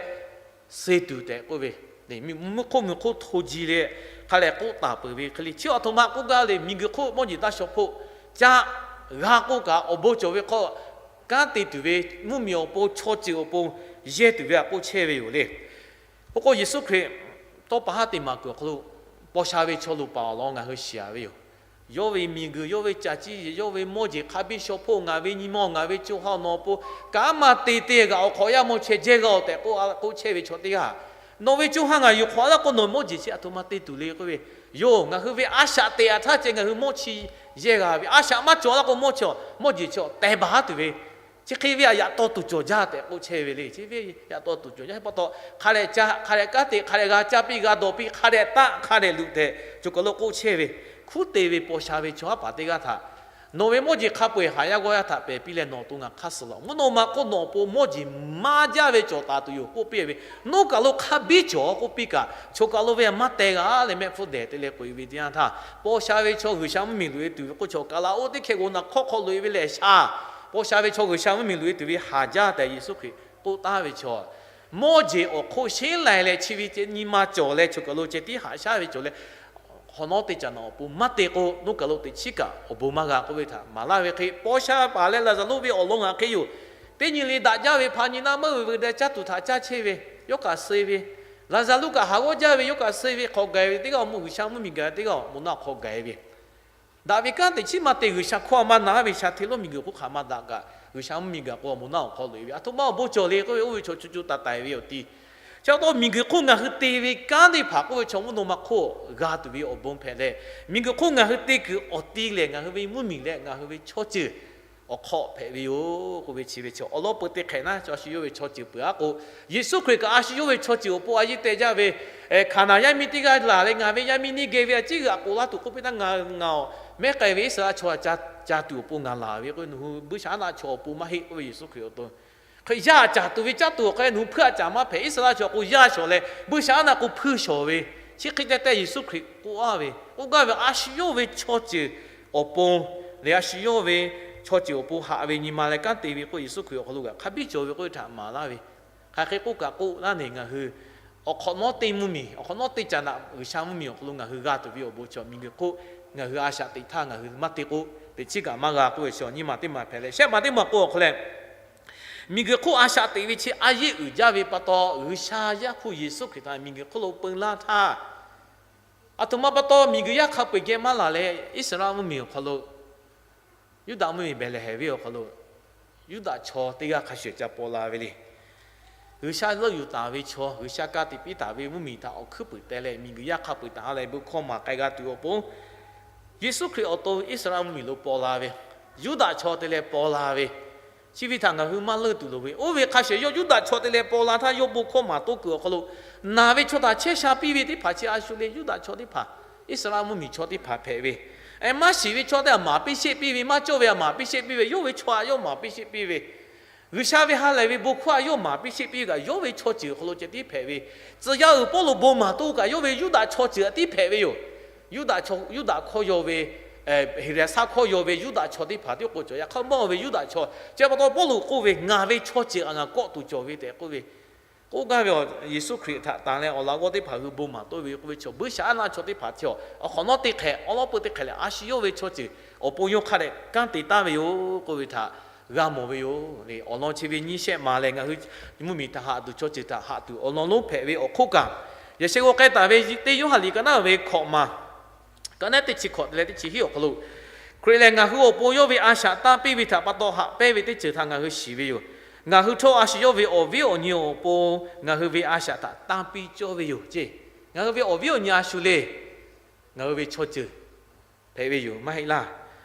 suh tuˬ tehꞈ k'oˆ ve, mvuhˇ hk'oˆ mvuhˇ hk'oˆ hto ji leh hk'a leh k'oˆ taˍ peuˬ ve hk'e le. Chi awˬ htoꞈ ma k'oˆ gaˇ le, miˬguiˬ hk'oˆ mawˇ jeˬ taˇ shaw hpoˆ, caˆ g'a k'oˆ kaꞈ awˬ bon cawˬ ve hk'aw kanˉ te tuˬ ve, mvuhˇmiˬ awˬ pon, chaw ceuˬ awˬ pon yehˇ tuˬ ve htaꞈ k'oˆ chehˇ ve yoˬ le. K'o k'o, Yeˍsuˆ Hkriꞈ tawˇ pa haˉ te maˍ kuiˬ awˬ hk'aw lo paw sha ve chaw lo paˍ awˬ lawn ngaˬ hui shiˍ-a ve yoˬ. Yawˇ ve miˬguiˬ, yawˇ ve caˬ ciˇ, yawˇ ve mawˇ jeˬ hk'a biˇ shaw hpoˆ, ngaˬ ve nyi ma, ngaˬ ve co ha awˬ nawˬ awˬ pon kanˉ maˇ te te g'aꞈ awˬ hk'awꞈ yaˇ mawˇ chehˇ jehˇ g'a-oˬ tehꞈ k'oˆ chehˇ ve chaw teˇ g'aˇ, nawˬ ve co ha ngaˬ yuˬ hk'awꞈ laˇ k'o, nawˬ mawˇ jeˬ chi aˬ htoꞈ ma te tuˬ le k'oˆ ve yoˬ. Ngaˬ hui ve a shaꞈ teꞈ-a htaˇ ceh ngaˬ hui mawˇ chi yehˇ g'a ve, a shaꞈ maˇ cawˬ laˇ k'o mawˇ chi, mawˇ jeˬ chi tehˬ baˬ tuˬ ve, chi hk'e ve htaꞈ yaꞈ taw tuˬ cawˬ jaˇ tehꞈ k'oˆ chehˇ ve le. Chi ve yaꞈ taw tuˬ cawˬ jaˇ pa taw, hk'a leh caˆ, hk'a leh kanˉ te, hk'a leh g'a caˇ piˇ, g'a dawˬ piˇ, hk'a leh taˆ, hk'a leh luꞈ tehꞈ cawˬ kaˬ lo k'oˆ chehˇ ve, hkuˉ te ve paw sha ve chaw haˉ paˍ teˇ g'aˇ htaꞈ nawˬ ve mawˇ jeˬ hk'a peu-eˬ haˍ yaˇ g'awˇ yaˇ htaꞈ pehˬ piˇ leh nawˬ awˬ to ngaˬ hk'aˇ suh laˬ. Mvuhˇ naw ma hk'oˆ nawˬ awˬ pon mawˇ jeˬ maˇ jaˇ ve cawˬ taˍ tuˬ yoˬ k'oˆ piˇ ve, nawˬ kaˬ lo hk'a biˇ cawˬ k'oˆ piˇ kaꞈ, chaw kaˬ lo ve maˇ teh g'a leh mehˆ hpfuhˇ dehˬ te leh k'oꞈ-e ve teˇ yanˇ htaˇ, paw sha ve chaw G'uiˬsha mvuhˇmiˬ loꞈ-e tuˬ ve k'oˆ, chaw kaˬ laꞈ oˇ teˇ hkeh g'aw naˬ hk'awˇ hk'aw loꞈ-e ve lehˬ sha, paw sha ve chaw G'uiˬsha mvuhˇmiˬ loꞈ-e tuˬ ve haˍ jaˇ tehꞈ Yeˍsuˆ Hkriꞈ k'oˆ taˍ ve chaw, mawˇ jeˬ awˬ hk'oˆ sheˉ lai leh chi ve ceh nyi ma cawˬ leh chaw kaˬ lo ceh tiˉ haꞈ shaˉ ve cawˬ leh, hk'awꞈ nawˉ teˇ caꞈ naꞈ awˬ pon maˇ te k'o, nawˬ kaˬ lo teꞈ chiˉ kaꞈ awˬ bon maˇ g'a k'oˆ ve htaꞈ maˍ laˇ ve hk'e, paw sha paˍ leh Laˍzaˍruˆ ve awˬ lawn ngaˬ hk'e yoˬ. Teˇ nyi le daꞈ jaˇ ve hpa nyi naˆ meuˇ ve veu deh caˇ tuˬ htaꞈ caˇ chehˇ ve, yawˇ kaꞈ suh ve, Laˍzaˍruˆ kaꞈ haˍ g'awˇ jaˇ ve, yawˇ kaꞈ suh ve, hk'awꞈ gaˬ-e ve teˇ g'aˇ awˬ moˍ, G'uiˬsha mvuhˇmiˬ gaˬ ve teˇ g'aˇ awˬ moˍ naˆ awˬ hk'aw gaˬ-e ve, daꞈ ve kanˉ teꞈ chiˉ maˇ te, G'uiˬsha hkawˇ a maˇ na ve sha hteˇ lonˉ miˬguiˬ hk'oˆ hk'aˬ maˇ daꞈ kaꞈ, G'uiˬsha mvuhˇmiˬ gaˬ k'o awˬ moˍ naˆ awˬ hk'aw loꞈ-e ve, aˬ htoꞈ ma awˬ bon cawˬ le k'oˆ ve, oˇ ve chaw co co taiˍ taiˍ ve awˬ ti. Chi pa taw miˬguiˬ hk'oˆ ngaˬ hui te ve kanˉ teˇ hpaˍ k'oˆ ve chaw mvuhˇ naw ma hk'oˆ g'a tuˬ ve awˬ bon hpehꞈ leh, miˬguiˬ hk'oˆ ngaˬ hui te kuiˬ awˬ ti lehˬ ngaˬ hui ve mvuhˇmiˬ leh ngaˬ hui ve chaw ceuˬ awˬ hk'aw hpehꞈ ve yoˬ k'oˆ ve chi ve chaw awˬ lawn peu teˇ hk'ehꞈ naˉ, a shu yawˇ ve chaw ceuˬ peuˬ-a k'o, Yeˍsuˆ Hkriꞈ kaꞈ a shu yawˇ ve chaw ceuˬ awˬ pon a yeˇ teh jaˇ ve, Hkaˍnanˍ yaˇ miˇ teˇ g'aˇ laˬ leh ngaˬ ve yaˇ miˇ neˇ geh ve a ciˉ g'aꞈ k'oˍ laˇ tuˬ k'oˆ piˇ htaˇ, ngaˬ ngaˬ awˬ mehˉ k'ai ve Iˉsaˍreˍlaˆ chaw ca tuˬ awˬ pon ngaˬ laˬ ve k'o, nawˬ hui buiˇshaˆaˉnaˆ chaw awˬ pon maˇ heˆ k'oˆ ve Yeˍsuˆ Hkriꞈ awˬ to Hk'e yaˇ caˍ tuˬ ve caˇ tuˬ awˬ hk'aw leh nawˬ hui hpuiˇ aꞈ caˍ maˇ hpehꞈ. Iˉsaˍreˍlaˆ chaw k'o yaˇ shawˍ leh buiˇshaˆaˉnaˆ k'o hpuiˇ shawˍ ve, chi hk'e te tehꞈ Yeˍsuˆ Hkriꞈ k'oˆ-a ve, k'oˆ gaˇ ve a shu yawˇ ve chaw ceuˬ awˬ pon lehˬ, a shu yawˇ ve chaw ceuˬ awˬ pon haꞈ ve nyi ma leh kanˉ te ve k'o, Yeˍsuˆ Hkriꞈ awˬ hk'aw lo kaꞈ hk'a biˇ cawˬ ve k'oˆ ve htaꞈ maˍ laˇ ve, hk'aˬ hk'e k'oˆ kaꞈ k'oˆ laˇ nehˬ, ngaˬ hui awˬ hk'awꞈ nawˉ teˇ mvuhˇmiˬ, awˬ hk'awꞈ nawˉ teˇ caꞈ naꞈ G'uiˬsha mvuhˇmiˬ awˬ hk'aw lo ngaˬ hui g'a tuˬ ve awˬ bon chaw miˬguiˬ hk'oˆ ngaˬ hui a shaꞈ teꞈ htaˇ ngaˬ hui maˇ te k'o, teꞈ chiˉ kaꞈ maˇ g'a k'oˆ ve chaw nyiˇ maˬ teˇ maˬ hpehꞈ leh, shehˆ maˬ teˇ maˬ k'o awˬ hk'aw leh, miˬguiˬ hk'oˆ a shaꞈ teꞈ ve chi a yeˆ uiˍ jaˇ ve pa taw, G'uiˬsha Yaˇ hpu Yeˍsuˆ Hkriꞈ htaꞈ miˬguiˬ hk'oˆ lo peu laˇ htaˇ, aˬ htoꞈ ma pa taw miˬguiˬ yaˇ hk'a peu-eˬ geh maˇ laˬ leh, Iˉsaˍreˍlaˆ mvuhˇmiˬ awˬ hk'aw lo, Yuˇdaꞈ mvuhˇmiˬ Behˍlehˍhehnˍ venˇ awˬ hk'aw lo Yuˇdaꞈ chaw teˇ g'aˇ hk'a shuˍ ca paw la ve le. G'uiˬsha leuˆ yuˬ taˍ ve chaw, G'uiˬsha ka tiꞈ piˇ taˍ ve mvuhˇmiˬ htaꞈ awˬ hkuiˉ puiˍ teh leh, miˬguiˬ yaˇ hk'a peu-eˬ htaꞈ ha lehˬ bon hkawˇ maˍ k'ai g'a tuˬ awˬ pon, Yeˍsuˆ Hkriꞈ awˬ to Iˉsaˍreˍlaˆ mvuhˇmiˬ lo paw la ve, Yuˇdaꞈ chaw te leh paw la ve, chi ve htaꞈ ngaˬ hui maˇ leuˆ tuˬ loˍ ve. Oˇ ve hk'a shuˍ yawˇ Yuˇdaꞈ chaw te leh paw la htaˇ, yawˇ bon hkawˇ maˍ toˇ kuiˬ awˬ hk'aw lo naˬ ve chaw htaꞈ chehˇ sha piˇ ve teˇ hpaˍ chi a shu le, Yuˇdaꞈ chaw teˇ hpaˍ, Iˉsaˍreˍlaˆ mvuhˇmiˬ chaw teˇ hpaˍ hpehꞈ ve, maˇ shiˍ ve chaw teˇ hpaˍ maˍ piˇ sheˆ piˇ ve, maˇ cawˇ ve htaꞈ maˍ piˇ sheˆ piˇ ve, yawˇ ve chaw htaꞈ yawˇ maˍ piˇ sheˆ piˇ ve, G'uiˬsha ve ha lehˬ ve bon hkawˇ htaꞈ yawˇ maˍ piˇ sheˆ piˇ ve kaꞈ, yawˇ ve chaw ceuˬ awˬ hk'aw lo ceh tiˉ hpehꞈ ve. Tcuh yaˇ uiˍ Pawˇluꞈ bon maˍ toˇ kaꞈ yawˇ ve Yuˇdaꞈ chaw ceuˬ htaꞈ tiˉ hpehꞈ ve yoˬ. Yuˇdaꞈ chaw, Yuˇdaꞈ hkawˇ yaw ve, Heˍraˍsaˆ hkawˇ yaw ve Yuˇdaꞈ chaw teˇ hpaˍ tiˉ k'o cawˬ. Yaꞈ hk'aˇ mawˇ ve Yuˇdaꞈ chaw, chi pa taw Pawˇluꞈ k'oˆ ve, Ngaˬ ve chaw ceuˬ htaꞈ ngaˬ kawˆ tuˬ cawˬ ve tehꞈ k'oˆ ve, k'oˆ gaˇ ve, Yeˍsuˆ Hkriꞈ htaꞈ tanˬ leh awˬ laꞈ g'awˇ teˇ hpaˍ hui bon maˍ toˇ ve k'oˆ ve chaw, buiˇshaˆaˉnaˆ chaw teˇ hpaˍ chi awˬ hk'awꞈ nawˉ teˇ hk'ehꞈ, awˉ lawˉ peu teˇ hk'ehꞈ leh a shu yawˇ ve chaw ceuˬ awˬ pon yawˇ hk'a dehꞈ kanˉ te taˍ ve yoˬ k'oˆ ve htaꞈ g'a mawˬ ve yoˬ le. Awˬ lawn chi ve nyiˇ shehˆ maˬ lehˬ, ngaˬ hui mvuhˇmiˬ htaꞈ haꞈ tuˬ, chaw ceuˬ htaꞈ haꞈ tuˬ awˬ lawn lonˉ hpehꞈ ve awˬ hk'oˆ kaꞈ, yaꞈ sheh g'aw k'ai taˍ ve teˇ Yoˇhanˬ liꞈ ka naˉ ve hkawꞈ maˬ, ka naˉ teˇ chi hkawꞈ te leh teˇ chi hiˉ awˬ hk'aw lo, Hkriꞈ lehˬ ngaˬ hui awˬ pon yawˇ ve a shaꞈ tanˇ piˇ ve htaꞈ pa taw haꞈ pehnˇ ve teˇ ceuˬ htaꞈ ngaˬ hui shiˍ ve yoˬ. Ngaˬ hui htawˇ a shu yawˇ ve awˬ viˉ awˬ nyi awˬ pon ngaˬ hui ve a shaꞈ htaꞈ tanˇ piˇ cawˇ ve yoˬ ceˇ. Ngaˬ hui ve awˬ viˉ awˬ nyi a shu le, ngaˬ hui ve chaw ceuˬ hpehꞈ ve yoˬ, maˇ heˆ laˇ.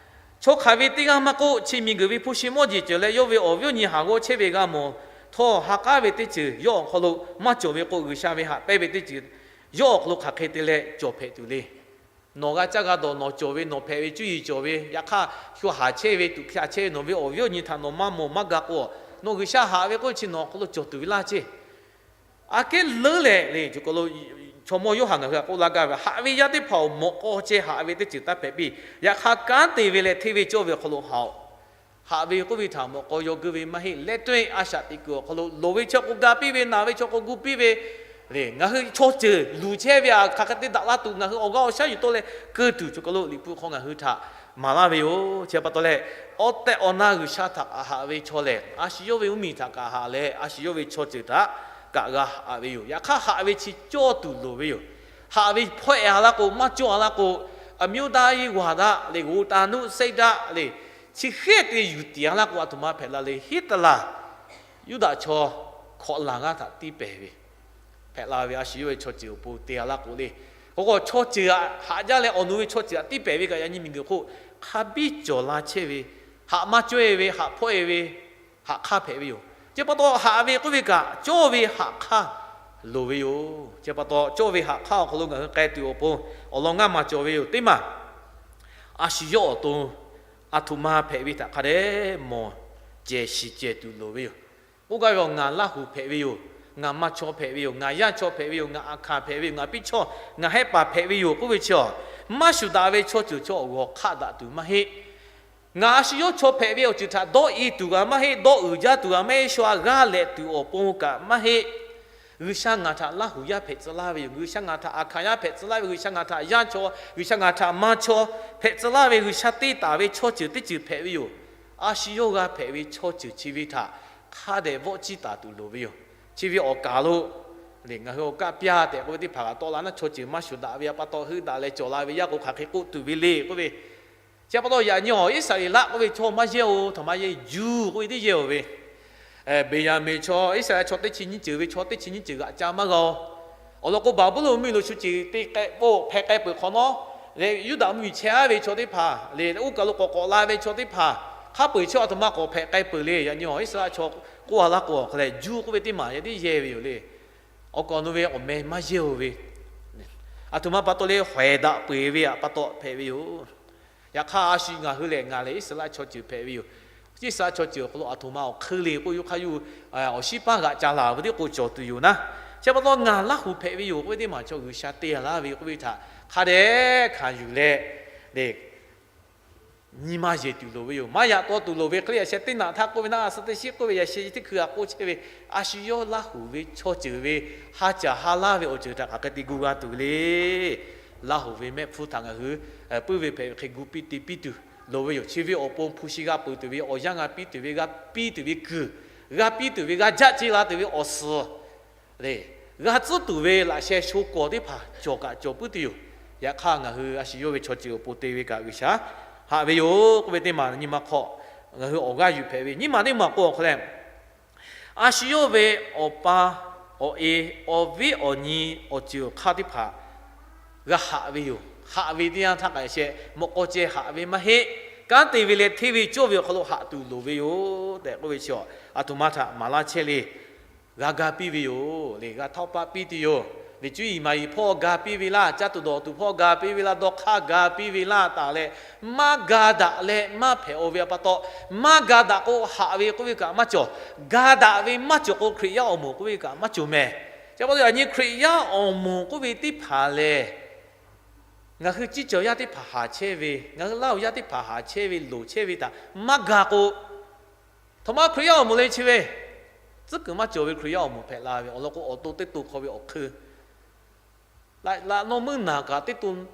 Chaw hk'aˬ ve teˇ g'aˇ maˇ k'oˆ, chi miˬguiˬ ve hpu shi mawˇ jeˬ ceuˬ leh yawˇ ve awˬ viˉ awˬ nyi haˍ g'awˇ chehˇ ve g'a mawˬ htawˇ, ha k'aˉ ve teˇ ceuˬ yawˇ awˬ hk'aw lo maˇ cawˬ ve k'o, G'uiˬsha ve haꞈ pehnˇ ve teˇ ceuˬ yawˇ awˬ hk'aw lo hk'aˬ hk'e te leh cawˬ hpehꞈ tuˬ le. Nawˬ g'a caˇ g'a dawˬ, nawˬ cawˬ ve, nawˬ hpehꞈ ve cuˇ yiˍ cawˬ ve, yaꞈ hk'aˇ shu haˍ chehˇ ve, tuꞈ hk'aˇ chehˇ ve nawˬ ve awˬ viˉ awˬ nyi htaꞈ nawˬ maˇ mawˬ maˇ ga k'o, nawˬ G'uiˬsha haꞈ ve k'oˆ chi nawˬ awˬ hk'aw lo cawˬ tuˬ ve laˇ ceˇ. Aꞈ kehˉ leuˉ leh le, chaw mawˇ Yoˇhanˬ ngaˬ hui htaꞈ k'oˆ laˇ gaˇ ve, haꞈ ve yaˇ teˇ hpaˍ awˬ mawꞈ k'aw ceh haꞈ ve teˇ ceuˬ taˇ hpehꞈ piˇ. Yaꞈ hk'aˇ, kanˉ te ve leh hteˇ ve cawˇ ve awˬ hk'aw lo haꞈ-oˬ. Haꞈ ve k'oˆ ve htaꞈ mawꞈ k'aw yaw geuˇ ve maˇ heˆ. Leh tawˆ-e a shaꞈ teꞈ kuiˬ awˬ hk'aw lo loˍ ve chaw k'o ga piˇ ve, naˬ ve chaw k'o gu piˇ ve le. Ngaˬ hui chaw ceuˬ luˬ chehˇ ve htaꞈ hk'aˬ hk'e te daꞈ la tuˬ, ngaˬ hui awˬ g'aˇ awˬ shaˉ yuˬ tawˆ leh keu tuˬ, chaw hk'aw lo Liꞈ hpu hk'aw ngaˬ hui htaꞈ maˍ laˇ ve yoˬ. Chi pa taw leh, awˬ tehˬ awˬ na G'uiˬsha htaꞈ kaꞈ haꞈ ve chaw lehˬ, a shu yawˇ ve mvuhˇmiˬ htaꞈ kaꞈ haꞈ leh, a shu yawˇ ve chaw ceuˬ htaꞈ kaꞈ g'a haꞈ ve yoˬ. Yaꞈ hk'aˇ, haꞈ ve chi cawˇ tuˬ loˍ ve yoˬ. Haꞈ ve hpawehˇ-a laˇ k'o, maˇ cawˇ-a laˇ k'o, အမျိုးသားရေးဝါဒ le, ဂုဏ်သိက္ခာ sexuality le, chi hk'e te yuˬ tiˍ-a laˇ k'o, aˬ htoꞈ ma hpehꞈ la le. Hiˉtalaˍ Yuˇdaꞈ chaw hkawꞈ laˬ g'aˇ htaꞈ tiˇ pehˍ ve hpehꞈ la ve, a shu yawˇ ve chaw ceuˬ awˬ pon te-a laˇ k'o le. K'o k'o, chaw ceuˬ haꞈ jaˇ leh awˬ nu ve chaw ceuˬ htaꞈ tiˇ pehˍ ve kaꞈ, yaꞈ nyi miˬguiˬ hk'oˆ hk'a biˇ cawˬ la chehˇ ve, haꞈ maˇ cawˇ-e ve, haꞈ hpawehˇ-e ve, haꞈ hk'aˇ hpehꞈ ve yoˬ. Chi pa taw, haꞈ ve k'oˆ ve kaꞈ, cawˇ ve haꞈ hk'aˇ loˍ ve yoˬ. Chi pa taw, cawˇ ve haꞈ hk'aˇ awˬ hk'aw lo ngaˬ hui k'ai tuˬ awˬ pon awˬ lawn ngaˇ maˬ cawˬ ve yoˬ. Teˇ maˬ, a shu yawˇ awˬ to aˬ htoꞈ ma hpehꞈ ve htaꞈ hk'a dehꞈ mawˬ cehˬ shiˍ cehˬ tuˬ loˍ ve yoˬ. K'oˆ gaˇ ve, ngaˬ Laˇhuˍ hpehꞈ ve yoˬ, ngaˬ ma chaw hpehꞈ ve yoˬ, ngaˬ yaˇ chaw hpehꞈ ve yoˬ, ngaˬ aꞈ hkanˍ hpehꞈ ve yoˬ, ngaˬ piˇ chawˇ, ngaˬ hehˉ paˍ hpehꞈ ve yoˬ k'oˆ ve chi, maˇ shuˍ daꞈ ve chaw ceuˬ chaw awˬ g'awˬ hk'aˆ daꞈ tuˬ maˇ heˆ. Ngaˬ a shu yawˇ chaw hpehꞈ ve awˬ ceuˬ htaꞈ dawˇ e tuˬ kaꞈ maˇ heˆ, dawˇ uiˍ jaˇ tuˬ kaꞈ maˇ heˆ, shu a g'aˇ lehꞈ tuˬ awˬ pon kaꞈ maˇ heˆ. G'uiˬsha ngaˬ htaꞈ Laˇhuˍ yaˇ hpehꞈ tcuh laˇ ve yoˬ. G'uiˬsha ngaˬ htaꞈ aꞈ hkanˍ yaˇ hpehꞈ tcuh laˇ ve, G'uiˬsha ngaˬ htaꞈ yaˇ chaw, G'uiˬsha ngaˬ htaꞈ ma chaw hpehꞈ tcuh laˇ ve, G'uiˬsha te taˍ ve chaw ceuˬ teˇ ceuˬ hpehꞈ ve yoˬ. A shu yawˇ g'a hpehꞈ ve chaw ceuˬ chi ve htaꞈ hk'a dehꞈ vawˆ ciˇ taˍ tuˬ loˍ ve yoˬ. Chi ve awˬ kaˍ lo le, ngaˬ hui awˬ kaˆ pyaˇ tehꞈ k'oˆ ve teˇ hpaˍ kaꞈ tawˆ la naˉ, chaw ceuˬ maˇ shuˍ daꞈ ve pa taw heuˆ daꞈ leh cawˬ la ve yaˇ k'o, hk'aˬ hk'e k'oˆ tuˬ ve le k'oˆ ve. Chi pa taw, yaꞈ nyi awˬ Iˉsaˍreˍlaˆ k'oˆ ve chaw maˇ yehˇ-oˬ, htaꞈ maˇ yehˇ, Juˇ k'oˆ ve teˇ yehˇ-oˬ ve, Beˍyaˍmenˍ chaw, Iˉsaˍreˍlaˆ chaw teˇ chi nyiˇ ceuˬ ve chaw teˇ chi nyiˇ ceuˬ g'aꞈ ca maˇ g'a-oˬ. Awˬ lawn k'o, Baˍbuˍlonˍ mvuhˇmiˬ lo shu ceˬ te k'ai k'o hpehꞈ k'ai peuˬ hk'awꞈ nawˉ, le Yuˇdaꞈ mvuhˇmiˬ chehˇ-a ve chaw teˇ hpaˍ le, oˇ kaˬ lo k'awꞈ k'awꞈ la ve chaw teˇ hpaˍ, hk'a peu-eˬ chaw aˬ htoꞈ ma k'awꞈ hpehꞈ k'ai peuˬ le. Yaꞈ nyi awˬ Iˉsaˍreˍlaˆ chaw k'oˆ-a laˇ k'o, awˬ hk'a lehˬ Juˇ k'oˆ ve teˇ maˬ yehˇ teˇ yehˇ ve yoˬ le. Awˬ kaˍ awˬ nu ve awˬ meh maˇ yehˇ-oˬ ve, aˬ htoꞈ ma pa taw le, hawehˬ daꞈ peu-eˬ ve pa taw hpehꞈ ve yoˬ. Yaꞈ hk'aˇ, a shu ngaˬ hui lehˬ, ngaˬ lehˬ Iˉsaˍreˍlaˆ chaw ceuˬ hpehꞈ ve yoˬ. Iˉsaˍreˍlaˆ chaw ceuˬ awˬ hk'aw lo aˬ htoꞈ ma awˬ hk'eun le k'oˆ, yawˇ hk'aˇ yuˬ awˬ shiˉ paˇ g'aꞈ ca laˬ ve teˇ k'o cawˬ tuˬ yoˬ naˉ. Chi pa taw, ngaˬ Laˇhuˍ hpehꞈ ve yoˬ k'oˆ ve teˇ maˬ chaw G'uiˬsha te laˇ ve k'oˆ ve htaꞈ hk'a dehꞈ hkanˍ yuˬ leh, le nyi ma yeˬ tuˬ loˍ ve yoˬ. Maˇ yaꞈ taw tuˬ loˍ ve, hk'e le yaꞈ sheh teˇ naꞈ htaˇ k'oˆ ve naˉ, a suh teˇ shiˉ k'oˆ ve, yaꞈ sheh teˇ hkui htaꞈ k'oˆ chehˇ ve, a shu yawˇ Laˇhuˍ ve chaw ceuˬ ve ha caˬ ha laˇ ve awˬ ceuˬ htaꞈ hk'aˬ hk'e te gu g'a tuˬ ve le. Laˇhuˍ ve mehˆ hpfuhˇ htaꞈ ngaˬ hui puiˉ ve hpehꞈ ve hk'e gu piˇ te piˇ tuˬ loˍ ve yoˬ. Chi ve awˬ pon hpu shi g'a peuˬ tuˬ ve, awˬ yanˇ g'a piˇ tuˬ ve, g'a piˇ tuˬ ve kuiˬ, g'a piˇ tuˬ ve, g'a jaˆ ce la tuˬ ve awˬ suhˍ le, g'a tcuhˉ tuˬ ve laꞈ sheh sho kawˍ teˇ hpaˍ cawˬ kaꞈ cawˬ puiˉ tuˬ yoˬ. Yaꞈ hk'aˇ, ngaˬ hui a shu yawˇ ve chaw ceuˬ awˬ pon te ve kaꞈ G'uiˬsha haꞈ ve yoˬ k'oˆ ve teˇ maˬ nyi ma hk'aw ngaˬ hui awˬ g'aˇ yuˬ hpehꞈ ve. Nyiˇ maˬ teˇ maˬ k'o awˬ hk'aw leh, a shu yawˇ ve awˬ pa, awˬ e, awˬ viˉ awˬ nyi, awˬ ceuˬ awˬ hk'aˇ teˇ hpaˍ g'a haꞈ ve yoˬ. Haꞈ ve teˇ yanˇ htaˇ k'ai sheh mawꞈ k'aw ceh haꞈ ve maˇ heˆ. Kanˉ te ve leh hteˇ ve cawˇ ve awˬ hk'aw lo haꞈ tuˬ loˍ ve yoˬ tehꞈ k'oˆ ve chi, aˬ htoꞈ ma htaꞈ maˍ laˇ chehˇ le. G'a ga piˇ ve yoˬ le, g'a htawˇ paˆ piˇ tuˬ yoˬ. Liꞈ cuˉ yiˍ maˍ yiˍ hpawˇ ga piˇ ve laˇ, caˇ tuˬ dawˬ tuˬ hpawˇ ga piˇ ve laˇ, dawˇ hk'aˇ ga piˇ ve laˇ taˍ leh, maˇ ga daꞈ leh maˇ hpehꞈ-o ve pa taw, maˇ ga daꞈ k'o haꞈ ve k'oˆ ve kaꞈ maˇ cawˬ. Ga daꞈ ve maˇ cawˬ k'o, Hkriꞈ yaˇ awˬ moˍ k'oˆ ve kaꞈ maˇ cawˬ mehˍ. Chi pa taw, yaꞈ nyi Hkriꞈ yaˇ awˬ moˍ k'oˆ ve teˇ hpaˍ lehˬ, ngaˬ hui ciˇ cawˬ yaˇ teˇ hpaˍ haˍ chehˇ ve, ngaˬ hui Laˇhuˍ yaˇ teˇ hpaˍ haˍ chehˇ ve loˍ chehˇ ve htaꞈ maˇ ga k'o, htaꞈ ma Hkriꞈ yaˇ awˬ moˍ le chi ve tcuhˉ kuiˬ maˇ cawˬ ve Hkriꞈ yaˇ awˬ moˍ hpehꞈ la ve awˬ lawn k'o, awˬ to teˇ to hk'aw ve awˬ hk'eun laꞈ laꞈ nawˇ meuˇ naˬ kaꞈ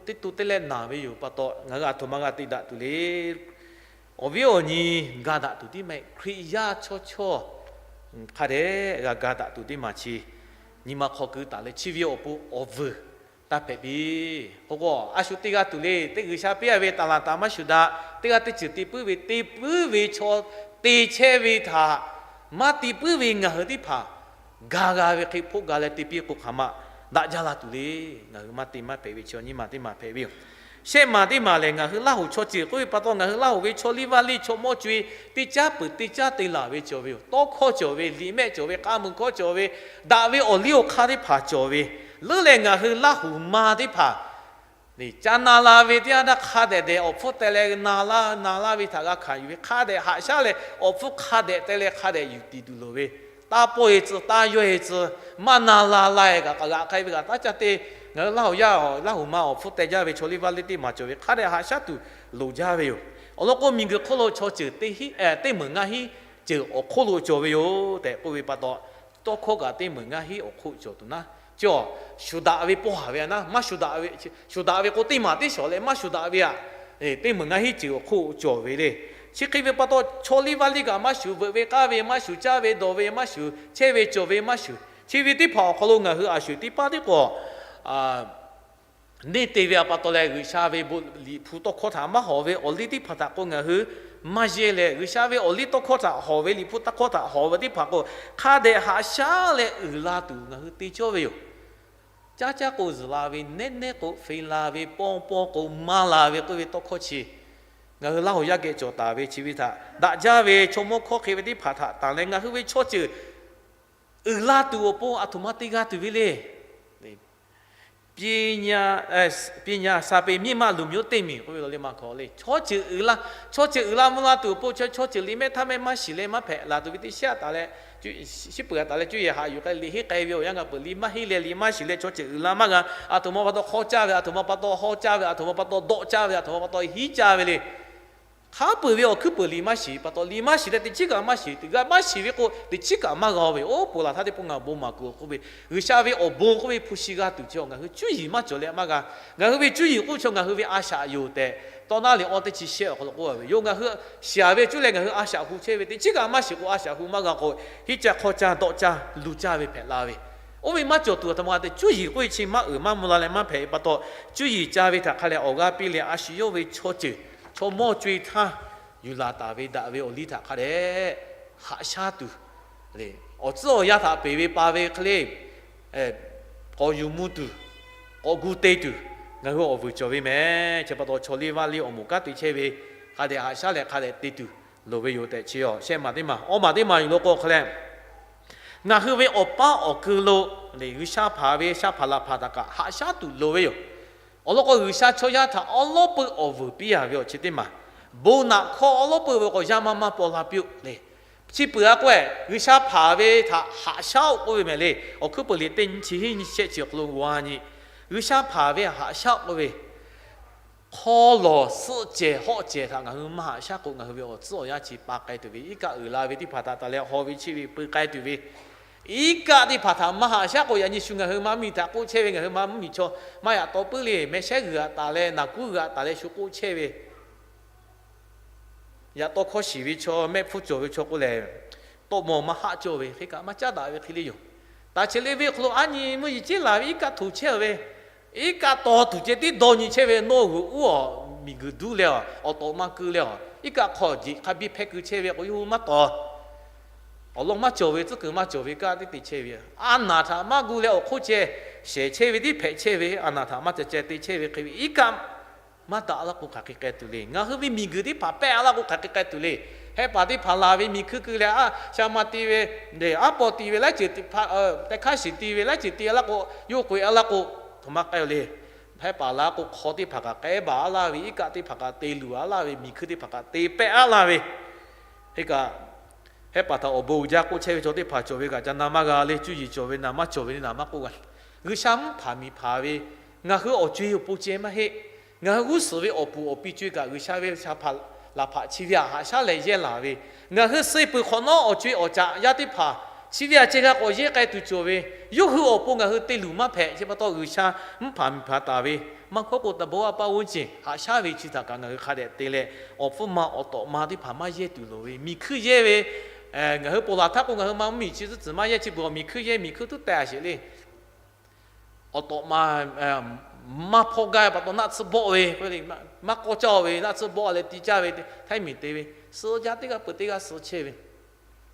teˇ to teˇ leh naˬ ve yoˬ pa taw, ngaˬ hui aˬ htoꞈ ma g'a te daꞈ tuˬ le. Awˬ viˉ awˬ nyi ga daꞈ tuˬ tiˉ maˇ heˆ. Hkriꞈ yaˇ chawˇ chawˇ hk'a dehꞈ g'a ga daꞈ tuˬ teˇ maˬ chi nyi ma hk'aw keu taˍ leh, chi ve awˬ pon awˬ vuiˬ taˇ hpehꞈ piˇ. K'o k'o, a shu teˇ g'aˇ tuˬ le, teˇ G'uiˬsha piˇ-a ve taˍ laˍ taˍ maˇ shuˍ daꞈ, teˇ g'aˇ teˇ ceuˬ te puiˉ ve, te puiˉ ve chaw te chehˇ ve htaꞈ maˇ te puiˉ ve ngaˬ hui teˇ hpaˍ ga g'a ve hk'e hpoˆ ga leh te piˇ k'o, hk'aˬ ma daꞈ jaˇ la tuˬ le. Ngaˬ hui maˇ te maˇ hpehꞈ ve chi nyiˇ maˬ teˇ maˬ hpehꞈ ve yoˬ. Shehˆ maˬ teˇ maˬ lehˬ, ngaˬ hui Laˇhuˍ chaw ceuˬ k'oˆ ve pa taw, ngaˬ hui Laˇhuˍ ve chaw liˇ vaˇ liˇ chaw mawˇ co-e teˇ caˉ peuˬ teˇ caˉ te laˬ ve cawˬ ve yoˬ. Tawˇ hkawˇ cawˬ ve, liꞈ mehˆ cawˬ ve, k'a muiˬ hkawˇ cawˬ ve, daꞈ ve awˬ liˇ awˬ hk'aˇ teˇ hpaˍ cawˬ ve, leuˉ leh ngaˬ hui Laˇhuˍ ma teˇ hpaˍ ca na la ve teˇ yanˇ htaˇ hk'a dehꞈ dehꞈ awˬ hpfuhˇ teh leh na laˇ na laˇ ve htaꞈ g'a hkanˍ yuˬ ve, hk'a dehꞈ haꞈ shaˉ leh awˬ hpfuhˇ hk'a dehꞈ teh leh hk'a dehꞈ yuˬ tiˍ tuˬ loˍ ve, taˇ pawˇ-e tcuh, taˇ yawˇ-e tcuh, maˇ na la la-e kaꞈ k'aꞈ g'aꞈ k'ai ve kaꞈ taˇ caˇ te. Ngaˬ hui Laˇ huˍ yaˇ, Laˇ huˍ ma awˬ hpfuhˇ teh jaˇ ve chaw liˇ vaˇ liˇ teˇ maˬ cawˬ ve hk'a dehꞈ haꞈ shaˉ tuˬ loˍ jaˇ ve yoˬ. Awˬ lawn k'o, miˬguiˬ hk'oˆ lo chaw ceuˬ teˇ meuˬ ngaˇ hinˉ ceuˬ awˬ hk'oˆ lo cawˬ ve yoˬ tehꞈ k'oˆ ve pa taw, tawˇ hkawˇ kaꞈ teˇ meuˬ ngaˇ hinˉ awˬ hk'oˆ cawˬ tuˬ naˉ, chi awˬ shuˍ daꞈ ve pawˇ haˍ ve a naˉ, maˇ shuˍ daꞈ ve, shuˍ daꞈ ve k'o teˇ maˬ teˇ shawˍ leh maˇ shuˍ daꞈ ve aꞈ, teˇ meuˬ ngaˇ hinˉ ceuˬ awˬ hk'oˆ cawˬ ve le. Chi hk'e ve pa taw, chaw liˇ vaˇ liˇ kaꞈ maˇ shuˍ, veuꞈ ve k'aˇ ve maˇ shuˍ, caˇ ve dawˬ ve maˇ shuˍ, chehˇ ve cawˬ ve maˇ shuˍ, chi ve teˇ hpaˍ awˬ hk'aw lo ngaˬ hui a shuˍ teˇ paˇ tiˉ k'o, neˇ te ve a pa taw leh, G'uiˬsha ve bon Liꞈ hpu tawˇ hkawˇ htaꞈ maˇ hawˍ ve awˬ liˇ teˇ hpaˍ htaꞈ k'o ngaˬ hui maˇ yehˇ leh, G'uiˬsha ve awˬ liˇ tawˇ hkawˇ htaꞈ hawˍ ve, Liꞈ hpu tawˇ hkawˇ htaꞈ hawˍ ve teˇ hpaˍ k'o, hk'a dehꞈ haꞈ shaˉ leh uiˍ la tuˬ ngaˬ hui te cawˇ ve yoˬ. Caˇ caˇ k'o zuhˬ la ve, nehˉ nehˉ k'o fe la ve, pawˇ pawˇ k'o maˇ la ve k'oˆ ve tawˇ hkawˇ chi, ngaˬ hui Laˇ huˍ yaˇ geh cawˬ taˍ ve chi ve htaꞈ daꞈ jaˇ ve chaw mawˇ hkawˇ hk'e ve teˇ hpaˍ htaꞈ tanˬ leh, ngaˬ hui ve chaw ceuˬ uiˍ la tuˬ awˬ pon aˬ htoꞈ ma te g'a tuˬ ve le. ပညာ, ပညာစာပေ မြင့်မား လူမျိုး သစ် မည် k'oˆ ve le ma hk'aw le. Chaw ceuˬ uiˍ la, chaw ceuˬ uiˍ la mvuh la tuˬ awˬ pon, chaw ceuˬ liꞈ mehˆ htaˇ mehˆ maˇ shiˍ leh maˇ hpehꞈ la tuˬ ve teˇ shiˉ taˍ leh, shiˉ peuˬ taˍ leh, cuˇ yiˍ haꞈ yuˬ k'ai liꞈ henˇ k'ai ve awˬ yanˇ ngaˬ peuˬ liꞈ maˇ henˇ leh liꞈ maˇ shiˍ leh chaw ceuˬ uiˍ la maˇ g'a. Aˬ htoꞈ ma pa taw hk'aw caˇ ve, aˬ htoꞈ ma pa taw haw caˇ ve, aˬ htoꞈ ma pa taw dawˆ caˇ ve, aˬ htoꞈ ma pa taw hiˉ caˇ ve le. Hk'a peuˬ ve awˬ hkuiˉ peuˬ liꞈ maˇ shiˍ pa taw, liꞈ maˇ shiˍ leh teˇ chiˉ kaꞈ maˇ shiˍ, teˇ g'aˇ maˇ shiˍ ve k'o teˇ chiˉ kaꞈ maˇ g'a ve. Oˇ ponˬ laˬ htaˇ teˇ pawˆ ngaˬ bon maˍ kuiˬ awˬ k'oˆ ve, G'uiˬsha ve awˬ bon k'oˆ ve hpu shi g'a tuˬ chi ngaˬ hui cuˇ yiˍ maˇ cawˬ leh maˇ g'a. Ngaˬ hui ve cuˇ yiˍ k'oˆ chaw ngaˬ hui ve a shaꞈ yoˬ tehꞈ, tawˇ naˉ liꞈ awˇ teˇ chi shehˆ awˬ hk'aw lo k'oˆ ve yoˬ. Ngaˬ hui shiˍ ve cuˇ leh ngaˬ hui a shaꞈ hu chehˇ ve, teˇ chiˉ kaꞈ maˇ shiˍ k'o a shaꞈ hu maˇ g'a k'o, hiˉ caˇ hk'aw caˇ dawˆ caˇ lu caˇ ve hpehꞈ la ve. Oˇ ve maˇ cawˬ tuˬ aˬ htoꞈ ma g'a tehꞈ, cuˇ yiˍ k'oˆ ve chi maˇ uiˍ maˇ mvuh la leh maˇ hpehꞈ ve pa taw, cuˇ yiˍ ca ve htaꞈ hk'a leh awˬ g'aˇ piˇ leh a shu yawˇ ve chaw ceuˬ, chaw mawˇ co-e htaˇ yuˬ laˬ taˍ ve daꞈ ve awˬ liˇ htaꞈ hk'a dehꞈ haꞈ shaˉ tuˬ le. Awˬ tcuhˉ awˬ yanˇ htaꞈ peˬ ve pa ve hk'e le, k'awꞈ yuˬ mvuh tuˬ, k'awꞈ gu te tuˬ, ngaˬ hui awˬ vuiˬ cawˬ ve mehˍ. Chi pa taw chaw liˇ vaˇ liˇ awˬ moˍ kanˉ te chehˇ ve hk'a dehꞈ haꞈ shaˉ leh hk'a dehꞈ te tuˬ loˍ ve yoˬ tehꞈ chi awˬ shehˆ maˬ teˇ maˬ. Awˇ maˬ teˇ maˬ yoˬ law k'o hk'a leh, ngaˬ hui ve awˬ paˉ awˬ keu lo le G'uiˬsha hpanˍ ve sha hpanˍ laˬ hpanˍ htaꞈ kaꞈ haꞈ shaˉ tuˬ loˍ ve yoˬ. Awˬ lawn k'o, G'uiˬsha chaw yaˇ htaꞈ awˉ lawˉ peuˇ awˬ vuiˬ piˇ a ve awˬ chi teˇ maˬ, bon naꞈ hkawˇ awˉ lawˉ peuˇ ve k'o, yaˇ maˇ maˇ paw la piˇ-oˆ le. Chi peuˬ a k'o, G'uiˬsha hpanˍ ve htaꞈ haꞈ shaˉ-oˆ k'oˆ ve mehˍ le. Awˬ hkuiˉ peuˬ liꞈ teˇ nyiˇ chi hiˉ nyiˇ shehˆ chi awˬ hk'aw lo g'a nyi, G'uiˬsha hpanˍ ve htaꞈ haꞈ shaˉ-oˆ k'oˆ ve, hk'aw lawˬ suhˆ cehˬ hawˆ cehˬ htaꞈ ngaˬ hui maˇ haꞈ shaˉ k'o, ngaˬ hui ve awˬ tcuhˉ awˬ yanˇ chi pa k'ai tuˬ ve, iˉ kaˆ uiˍ la ve teˇ hpaˍ htaꞈ taˍ leh haw ve chi ve peu k'ai tuˬ ve, iˉ kaˆ teˇ hpaˍ htaꞈ maˇ haꞈ shaˉ k'o, yaꞈ nyi shu ngaˬ hui maˇ miˬ htaꞈ k'oˆ chehˇ ve, ngaˬ hui maˇ miˬ chaw maˇ yaꞈ taw puiˉ le, mehˆ shehˉ g'uiˬ aꞈ taˍ leh naˬ kuˉ g'uiˬ aꞈ taˍ leh shu k'oˆ chehˇ ve, yaꞈ taw hkawˇ shiˍ ve chaw, mehˆ hpfuhˇ cawˬ ve chaw k'oˆ lehˬ, tawˆ mawˬ maˇ haˆ cawˇ ve hk'e kaꞈ maˇ caˉ daꞈ ve hk'e le yoˬ. Taˍ cheˍ le ve hk'aw lo a nyi mvuhˇ yeˬ ceˉ laˬ ve iˉ kaˆ htoꞈ chehˇ ve, iˉ kaˆ taw tuˬ ceh tiˉ dawˇ nyi chehˇ ve, nawˇ g'uiˬ uˉ awˬ miˬguiˬ duˉ leh awˬ, awˬ tawꞈ ma keu leh awˬ, iˉ kaˆ hk'aw jeꞈ hk'a biˇ hpehˇ keu chehˇ ve k'o, yawˇ hui maˇ taw. Awˬ lawn maˇ cawˬ ve, tcuhˉ kuiˬ maˇ cawˬ ve kaꞈ teˇ te chehˇ ve, a naˍ htaꞈ maˇ gu leh awˬ hk'oˆ ceh shehˍ chehˇ ve tiˉ hpehꞈ chehˇ ve, a naˍ htaꞈ maˇ ca ceh te chehˇ ve hk'e ve, iˉ kaˆ maˇ daꞈ laˇ k'o hk'aˬ hk'e k'ai tuˬ le. Ngaˬ hui ve miˬguiˬ teˇ hpaˍ pehˆ laˇ k'o hk'aˬ hk'e k'ai tuˬ le. Heh paˍ teˇ hpaˍ laˬ ve miˬ hkui keu leh, a sha ma te ve, aˉ paw te ve laiˉ ceuˬ, teˇ hk'aˇ shiˍ te ve laiˉ ceuˬ te laˇ k'o, yawˇ k'oꞈ-e laˇ k'o, htoꞈ ma k'ai-o le. Heh paˍ la k'o, hk'aw teˇ hpaˍ kaꞈ k'ehˉ baˬ laˇ ve, iˉ kaˆ teˇ hpaˍ kaꞈ te luˬ a laˇ ve, miˬ hkui teˇ hpaˍ kaꞈ te pehˆ a laˇ ve, hk'e kaꞈ, heh paˍ htaꞈ awˬ bon uiˍ jaˇ k'oˆ chehˇ ve chaw teˇ hpaˍ cawˬ ve kaꞈ ca na maˇ g'a le. Cuˇ yiˍ cawˬ ve naˍ maˇ cawˬ ve le naˍ maˇ k'oˆ g'a. G'uiˬsha mvuhˇ hpanˍ miˬ hpanˍ ve, ngaˬ hui awˬ co-e awˬ pon ceh maˇ heˆ. Ngaˬ hui g'uˇ suhˍ ve awˬ puˍ awˬ pi co-e kaꞈ G'uiˬsha ve sha hpanˍ laˬ hpaꞈ chi ve htaꞈ haꞈ shaˉ leh yehˇ laˬ ve, ngaˬ hui suh peuˬ hk'awꞈ nawˉ awˬ co-e awˬ caꞈ yaˇ teˇ hpaˍ chi ve htaꞈ ceh g'a k'awꞈ yehˇ k'ai tuˬ cawˬ ve, yawˇ hui awˬ pon ngaˬ hui te luˬ maˇ hpehꞈ. Chi pa taw G'uiˬsha mvuhˇ hpanˍ miˬ hpanˍ taˍ ve maˇ hkawˇ k'o, သဘာဝပတ်ဝန်းကျင် haꞈ shaˉ ve chi htaꞈ kaꞈ ngaˬ hui hk'a dehꞈ te leh, awˬ hpfuhˇ ma awˬ tawꞈ ma teˇ hpaˍ maˇ yehˇ tuˬ loˍ ve, miˬ hkui yehˇ ve, ngaˬ hui ponˬ laˬ htaˇ k'o, ngaˬ hui maˇ mvuhˇ miˬ chi zuhˆ tcuhˍ maˇ yehˇ chi beuꞈ, miˬ hkui yehˇ, miˬ hkui tuˉ teh a sheˍ le. Awˬ tawꞈ ma maˇ hpawˇ gaˇ ve pa taw naˆ tsuhˇ bawˆ ve, maˇ k'awˇ caˇ ve naˆ tsuhˇ bawˆ leh ti caˇ ve, htaiˇ miˬ te ve, suh jaˇ teˇ g'aˇ peuˬ teˇ g'aˇ suh chehˇ ve,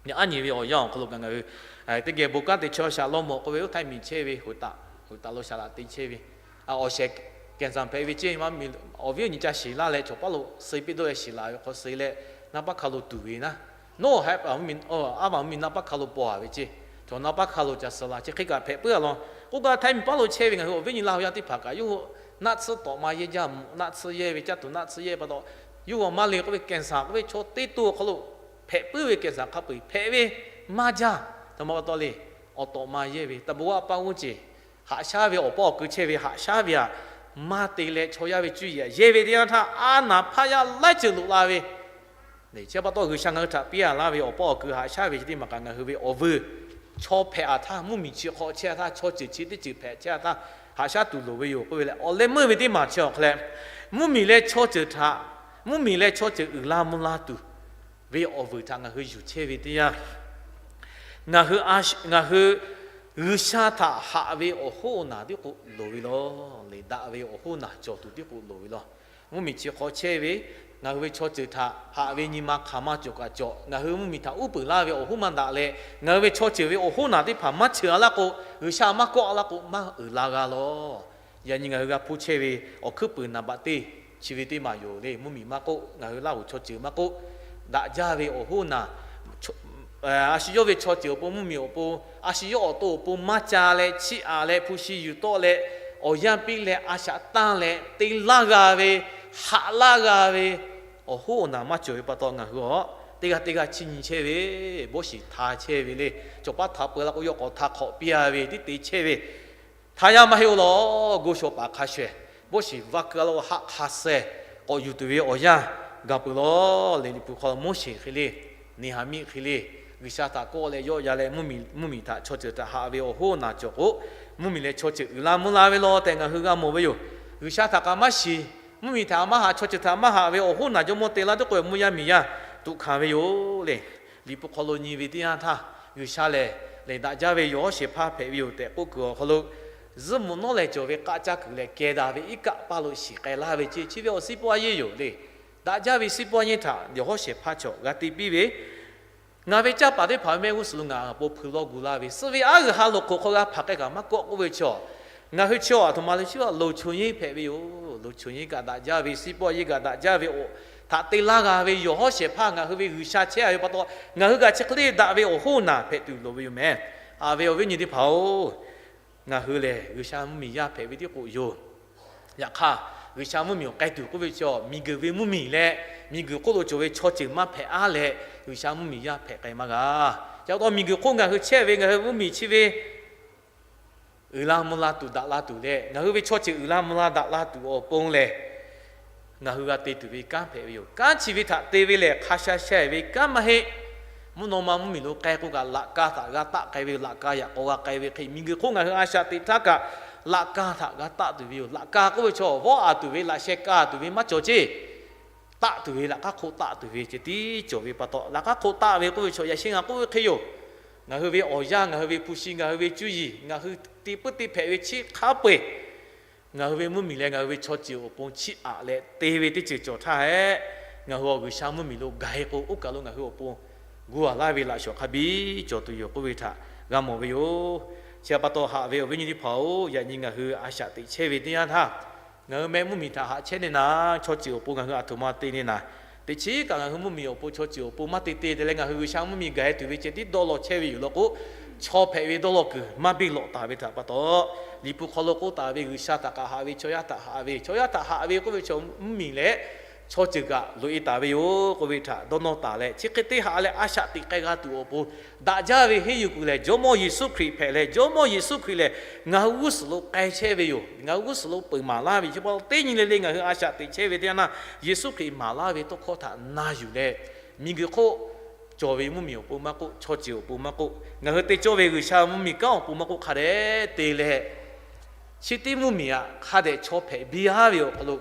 aˉ nyi ve awˬ yanˇ awˬ hk'aw lo kaꞈ ngaˬ hui teˇ geh bon kanˉ te chehˇ shaꞈ lawˇ mawˬ k'oˆ ve, oˇ htaiˇ miˬ chehˇ ve, hoꞈ taˍ, hoꞈ taˍ lo shaˍ laꞈ te chehˇ ve, awˬ shehˍ ကင်ဆာ hpehꞈ ve ceˇ, awˬ viˉ awˬ nyi ca shiˍ laˇ leh, chaw paˉ lo suh piˇ dawˇ leh shiˍ laˬ ve hk'aw suh leh, naˆ paˉ hk'a lo tuˍ ve naˉ, nawˬ heh, aˉ vaꞈ mvuhˇ miˬ naˆ paˉ hk'a lo paw a ve ceˇ, chaw naˆ paˉ hk'a lo ca suh la ceˇ hk'e kaꞈ hpehꞈ puiˉ a law. K'oˆ gaˇ htaiˇ miˬ paˉ lo chehˇ ve ngaˬ hui awˬ viˉ nyi Laˇ huˍ yaˇ teˇ hpaˍ kaꞈ yawˇ hui naˆ tsuhˇ tawꞈ ma yehˇ jaˇ, mvuhꞈ naˆ tsuhˇ yehˇ ve, caˇ tuˬ naˆ tsuhˇ yehˇ ve pa taw, yawˇ hui maˇ le k'oˆ ve ကင်ဆာ k'oˆ ve chaw teˇ to awˬ hk'aw lo hpehꞈ puiˉ ve ကင်ဆာ hk'a peu-eˬ hpehꞈ ve maˇ jaˇ. Aˬ ma pa taw le, awˬ tawꞈ ma yehˇ ve သဘာဝပတ်ဝန်းကျင်, haꞈ shaˉ ve awˬ paˇ awˬ kui chehˇ ve haꞈ shaˉ ve htaꞈ maˇ te leh, chaw yaˇ ve cuˇ yiˍ htaꞈ yehˇ ve teˇ yanˇ htaˇ, a naˍ hpaˇ yaˇ laiˉ ceuˬ loꞈ la ve, chi pa taw G'uiˬsha ngaˬ hui htaꞈ piˇ a laˇ ve awˬ paˇ awˬ kui haꞈ shaˉ ve chi teˇ maˬ kaꞈ ngaˬ hui ve awˬ vuiˬ, chaw hpehꞈ a htaˇ, mvuhˇmiˬ chi hk'aw chehˇ a htaˇ, chaw ceuˬ chi teˇ ceuˬ hpehꞈ chehˇ a htaˇ, haꞈ shaˉ tuˬ loˍ ve yoˬ k'oˆ ve leh, awˬ leh meuˇ ve teˇ maˬ chi awˬ hk'aw leh, mvuhˇmiˬ leh chaw ceuˬ htaꞈ, mvuhˇmiˬ leh chaw ceuˬ uiˍ la mvuh la tuˬ ve awˬ vuiˬ htaꞈ ngaˬ hui yuˬ chehˇ ve teˇ yanˇ, ngaˬ hui, ngaˬ hui G'uiˬsha htaꞈ haꞈ ve awˬ hoˉ awˬ naˬ tiˉ k'o loˍ ve law. Lehˬ, daꞈ ve awˬ hoˉ naˬ cawˬ tuˬ tiˉ k'o loˍ ve law. Mvuhˇmiˬ chi hk'aw chehˇ ve ngaˬ hui ve chaw ceuˬ htaꞈ haꞈ ve nyi ma hk'aˬ ma cawˬ kaꞈ cawˬ, ngaˬ hui mvuhˇmiˬ htaꞈ uˉ peunˍ laˇ ve awˬ hoˉ maˇ daꞈ leh, ngaˬ hui ve chaw ceuˬ ve awˬ hoˉ naˬ teˇ hpaˍ maˇ cheuˬ a laˇ k'o, G'uiˬsha maˇ kawˆ a laˇ k'o, maˇ uiˍ la g'a law. Yaꞈ nyi ngaˬ hui g'a hpuˇ chehˇ ve awˬ hkuiˉ puiˍ naˍ baꞈ teˇ chi ve teˇ maˬ yoˬ le. Mvuhˇmiˬ maˇ k'oˆ, ngaˬ hui Laˇhuˍ chaw ceuˬ maˇ k'oˆ, daꞈ jaˇ ve awˬ hoˉ naˬ, a shu yawˇ ve chaw ceuˬ awˬ pon, mvuhˇmiˬ awˬ pon, a shu yawˇ awˬ to awˬ pon maˇ ca leh, chiˇ aꞈ leh, hpu shi yuˬ tawˆ leh, awˬ yanˇ piˇ leh, a shaꞈ tanˇ leh, te laˇ g'a ve, haꞈ laˇ g'a ve awˬ hoˉ awˬ naˬ maˇ cawˬ ve pa taw, ngaˬ hui a teˇ g'aˇ teˇ g'aˇ chiˇ nyi chehˇ ve, bawˇ shiˍ hta chehˇ ve le. Cawˬ paˉ htaꞈ peu la k'o, yawˇ k'awꞈ hta hk'awꞈ piˇ a ve tiˉ te chehˇ ve, hta yaˇ maˇ heˆ-oˬ law. Go shaw paˍ hk'a shawehˍ, bawˇ shiˍ vaˇ keu a laˇ k'o, haˆ hk'a suh k'awꞈ yuˬ tuˬ ve awˬ yanˇ gaˬ peuˬ law. Lehˬ, Liꞈ hpu hk'aw lo Moˉseˍ hk'e le, Neˍhaˍmiˆ hk'e le, G'uiˬsha htaꞈ kawˆ leh yawˆ ya leh, mvuhˇmiˬ htaꞈ, chaw ceuˬ htaꞈ haꞈ ve awˬ hoˉ naˬ cawˬ k'o, mvuhˇmiˬ leh chaw ceuˬ uiˍ la mvuh la ve law tehꞈ ngaˬ hui g'a mawˬ ve yoˬ. G'uiˬsha htaꞈ kaꞈ maˇ shiˍ, mvuhˇmiˬ htaꞈ maˇ haꞈ, chaw ceuˬ htaꞈ maˇ haꞈ ve awˬ hoˉ naˬ jawˇmawˇ te laˇ tuˬ k'o, mvuhˇ yaˇ miˬ yaˇ tuꞈ hkanˍ ve yoˬ le. Liꞈ hpu hk'aw lo nyi ve teˇ yanˇ htaˇ, G'uiˬsha lehˬ, lehˬ daꞈ jaˇ ve yawˬ hawˉ shehˍ hpaˇ hpehꞈ ve yoˬ tehꞈ k'oˆ kuiˬ awˬ hk'aw lo, zuhˆ muꞈ nawˉ leh cawˬ ve k'aˆ caˇ kuiˬ lehˬ, kehˬ daꞈ ve iˉ kaˆ paˇ lo shiˍ k'ai laˇ ve ceˇ, chi ve awˬ စီးပွားရေး yoˬ le. Daꞈ jaˇ ve စီးပွားရေး htaꞈ yawˬ hawˉ shehˍ hpaˇ chaw g'a te piˇ ve, ngaˬ ve caˇ paˍ teˇ hpaˍ ve mehˆ g'uˇ suhˍ lo ngaˬ awˬ pon hpui lawˇ gu laˇ ve, suh ve aˉ g'uiˬ ha loꞈ hk'oꞈ hk'aw g'a hpaˍ k'ai kaꞈ maˇ kawˆ k'oˆ ve chaw, ngaˬ hui chi a htoꞈ ma le chi a လုံခြုံရေး hpehꞈ ve yoˬ. လုံခြုံရေး kaꞈ daꞈ jaˇ ve, စီးပွားရေး kaꞈ daꞈ jaˇ ve awˬ htaꞈ te laˇ g'a ve yawˬ hawˉ shehˍ hpaˇ ngaˬ hui ve G'uiˬsha chehˇ a ve pa taw, ngaˬ hui kaꞈ chi hk'e le daꞈ ve awˬ hoˉ naˬ hpehꞈ tuˬ loˍ ve yoˬ mehˍ. Aˬ ve awˬ viˉ nyi teˇ hpaˍ-oˬ, ngaˬ hui lehˬ G'uiˬsha mvuhˇmiˬ yaˇ hpehꞈ ve tiˉ k'o yoˬ. Yaꞈ hk'aˇ, G'uiˬsha mvuhˇmiˬ awˬ k'ai tuˬ k'oˆ ve chaw, miˬguiˬ ve mvuhˇmiˬ leh miˬguiˬ hk'oˆ lo cawˬ ve chaw ceuˬ maˇ hpehꞈ aˉ leh, G'uiˬsha mvuhˇmiˬ yaˇ hpehꞈ k'ai maˇ g'a. Chi pa taw miˬguiˬ hk'oˆ ngaˬ hui chehˇ ve ngaˬ hui mvuhˇmiˬ chi ve uiˍ la mvuh la tuˬ daꞈ la tuˬ leh, ngaˬ hui ve chaw ceuˬ uiˍ la mvuh la daꞈ la tuˬ awˬ pon lehˬ, ngaˬ hui g'a te tuˬ ve kanˉ hpehꞈ ve yoˬ. Kanˉ chi ve htaꞈ te ve lehˬ, hk'a sha sha ve kanˉ maˇ heˆ. Mvuhˇ naw ma mvuhˇmiˬ lo k'ai k'o kaꞈ, laꞈ ka htaꞈ g'a taˆ k'ai ve yoˬ. Laꞈ ka yaꞈ k'aw g'a k'ai ve hk'e, miˬguiˬ hk'oˆ ngaˬ hui a shaꞈ teꞈ htaˇ kaꞈ, laꞈ ka htaꞈ g'a taˆ tuˬ ve yoˬ. Laꞈ ka k'oˆ ve chaw, vawˇ aˍ tuˬ ve, laꞈ sheh ka tuˬ ve maˇ cawˬ ceˇ. Taˆ tuˬ ve, laꞈ k'aˉ hk'oˆ taˆ tuˬ ve ceh tiˉ cawˬ ve pa taw, laꞈ k'aˉ hk'oˆ taˆ ve k'oˆ ve chaw, yaꞈ sheh ngaˬ k'oˆ ve hk'e yoˬ. Ngaˬ hui ve awˬ yanˇ, ngaˬ hui ve hpu shi, ngaˬ hui ve cuˇ yiˍ, ngaˬ hui te puiˉ te hpehꞈ ve chi hk'a peu-eˬ, ngaˬ hui ve mvuhˇmiˬ leh ngaˬ hui ve chaw ceuˬ awˬ pon chiˇ aꞈ leh te ve teˇ ceuˬ cawˬ htaˇ hehꞈ, ngaˬ hui awˬ G'uiˬsha mvuhˇmiˬ lo gaˬ-e k'o, oˇ kaˬ lo ngaˬ hui awˬ pon gu aˬ laˇ ve laꞈ shawˍ hk'a biˇ cawˬ tuˬ yoˬ k'oˆ ve htaꞈ g'a mawˬ ve yoˬ. Chi pa taw haꞈ ve awˬ viˉ nyi teˇ hpaˍ-oˬ, yaꞈ nyi ngaˬ hui a shaꞈ teꞈ chehˇ ve teˇ yanˇ htaˇ, ngaˬ hui meh mvuhˇmiˬ htaꞈ haꞈ chehˇ ne naˍ, chaw ceuˬ awˬ pon ngaˬ hui aˬ htoꞈ ma te ne naˍ, teꞈ chiˉ kaꞈ ngaˬ hui mvuhˇmiˬ awˬ pon chaw ceuˬ awˬ pon maˇ te te te leh, ngaˬ hui G'uiˬsha mvuhˇmiˬ gaˬ-e tuˬ ve ceh tiˉ dawˇ law chehˇ ve yoˬ law k'o, chaw hpehꞈ ve dawˇ law kuiˬ maˇ biˇ lawꞈ taˍ ve htaꞈ pa taw, Liꞈ hpu hk'aw lo k'oˆ taˍ ve, G'uiˬsha htaꞈ kaꞈ haꞈ ve, chaw yaˇ htaꞈ haꞈ ve, chaw yaˇ htaꞈ haꞈ ve k'oˆ ve chaw mvuhˇmiˬ leh chaw ceuˬ kaꞈ loꞈ-e taˍ ve yoˬ k'oˆ ve htaꞈ dawˇ nawˇ taˍ leh, chi hk'e te haꞈ leh a shaꞈ teꞈ k'ai g'a tuˬ awˬ pon, daꞈ jaˇ ve henˇ yuˬ kuiˬ lehˬ, Jawˇmawˇ Yeˍsuˆ Hkriꞈ hpehꞈ leh, Jawˇmawˇ Yeˍsuˆ Hkriꞈ lehˬ ngaˬ hui g'uˇ suhˍ lo k'ai chehˇ ve yoˬ. Ngaˬ hui g'uˇ suhˍ lo peuˬ maˍ laˇ ve chi pa taw, teˇ nyi le le ngaˬ hui a shaꞈ teꞈ chehˇ ve teˇ yanˇ, Yeˍsuˆ Hkriꞈ maˍ laˇ ve tawˇ hkawˇ htaꞈ na yuˬ leh, miˬguiˬ hk'oˆ cawˬ ve mvuhˇmiˬ awˬ pon maˇ k'oˆ, chaw ceuˬ awˬ pon maˇ k'oˆ, ngaˬ hui te cawˇ ve G'uiˬsha mvuhˇmiˬ kanˉ awˬ pon maˇ k'oˆ, hk'a dehꞈ te leh, chi teˇ mvuhˇmiˬ aꞈ hk'a dehꞈ chaw hpehꞈ biˇ aˉ ve awˬ hk'aw lo,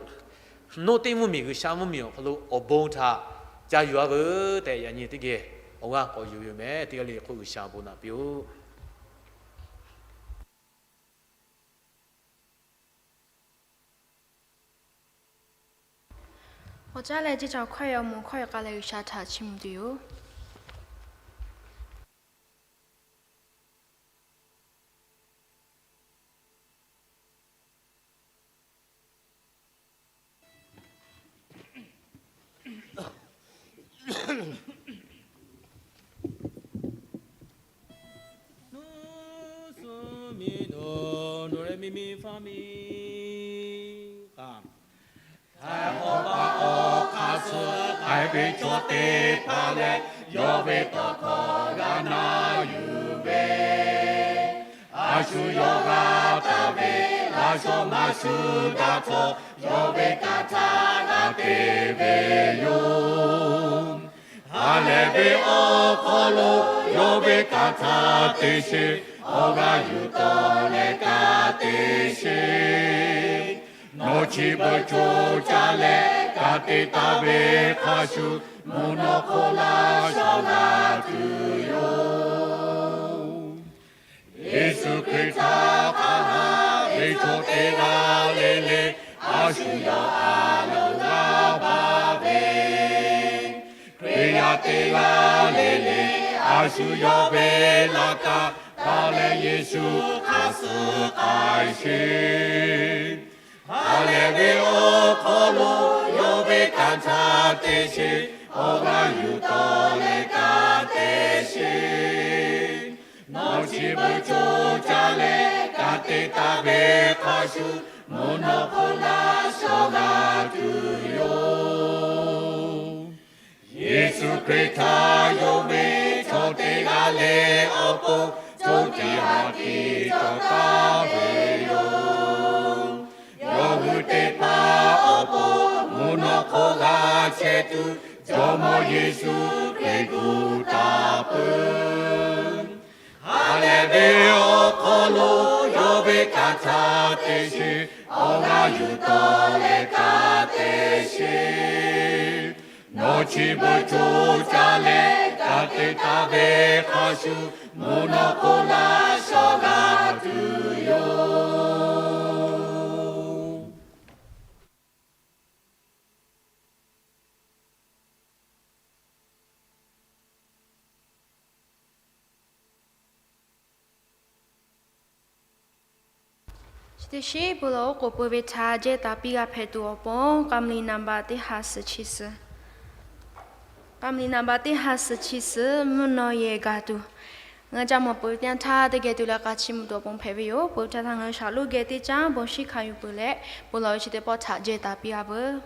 nawˇ teˇ mvuhˇmiˬ G'uiˬsha mvuhˇmiˬ awˬ hk'aw lo awˬ bon htaꞈ ca yuˬ-a veuˬ tehꞈ, yaꞈ nyi teˇ geh awˬ g'aˇ k'awꞈ yuˬ ve yoˬ mehˍ. Teˇ g'aˇ le le hk'oˆ G'uiˬsha bon naꞈ piˇ-oˆ. Awˬ caˉ leh ceˇ caˬ hkawˇ ve awˬ moˍ hkawˇ ve k'a leh G'uiˬsha htaꞈ chiˇ mvuh tuˬ yoˬ. Nuˇ suh miˬ nuˬ, nuˬ reh miˬ miˬ faˇ miˬ k'aꞈ, htaiˍ hk'awꞈ paˍ awˬ hk'aˇ suh k'ai ve chaw teˇ hpaˍ leh, yawˇ ve tawˇ hkawˇ g'a na yuˬ ve shu yawˇ g'a taˍ ve, laꞈ shawˍ maˇ shu daꞈ htawˇ, yawˇ ve kanˇ htaˇ g'a te ve yoˬ. Ha lehˬ ve awˬ hk'aw lo yawˇ ve kanˇ htaˇ te sheˍ. Awˬ g'aˇ yuˬ tawˆ leh ka te sheˍ. Nawˬ chi beuꞈ co caˇ leh ka te taˍ ve hk'a shuˍ, mvuhˇ naw hk'oˆ laˇ shawˍ la tuˬ yoˬ. Yeˍsuˆ Hkriꞈ htaꞈ hk'a haꞈ ve chaw teˇ g'aˇ le le, a shu yawˇ a loˍ g'a baˬ ve. Hkriꞈ yaˇ teˇ g'aˇ le le, a shu yawˇ ve laꞈ ka taˍ leh Yeˍsuˆ hk'aˬ suh k'ai sheˍ. Ha lehˬ ve awˬ hk'aw lo yawˇ ve kanˇ htaˇ te sheˍ. Awˬ g'aˇ yuˬ tawˆ leh ka te sheˍ. Nawˬ chi beuꞈ co caˇ leh ka te taˍ ve hk'a shuˍ, mvuhˇ naw hk'oˆ laˇ shawˍ la tuˬ yoˬ. Yeˍsuˆ Hkriꞈ htaꞈ yonˍ ve chaw teˇ g'aˇ leh awˬ pon, co tiꞈ ha tiꞈ cawˬ taˍ ve yoˬ. Yawˇ hui teˇ hpaˍ awˬ pon mvuhˇ naw hk'oˆ g'a chehˇ tuˬ, Jawˇmawˇ Yeˍsuˆ Hkriꞈ gu taˍ peuˬ. Ha lehˬ ve awˬ hk'aw lo yawˇ ve kanˇ htaˇ te sheˍ. Awˬ g'aˇ yuˬ tawˆ leh ka te sheˍ. Nawˬ chi beuꞈ co caˇ leh ka te taˍ ve hk'a shuˍ, mvuhˇ naw hk'oˆ laˇ shawˍ la tuˬ yoˬ. Chi teˇ shiˉ peuˬ lo k'oˍ peuˬ ve htaꞈ jehˇ taˍ piˇ g'a hpehꞈ tuˬ awˬ pon, กำลี naˍ baꞈ teˇ ha suhˍ chi suhˍ, กำลี naˍ baꞈ teˇ ha suhˍ chi suhˍ, mvuhˇ naw yehˬ gaˬ tuˬ, ngaˬ hui ca mawˬ peuˬ ve teˇ yanˇ htaˇ teˇ geh tuˬ leh k'a chiˇ mvuh tuˬ awˬ pon hpehꞈ ve yoˬ. Peuˬ htaˇ htaˇ ngaˬ hui shaˍ lonˉ geh teˇ caˉ bon shiˉ hkanˍ yuˬ peuˬ leh, peuˬ lo chi teˇ pawˆ htaꞈ jehˇ taˍ piˇ g'a veuˬ.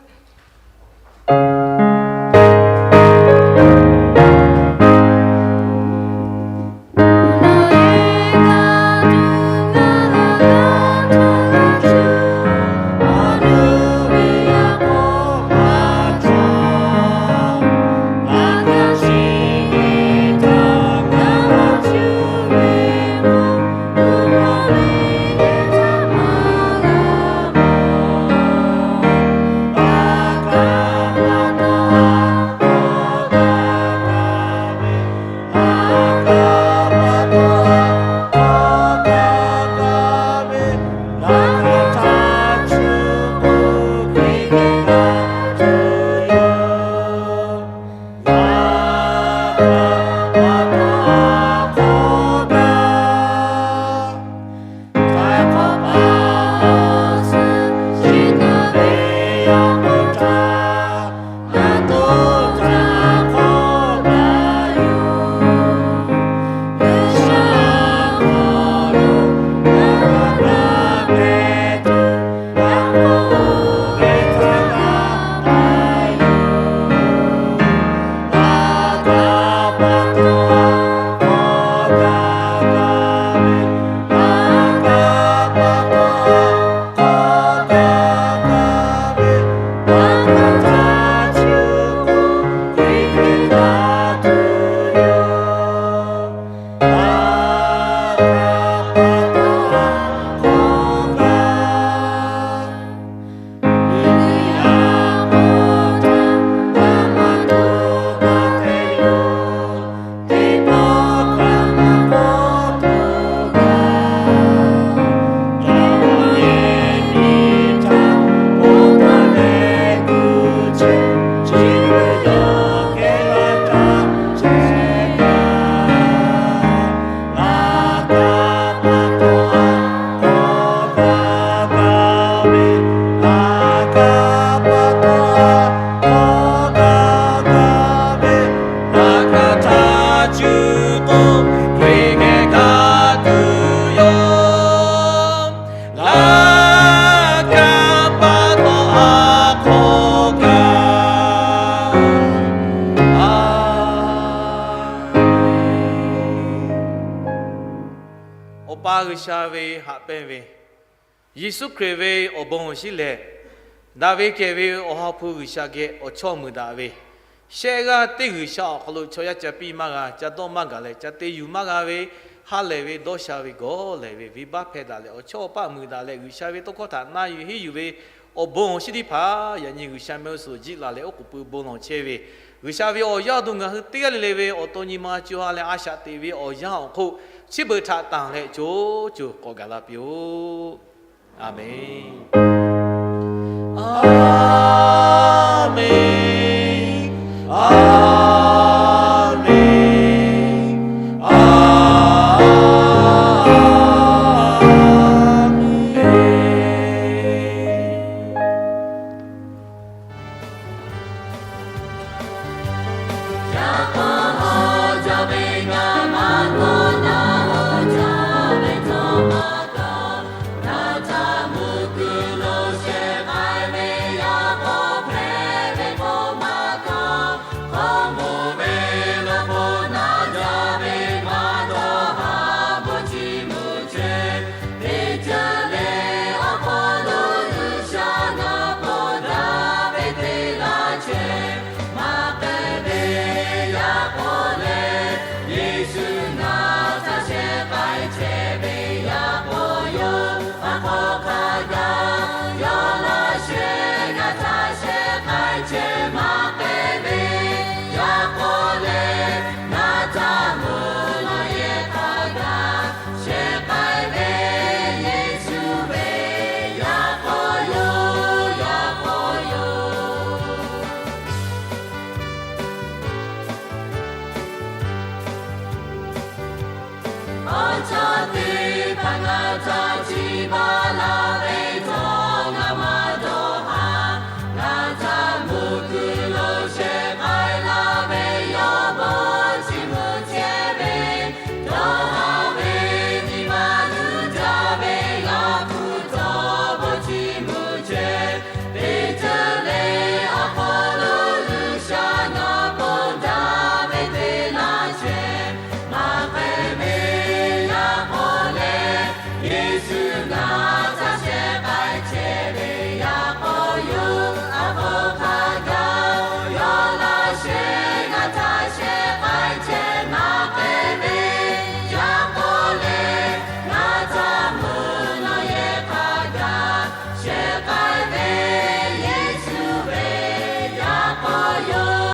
Pa G'uiˬsha ve haꞈ pehnˇ ve, Yeˍsuˆ Hkriꞈ ve awˬ bon awˬ shinˉ lehˬ, daꞈ ve kehˬ ve Awˬ ha hpu G'uiˬsha geh awˬ chawˇ mui daꞈ ve, shehˆ g'aˇ teˇ G'uiˬsha awˬ hk'aw lo chaw yaˇ ca piˇ maˇ g'a, ca dawˇ maˇ gaˬ leh ca te yuˬ maˇ g'a ve, ha lehˬ ve dawˇ sha ve gawˬ lehˬ ve venˇbaˆ hpehˇ daꞈ leh awˬ chawˇ awˬ paˆ mui daꞈ leh G'uiˬsha ve tawˇ hkawˇ htaꞈ na yuˬ henˇ yuˬ ve awˬ bon awˬ shinˉ teˇ hpaˍ yaꞈ nyi G'uiˬsha mehˆ g'uˇ suhˍ jiˆ laˬ leh oˉ k'oˍ pui bon lawˬ chehˇ ve, G'uiˬsha ve awˬ yaˇ awˬ duˬ ngaˬ hui teˇ g'aˇ le le ve awˬ to nyi ma co ha leh a shaꞈ teꞈ ve awˬ yanˇ awˬ hk'oˆ chi beuꞈ htaꞈ tanˬ leh co co k'awꞈ gaˬ la piˇ-oˆ. Aˍmenˍ. Aˍmenˍ. Aˍmenˍ. Aˍmenˍ. Awˬ chawˇ teˇ hpaˍ ngaˬ htaꞈ chiˇ baˬ laˇ